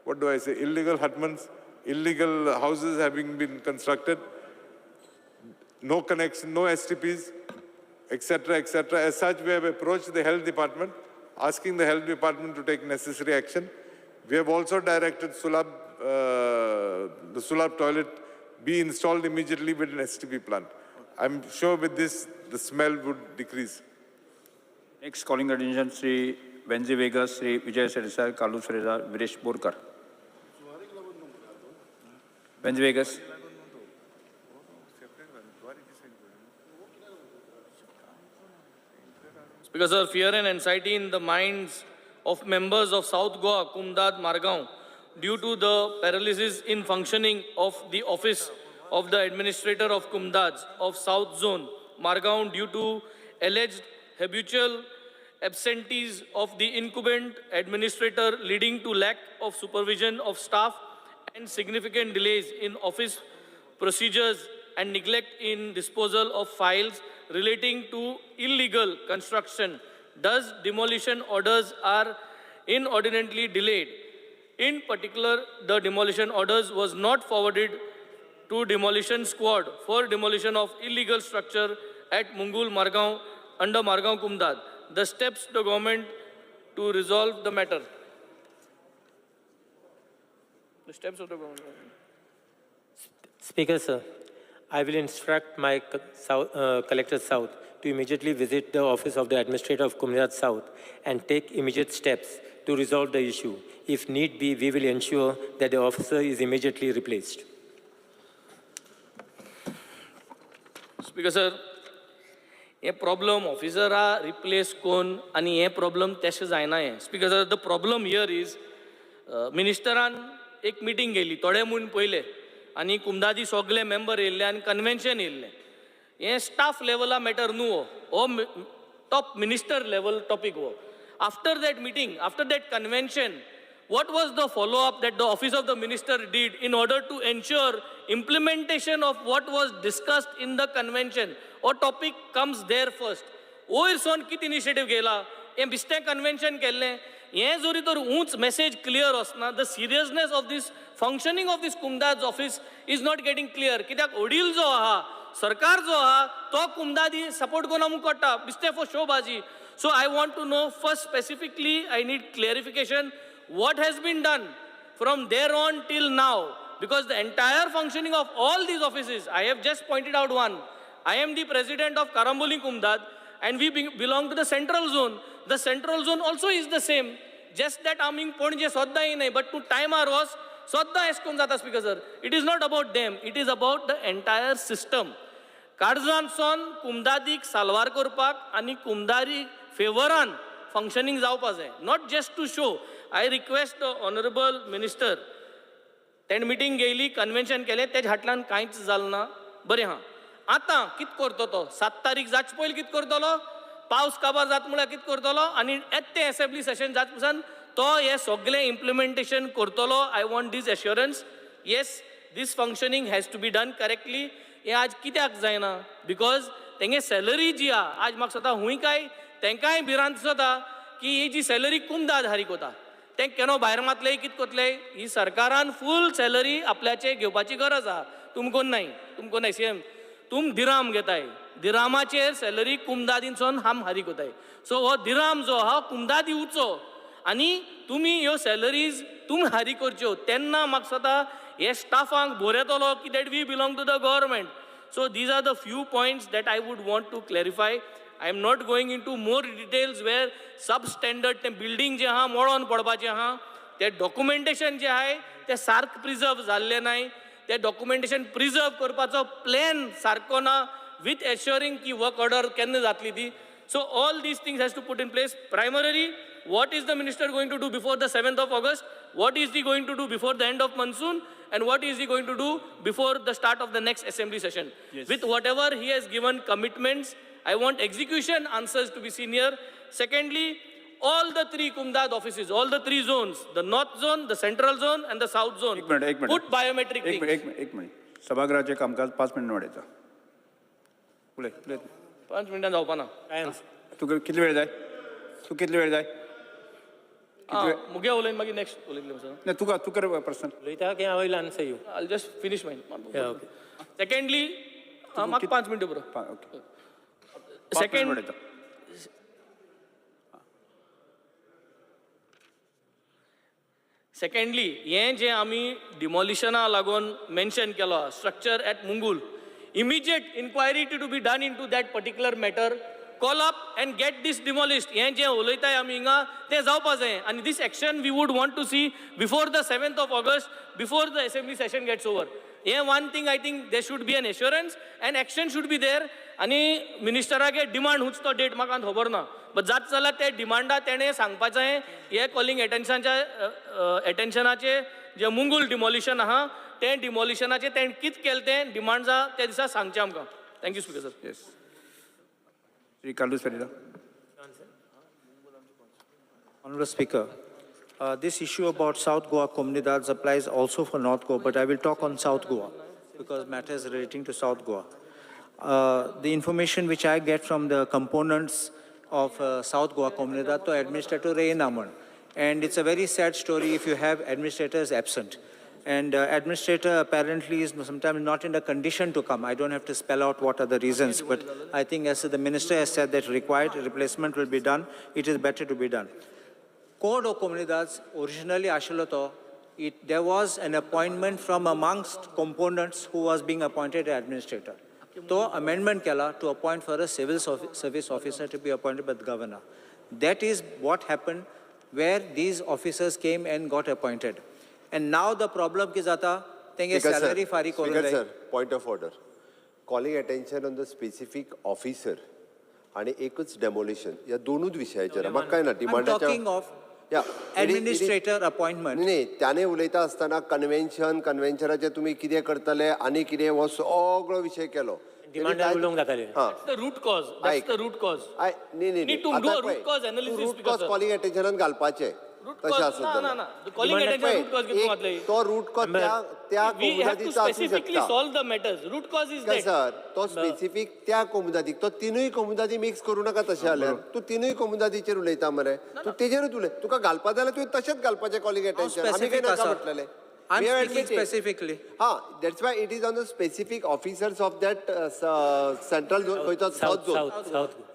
S24: what do I say, illegal hutments, illegal houses having been constructed, no connection, no STPs, etc., etc. As such, we have approached the health department, asking the health department to take necessary action. We have also directed Sulabh, the Sulabh toilet be installed immediately with an STP plant. I'm sure with this, the smell would decrease.
S6: Next calling attention, Sri Venzi Vegas, Sri Vijay Sardesai, Carlos Ferreira, Viresh Borkar. Venzi Vegas.
S8: Speaker sir, fear and anxiety in the minds of members of South Goa, Comunidade, Margao, due to the paralysis in functioning of the office of the administrator of Comunidades of South Zone, Margao, due to alleged habitual absentees of the incumbent administrator, leading to lack of supervision of staff and significant delays in office procedures and neglect in disposal of files relating to illegal construction. Thus, demolition orders are inordinately delayed. In particular, the demolition orders was not forwarded to demolition squad for demolition of illegal structure at Mungul Margao under Margao Comunidade. The steps the government to resolve the matter. The steps of the government.
S1: Speaker, sir, I will instruct my Collector South to immediately visit the office of the administrator of Comunidade South and take immediate steps to resolve the issue. If need be, we will ensure that the officer is immediately replaced.
S8: Speaker sir, हे problem ऑफिसरा replace कोन्न आनी हे problem तशें जायना हें. Speaker sir, the problem here is मिनिस्टरान एक meeting घेयली थोडे म्हूण पयले आनी कुमदादी सगळे मेंबर येयल्ले आनी कन्वेन्शन येयल्लें. हें स्टाफ लेवला मॅटर न्हू, हो टॉप मिनिस्टर लेवल टॉपीक हो. After that meeting, after that convention, what was the follow-up that the office of the minister did in order to ensure implementation of what was discussed in the convention? Or topic comes there first. वयर सावन कितें initiative घेयला, हें बेश्टें convention केल्लें, हें जरी तर ऊंच मॅसेज क्लियर वचना, the seriousness of this functioning of this Comunidade office is not getting clear. कित्याक वडील जो आहा, सरकार जो आहा, तो कुमदादी सपोर्ट करून आमकां कळटा बेश्टें for शोबाजी. So I want to know first specifically, I need clarification what has been done from there on till now, because the entire functioning of all these offices, I have just pointed out one. I am the president of Carambolim Comunidade and we belong to the central zone. The central zone also is the same, just that आमी पणजे सद्दां येयनाय, but तूं टायमार वच सद्दां एश कोन्न जाता. Speaker sir, it is not about them, it is about the entire system. काळजांतसून कुमदादीक साल्वार करपाक आनी कुमदारी फेवरान फंक्शनींग जावपा जाय, not just to show. I request the honourable minister, तेणें मिटींग घेयली, कन्वेन्शन केलें, तेज्या फाटल्यान कांयच जालें ना. बरें आहा, आतां कितें करतो तो 7 तारीख जावचे पयलीं कितें करतलो, पावस काबार जाता म्हळ्यार कितें करतलो, आनी येता तें एसेंब्ली सेशन जाता पसून तो हें सगळें इम्प्लिमेंटेशन करतलो. I want this assurance. Yes, this functioning has to be done correctly. हें आज कित्याक जायना, because तेंगे सॅलरी जी आहा, आज म्हाका स्वता हूंय काय तेंकांय भिरांत दिसता की ही जी सॅलरी कुमदाद हारीक वता, तें केन्ना भायर मातले कित कोतले. ही सरकारान फूल सॅलरी आपल्याचे घेवपाची गरज आहा. तुमकोन नाही, तुमकोन नाही सीएम, तुम दिराम घेताय, दिरामाचेर सॅलरी कुमदादीनसून हाम हारीक कोताय. सो हो दिराम जो आहा कुमदाद दिवचो आनी तुमी ह्यो सॅलरीज तुमी हारी करच्यो, तेन्ना म्हाका दिसता हे स्टाफांक बोर येतलो की that we belong to the government. So these are the few points that I would want to clarify. I am not going into more details where substandard तें बिल्डींग जें आहा मोडोन पडपाचें आहा, तें डॉक्युमेंटेशन जें आहाय तें सारकें प्रिजर्व जाल्लें नाय, तें डॉक्युमेंटेशन प्रिजर्व करपाचो प्लॅन सारको ना विथ एश्योरींग की वर्क ऑर्डर केन्ना जातली ती. So all these things has to put in place. Primarily what is the minister going to do before the 7th of August, what is he going to do before the end of monsoon, and what is he going to do before the start of the next assembly session.
S6: Yes.
S8: With whatever he has given commitments, I want execution answers to be seen here. Secondly, all the three Kumdad offices, all the three zones, the north zone, the central zone and the south zone,
S6: एक minute, एक minute.
S8: Put biometric
S6: एक
S8: things.
S6: Minute, एक minute. सभागृहाचें कामकाज 5 मिनटां वाडयता. उलय उलय.
S8: 5 मिनटां जावपा ना.
S6: तुका कितले वेळ जाय? तूं कितले वेळ जाय?
S8: मुगे उलयन मागीर नेक्स्ट उलयतले सर.
S6: ना, तुका तूं कर प्रश्न.
S1: उलयता की हांव will answer you.
S8: I just finish mine. Secondly, म्हाका 5 मिनटां पुरो.
S6: ओके.
S8: सेकंड, सेकंडली, हें जें आमी डिमॉलिशना लागून मेन्शन केलो structure at Mungul, immediate inquiry to be done into that particular matter, call up and get this demolished. हें जें उलयताय आमी हिंगा तें जावपा जाय आनी this action we would want to see before the 7th of August, before the assembly session gets over. हें one thing I think there should be an assurance and action should be there. आनी मिनिस्टरागे demand हुंच तो date म्हाका खबर ना, but जात जाल्यार ते डिमांडा तेणें सांगपाचें. हे कॉलिंग एटेन्शनाच्या एटेन्शनाचे जे मुंगूल डिमॉलिशन आहा तें डिमॉलिशनाचें तेणें कितें केलें तें डिमांड्सा त्या दिसा सांगचें आमकां. Thank you speaker sir.
S6: Yes, Shri Carlos Pereira.
S2: Honorable Speaker, this issue about South Goa Comunidades applies also for North Goa, but I will talk on South Goa because matters relating to South Goa. The information which I get from the components of South Goa Comunidad to administrator Reinaman, and it's a very sad story if you have administrators absent. And administrator apparently is sometimes not in a condition to come. I don't have to spell out what are the reasons, but I think as the minister has said that required replacement will be done, it is better to be done. Code of Comunidades originally ashilo to, there was an appointment from amongst components who was being appointed administrator. So amendment kela to appoint for a civil service officer to be appointed by the governor. That is what happened where these officers came and got appointed. And now the problem is that tenge salary fari korun
S15: Speaker
S2: jai.
S15: Sir, point of order. Calling attention on the specific officer आणि एकच demolition या दोनूच विशयाचेर म्हाका काय ना
S2: I'm talking of administrator appointment.
S15: न्ही त्याने उलयता आसतना कन्व्हेन्शन कन्व्हेन्शनाचे तुमी कितें करतले आनी कितें हो सगळो विशय केलो.
S1: डिमांडार उलोवंक जाताले.
S8: The root cause. That's the root cause.
S15: न्ही न्ही
S8: Need to do a root cause analysis.
S15: Root cause calling अटेन्शनान घालपाचें. तशें आसत
S8: ना ना, कॉलिंग अटेन्शन रूट कॉज कितें घातलें
S15: तो रूट कॉज त्या कोमुनिदादीचो आसूं शकता.
S8: Solve the matters. Root cause is that
S15: sir, तो स्पेसिफीक त्या कोमुनिदादीक, तो तिनूय कोमुनिदादी मिक्स करूं नाका. तशें जाल्यार तूं तिनूय कोमुनिदादीचेर उलयता मरे, तूं तेजेरूच उलय. तुका घालपा जाल्यार तुवें तशेंच घालपाचें कॉलिंग अटेन्शन. आमी काय नाका म्हटलेलें.
S2: I'm speaking specifically.
S15: Ha, that's why it is on the specific officers of that central zone, south zone,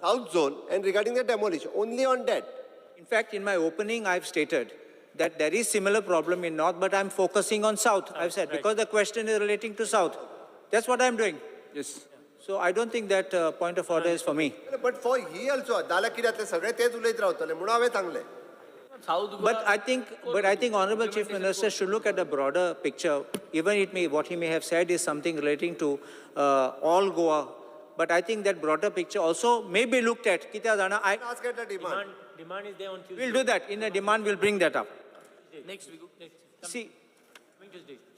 S15: south zone, and regarding the demolition, only on that.
S2: In fact, in my opening, I've stated that there is similar problem in North, but I'm focusing on South. I've said, right, because the question is relating to South. That's what I'm doing.
S6: Yes.
S2: So I don't think that point of order is for me.
S15: But for he also, जाल्यार कितें जातलें सगळें तेच उलयत रावतले म्हणून हांवें सांगलें.
S2: But I think Honorable Chief Minister should look at the broader picture. Even it may, what he may have said is something relating to all Goa. But I think that broader picture also may be looked at. Kitya jana, I
S15: ask at a demand.
S1: Demand is there on Tuesday.
S2: We'll do that. In a demand, we'll bring that up.
S8: Next week. Next.
S2: See.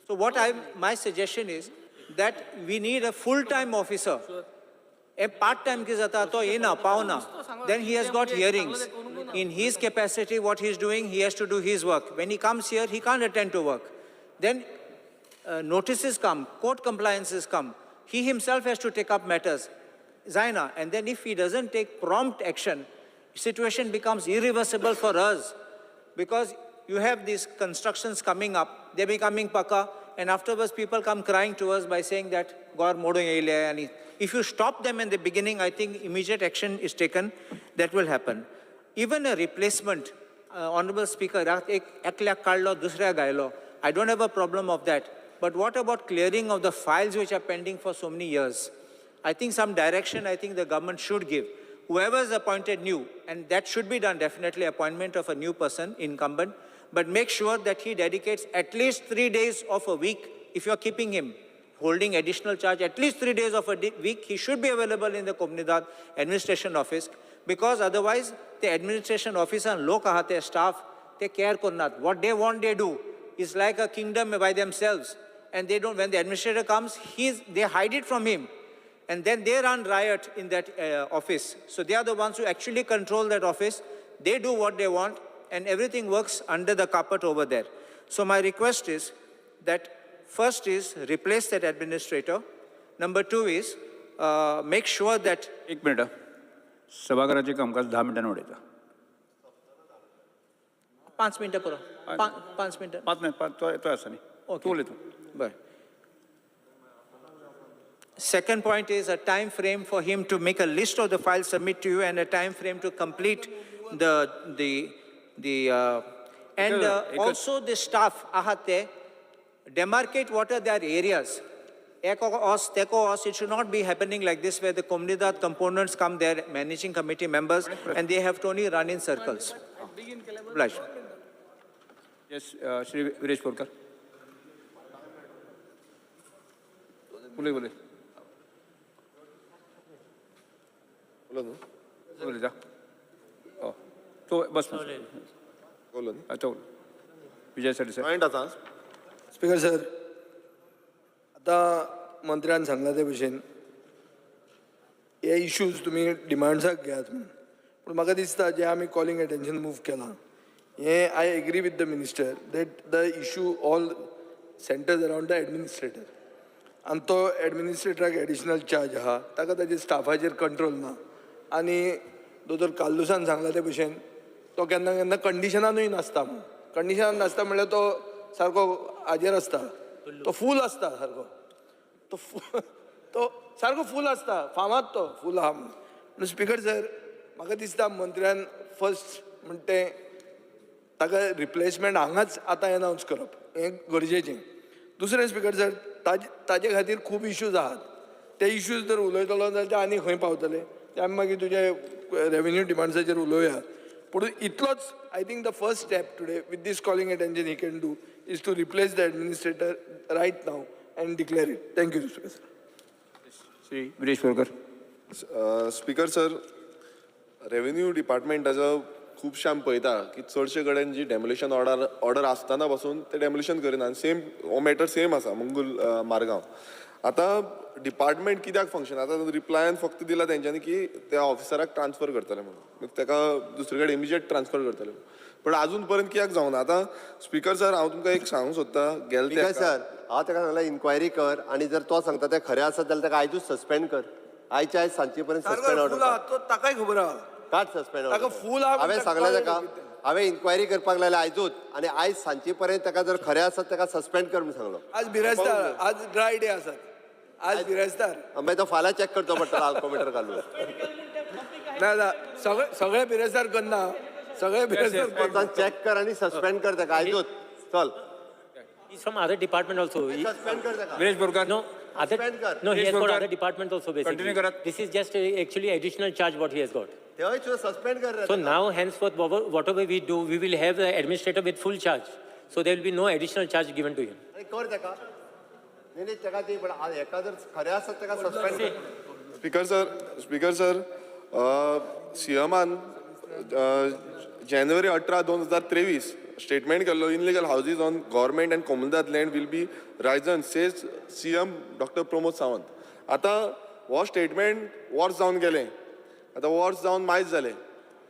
S2: So what my suggestion is that we need a full-time officer. A part-time ki jata to yena pauna. Then he has got hearings. In his capacity, what he is doing, he has to do his work. When he comes here, he can't attend to work. Then notices come, court compliances come. He himself has to take up matters. Zaina, and then if he doesn't take prompt action, situation becomes irreversible for us. Because you have these constructions coming up, they're becoming paka, and afterwards people come crying to us by saying that Gaur modo yeile, and if you stop them in the beginning, I think immediate action is taken, that will happen. Even a replacement, Honorable Speaker, ekल्या काडलो दुसऱ्या गायलो, I don't have a problem of that. But what about clearing of the files which are pending for so many years? I think some direction I think the government should give. Whoever is appointed new, and that should be done definitely, appointment of a new person, incumbent, but make sure that he dedicates at least 3 days of a week, if you're keeping him, holding additional charge, at least 3 days of a week, he should be available in the Comunidade administration office, because otherwise the administration officer and lok ahate staff, they care kornat. What they want, they do. It's like a kingdom by themselves. And they don't, when the administrator comes, they hide it from him. And then they run riot in that office. So they are the ones who actually control that office. They do what they want, and everything works under the carpet over there. So my request is that first is replace that administrator. Number two is make sure that...
S6: एक minute, सभागृहाचे कामकाज 10 मिनिटांनी उडयता.
S2: 5 मिनिटं पुरो. 5 मिनिटं.
S6: 5 minute, तो आसा न्ही. तूं उलयता.
S2: बरें. Second point is a time frame for him to make a list of the files submit to you and a time frame to complete the and also the staff ahate demarcate what are their areas. Eko os, teko os, it should not be happening like this where the Comunidade components come there, managing committee members, and they have to only run in circles. Obliged.
S6: Yes, Shri Viresh Borkar. Boleh, boleh. Boleh, oh, तो बस अच्छा Vijay sir.
S3: Speaker sir, आतां मंत्र्यान सांगला ते भशेन हे issues तुमी डिमांड्साक घेयात म्हणून, पूण म्हाका दिसता जे आमी कॉलिंग एटेन्शन मूव केलां हें I agree with the minister that the issue all centres around the administrator. आनी तो एडमिनिस्ट्रेटराक एडिशनल चार्ज आहा, ताका ताजे स्टाफाचेर कंट्रोल ना. आनी दोतोर कार्लुसान सांगला ते भशेन तो केन्ना केन्ना कंडिशनानूय नासता म्हूण. कंडिशनान नासता म्हणल्यार तो सारको हाजेर आसता, तो फूल आसता सारको, तो सारको फूल आसता, फामाद तो फूल आहा म्हणून. पूण स्पीकर सर, म्हाका दिसता मंत्र्यान फर्स्ट म्हण तें ताका रिप्लेसमेंट हांगाच आतां एनावन्स करप हें गरजेचें. दुसरें स्पीकर सर, ताजे खातीर खूब इश्यूज आहात, ते इश्यूज जर उलयतलो जाल्यार ते आनी खंय पावतले ते आमी मागीर तुजे रेवेन्यू डिमांड्साचेर उलोवया. पूण इतलोच I think the first step today with this calling attention he can do is to replace the administrator right now and declare it. Thank you speaker sir.
S6: Shri Viresh Borkar.
S5: Speaker sir, revenue डिपार्टमेंटाचो खुबशे आमी पळयता की चडशे कडेन जी demolition order आसतना पासून ते डेमोलिशन करिना. आनी सेम हो मॅटर सेम आसा मंगूल मारगांव. आतां डिपार्टमेंट कित्याक फंक्शन आतां रिप्लायान फक्त दिला तेंच्यांनी की त्या ऑफिसराक ट्रान्सफर करतले म्हणून, ताका दुसरे कडेन इमिजिएट ट्रान्सफर करतले, पण अजून पर्यंत कित्याक जावना. आतां स्पीकर सर, हांव तुमकां एक सांगूंक सोदता, गेले
S15: सर हांव ताका सांगला इन्क्वायरी कर, आनी जर तो सांगता तें खरें आसत जाल्यार ताका आयजूच सस्पेंड कर. आयच्या आयज सांजचे पर्यंत सस्पेंड ऑर्डर.
S3: ताकाय खबर आहा,
S15: काड सस्पेंड ऑर्डर. हांवें सांगलें ताका, हांवें इन्क्वायरी करपाक लायल्या आयजूच, आनी आयज सांजचे पर्यंत ताका जर खरें आसत ताका सस्पेंड कर म्हणून सांगलो.
S3: आज बिरेस्तार, आज ड्राय डे आसात, आज बिरेस्तार.
S15: मागीर तो फाल्यां चॅक करचो पडटलो अल्कोमिटर घालून.
S3: ना ना, सगळे बिरेस्तार करना, सगळे बिरेस्तार
S15: चॅक कर आनी सस्पेंड कर ताका आयजूच. चल.
S1: He's from other department also.
S15: Suspend kar ताका.
S6: Viresh Borkar.
S1: No, other, no, he has got other department also basically.
S6: Continue karat.
S1: This is just actually additional charge what he has got.
S15: Suspend kar.
S1: So now henceforth whatever we do, we will have the administrator with full charge. So there will be no additional charge given to him.
S15: कर ताका. नाही नाही, ताका ते पण एका जर खरें आसत ताका सस्पेंड कर.
S5: स्पीकर सर, सीएमान जानेवारी 18, 2023 स्टेटमेंट केल्लो, illegal houses on government and Comunidade land will be razed says CM doctor Pramod Sawant. आतां हो स्टेटमेंट वर्स जावन गेलें, आतां वर्स जावन मायज जालें,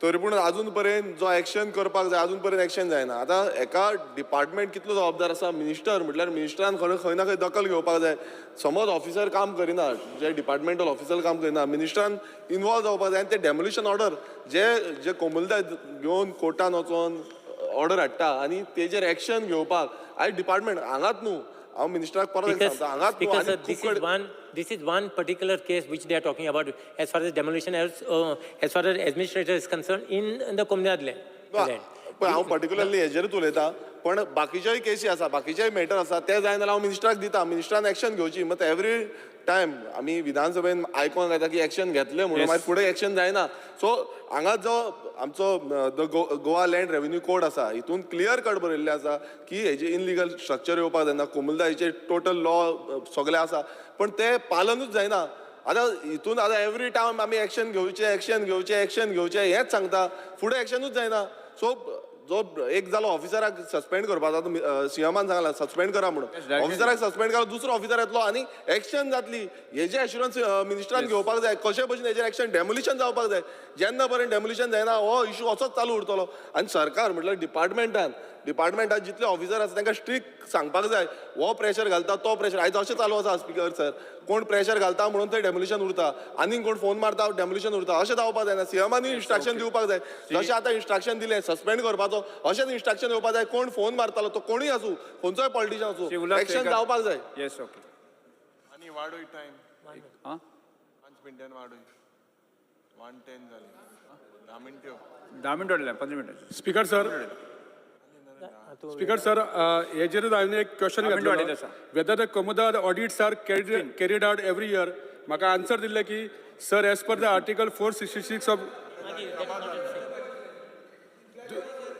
S5: तरी पूण अजून पर्यंत जो एक्शन करपाक जाय अजून पर्यंत एक्शन जायना. आतां एका डिपार्टमेंट कितलो जबाबदार आसा, मिनिस्टर म्हटल्यार मिनिस्टरान खंय ना खंय दखल घेवपाक जाय. समज ऑफिसर काम करिना, जे डिपार्टमेंटल ऑफिसर काम करिना, मिनिस्टरान इनवॉल्व जावपाक जाय. आनी ते डेमोलिशन ऑर्डर जे जे कोमुनिदाद घेवन कोर्टान वचोन ऑर्डर हाडटा आनी तेजेर एक्शन घेवपाक आयज डिपार्टमेंट हांगात न्हू, हांव मिनिस्टराक परत सांगता हांगात न्हू.
S1: Because sir, this is one particular case which they are talking about as far as demolition as far as administrator is concerned in the Comunidade land.
S5: पळय हांव पर्टिक्युलरली हेजेरूच उलयता, पण बाकीच्याय केसी आसा, बाकीच्याय मॅटर आसा, ते जायना जाल्यार हांव मिनिस्टराक दिता, मिनिस्टरान एक्शन घेवची. मात एवरी टायम आमी विधानसभेन आयकोंक येता की एक्शन घेतलें म्हणून मागीर फुडें एक्शन जायना. सो हांगा जो आमचो the Goa land revenue code आसा हितून क्लियर कट बरयल्लें आसा की हेजे इनलिगल स्ट्रक्चर येवपाक जायना, कोमुनिदादीचे टोटल लॉ सगळें आसा, पण ते पालनूच जायना. आतां हितून आतां एवरी टायम आमी एक्शन घेवचें एक्शन घेवचें एक्शन घेवचें हेंच सांगता, फुडें एक्शनूच जायना. सो जो एक जालो ऑफिसराक सस्पेंड करपाचो, आतां सीएमान सांगला सस्पेंड करा म्हणून, ऑफिसराक सस्पेंड करा, दुसरो ऑफिसर येतलो आनी एक्शन जातली हेजें एश्युरन्स मिनिस्टरान घेवपाक जाय. कशे भशेन हेजेर एक्शन डेमोलिशन जावपाक जाय, जेन्ना पर्यंत डेमोलिशन जायना हो इशू असोच चालू उरतलो. आनी सरकार म्हटल्यार डिपार्टमेंटान जितले ऑफिसर आसा तांकां स्ट्रिक्ट सांगपाक जाय, हो प्रेशर घालता तो प्रेशर. आयज अशें चालू आसा स्पिकर सर, कोण प्रेशर घालता म्हणून थंय डेमोलिशन उरता, आनीक कोण फोन मारता डेमोलिशन उरता, अशें जावपाक जायना. सीएमानूय इन्स्ट्रक्शन दिवपाक जाय, जशें आतां इन्स्ट्रक्शन दिलें सस्पेंड करपाचो अशेंच इन्स्ट्रक्शन येवपाक जाय. कोण फोन मारतालो तो कोणूय आसूं, खंयचोय पॉलिटिशियन आसूं, एक्शन जावपाक जाय.
S6: येस ओके.
S21: आनी वाडोय टायम 5 मिनटान वाडोय, 1:10 जालें, 10 मिनट्यो
S6: 10 मिनट वाडले, 15 मिनटां.
S4: स्पीकर सर, स्पीकर सर, हेजेरूच हांवें एक क्वेश्चन घातलो, whether the Comunidade audits are carried out every year. म्हाका आन्सर दिल्लें की sir as per the article 466 of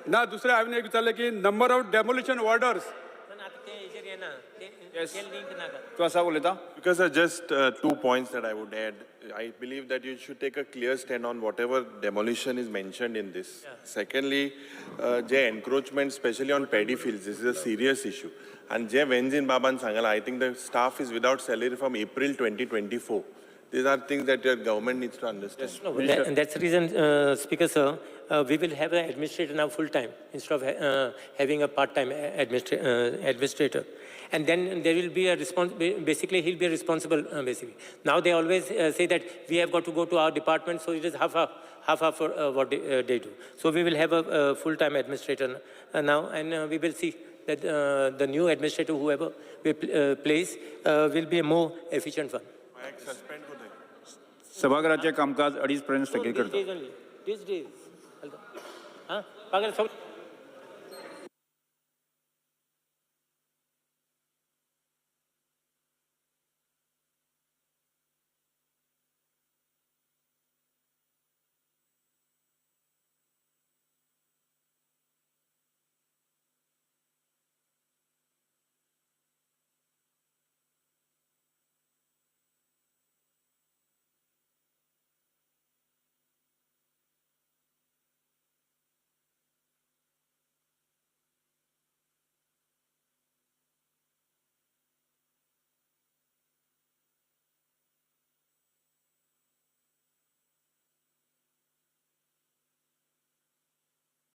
S4: ना. दुसरें हांवें एक विचारलें की नंबर ऑफ डेमोलिशन ऑर्डर्स.
S6: तूं आसा उलयता.
S21: Because just 2 points that I would add. I believe that you should take a clear stand on whatever demolition is mentioned in this. Yeah. Secondly, je encroachment, especially on paddy fields, this is a serious issue. And je Venzin Baban sangala, I think the staff is without salary from April 2024. These are things that your government needs to understand.
S1: Yes. No, and that's the reason, Speaker sir, we will have an administrator now full time instead of having a part-time administrator. And then there will be a response, basically he'll be responsible basically. Now they always say that we have got to go to our department, so it is half for what they do. So we will have a full-time administrator now, and we will see that the new administrator, whoever we place, will be a more efficient one.
S6: सभागृहाचे कामकाज 2:30 पर्यंत स्थगीत करतो.
S1: These days.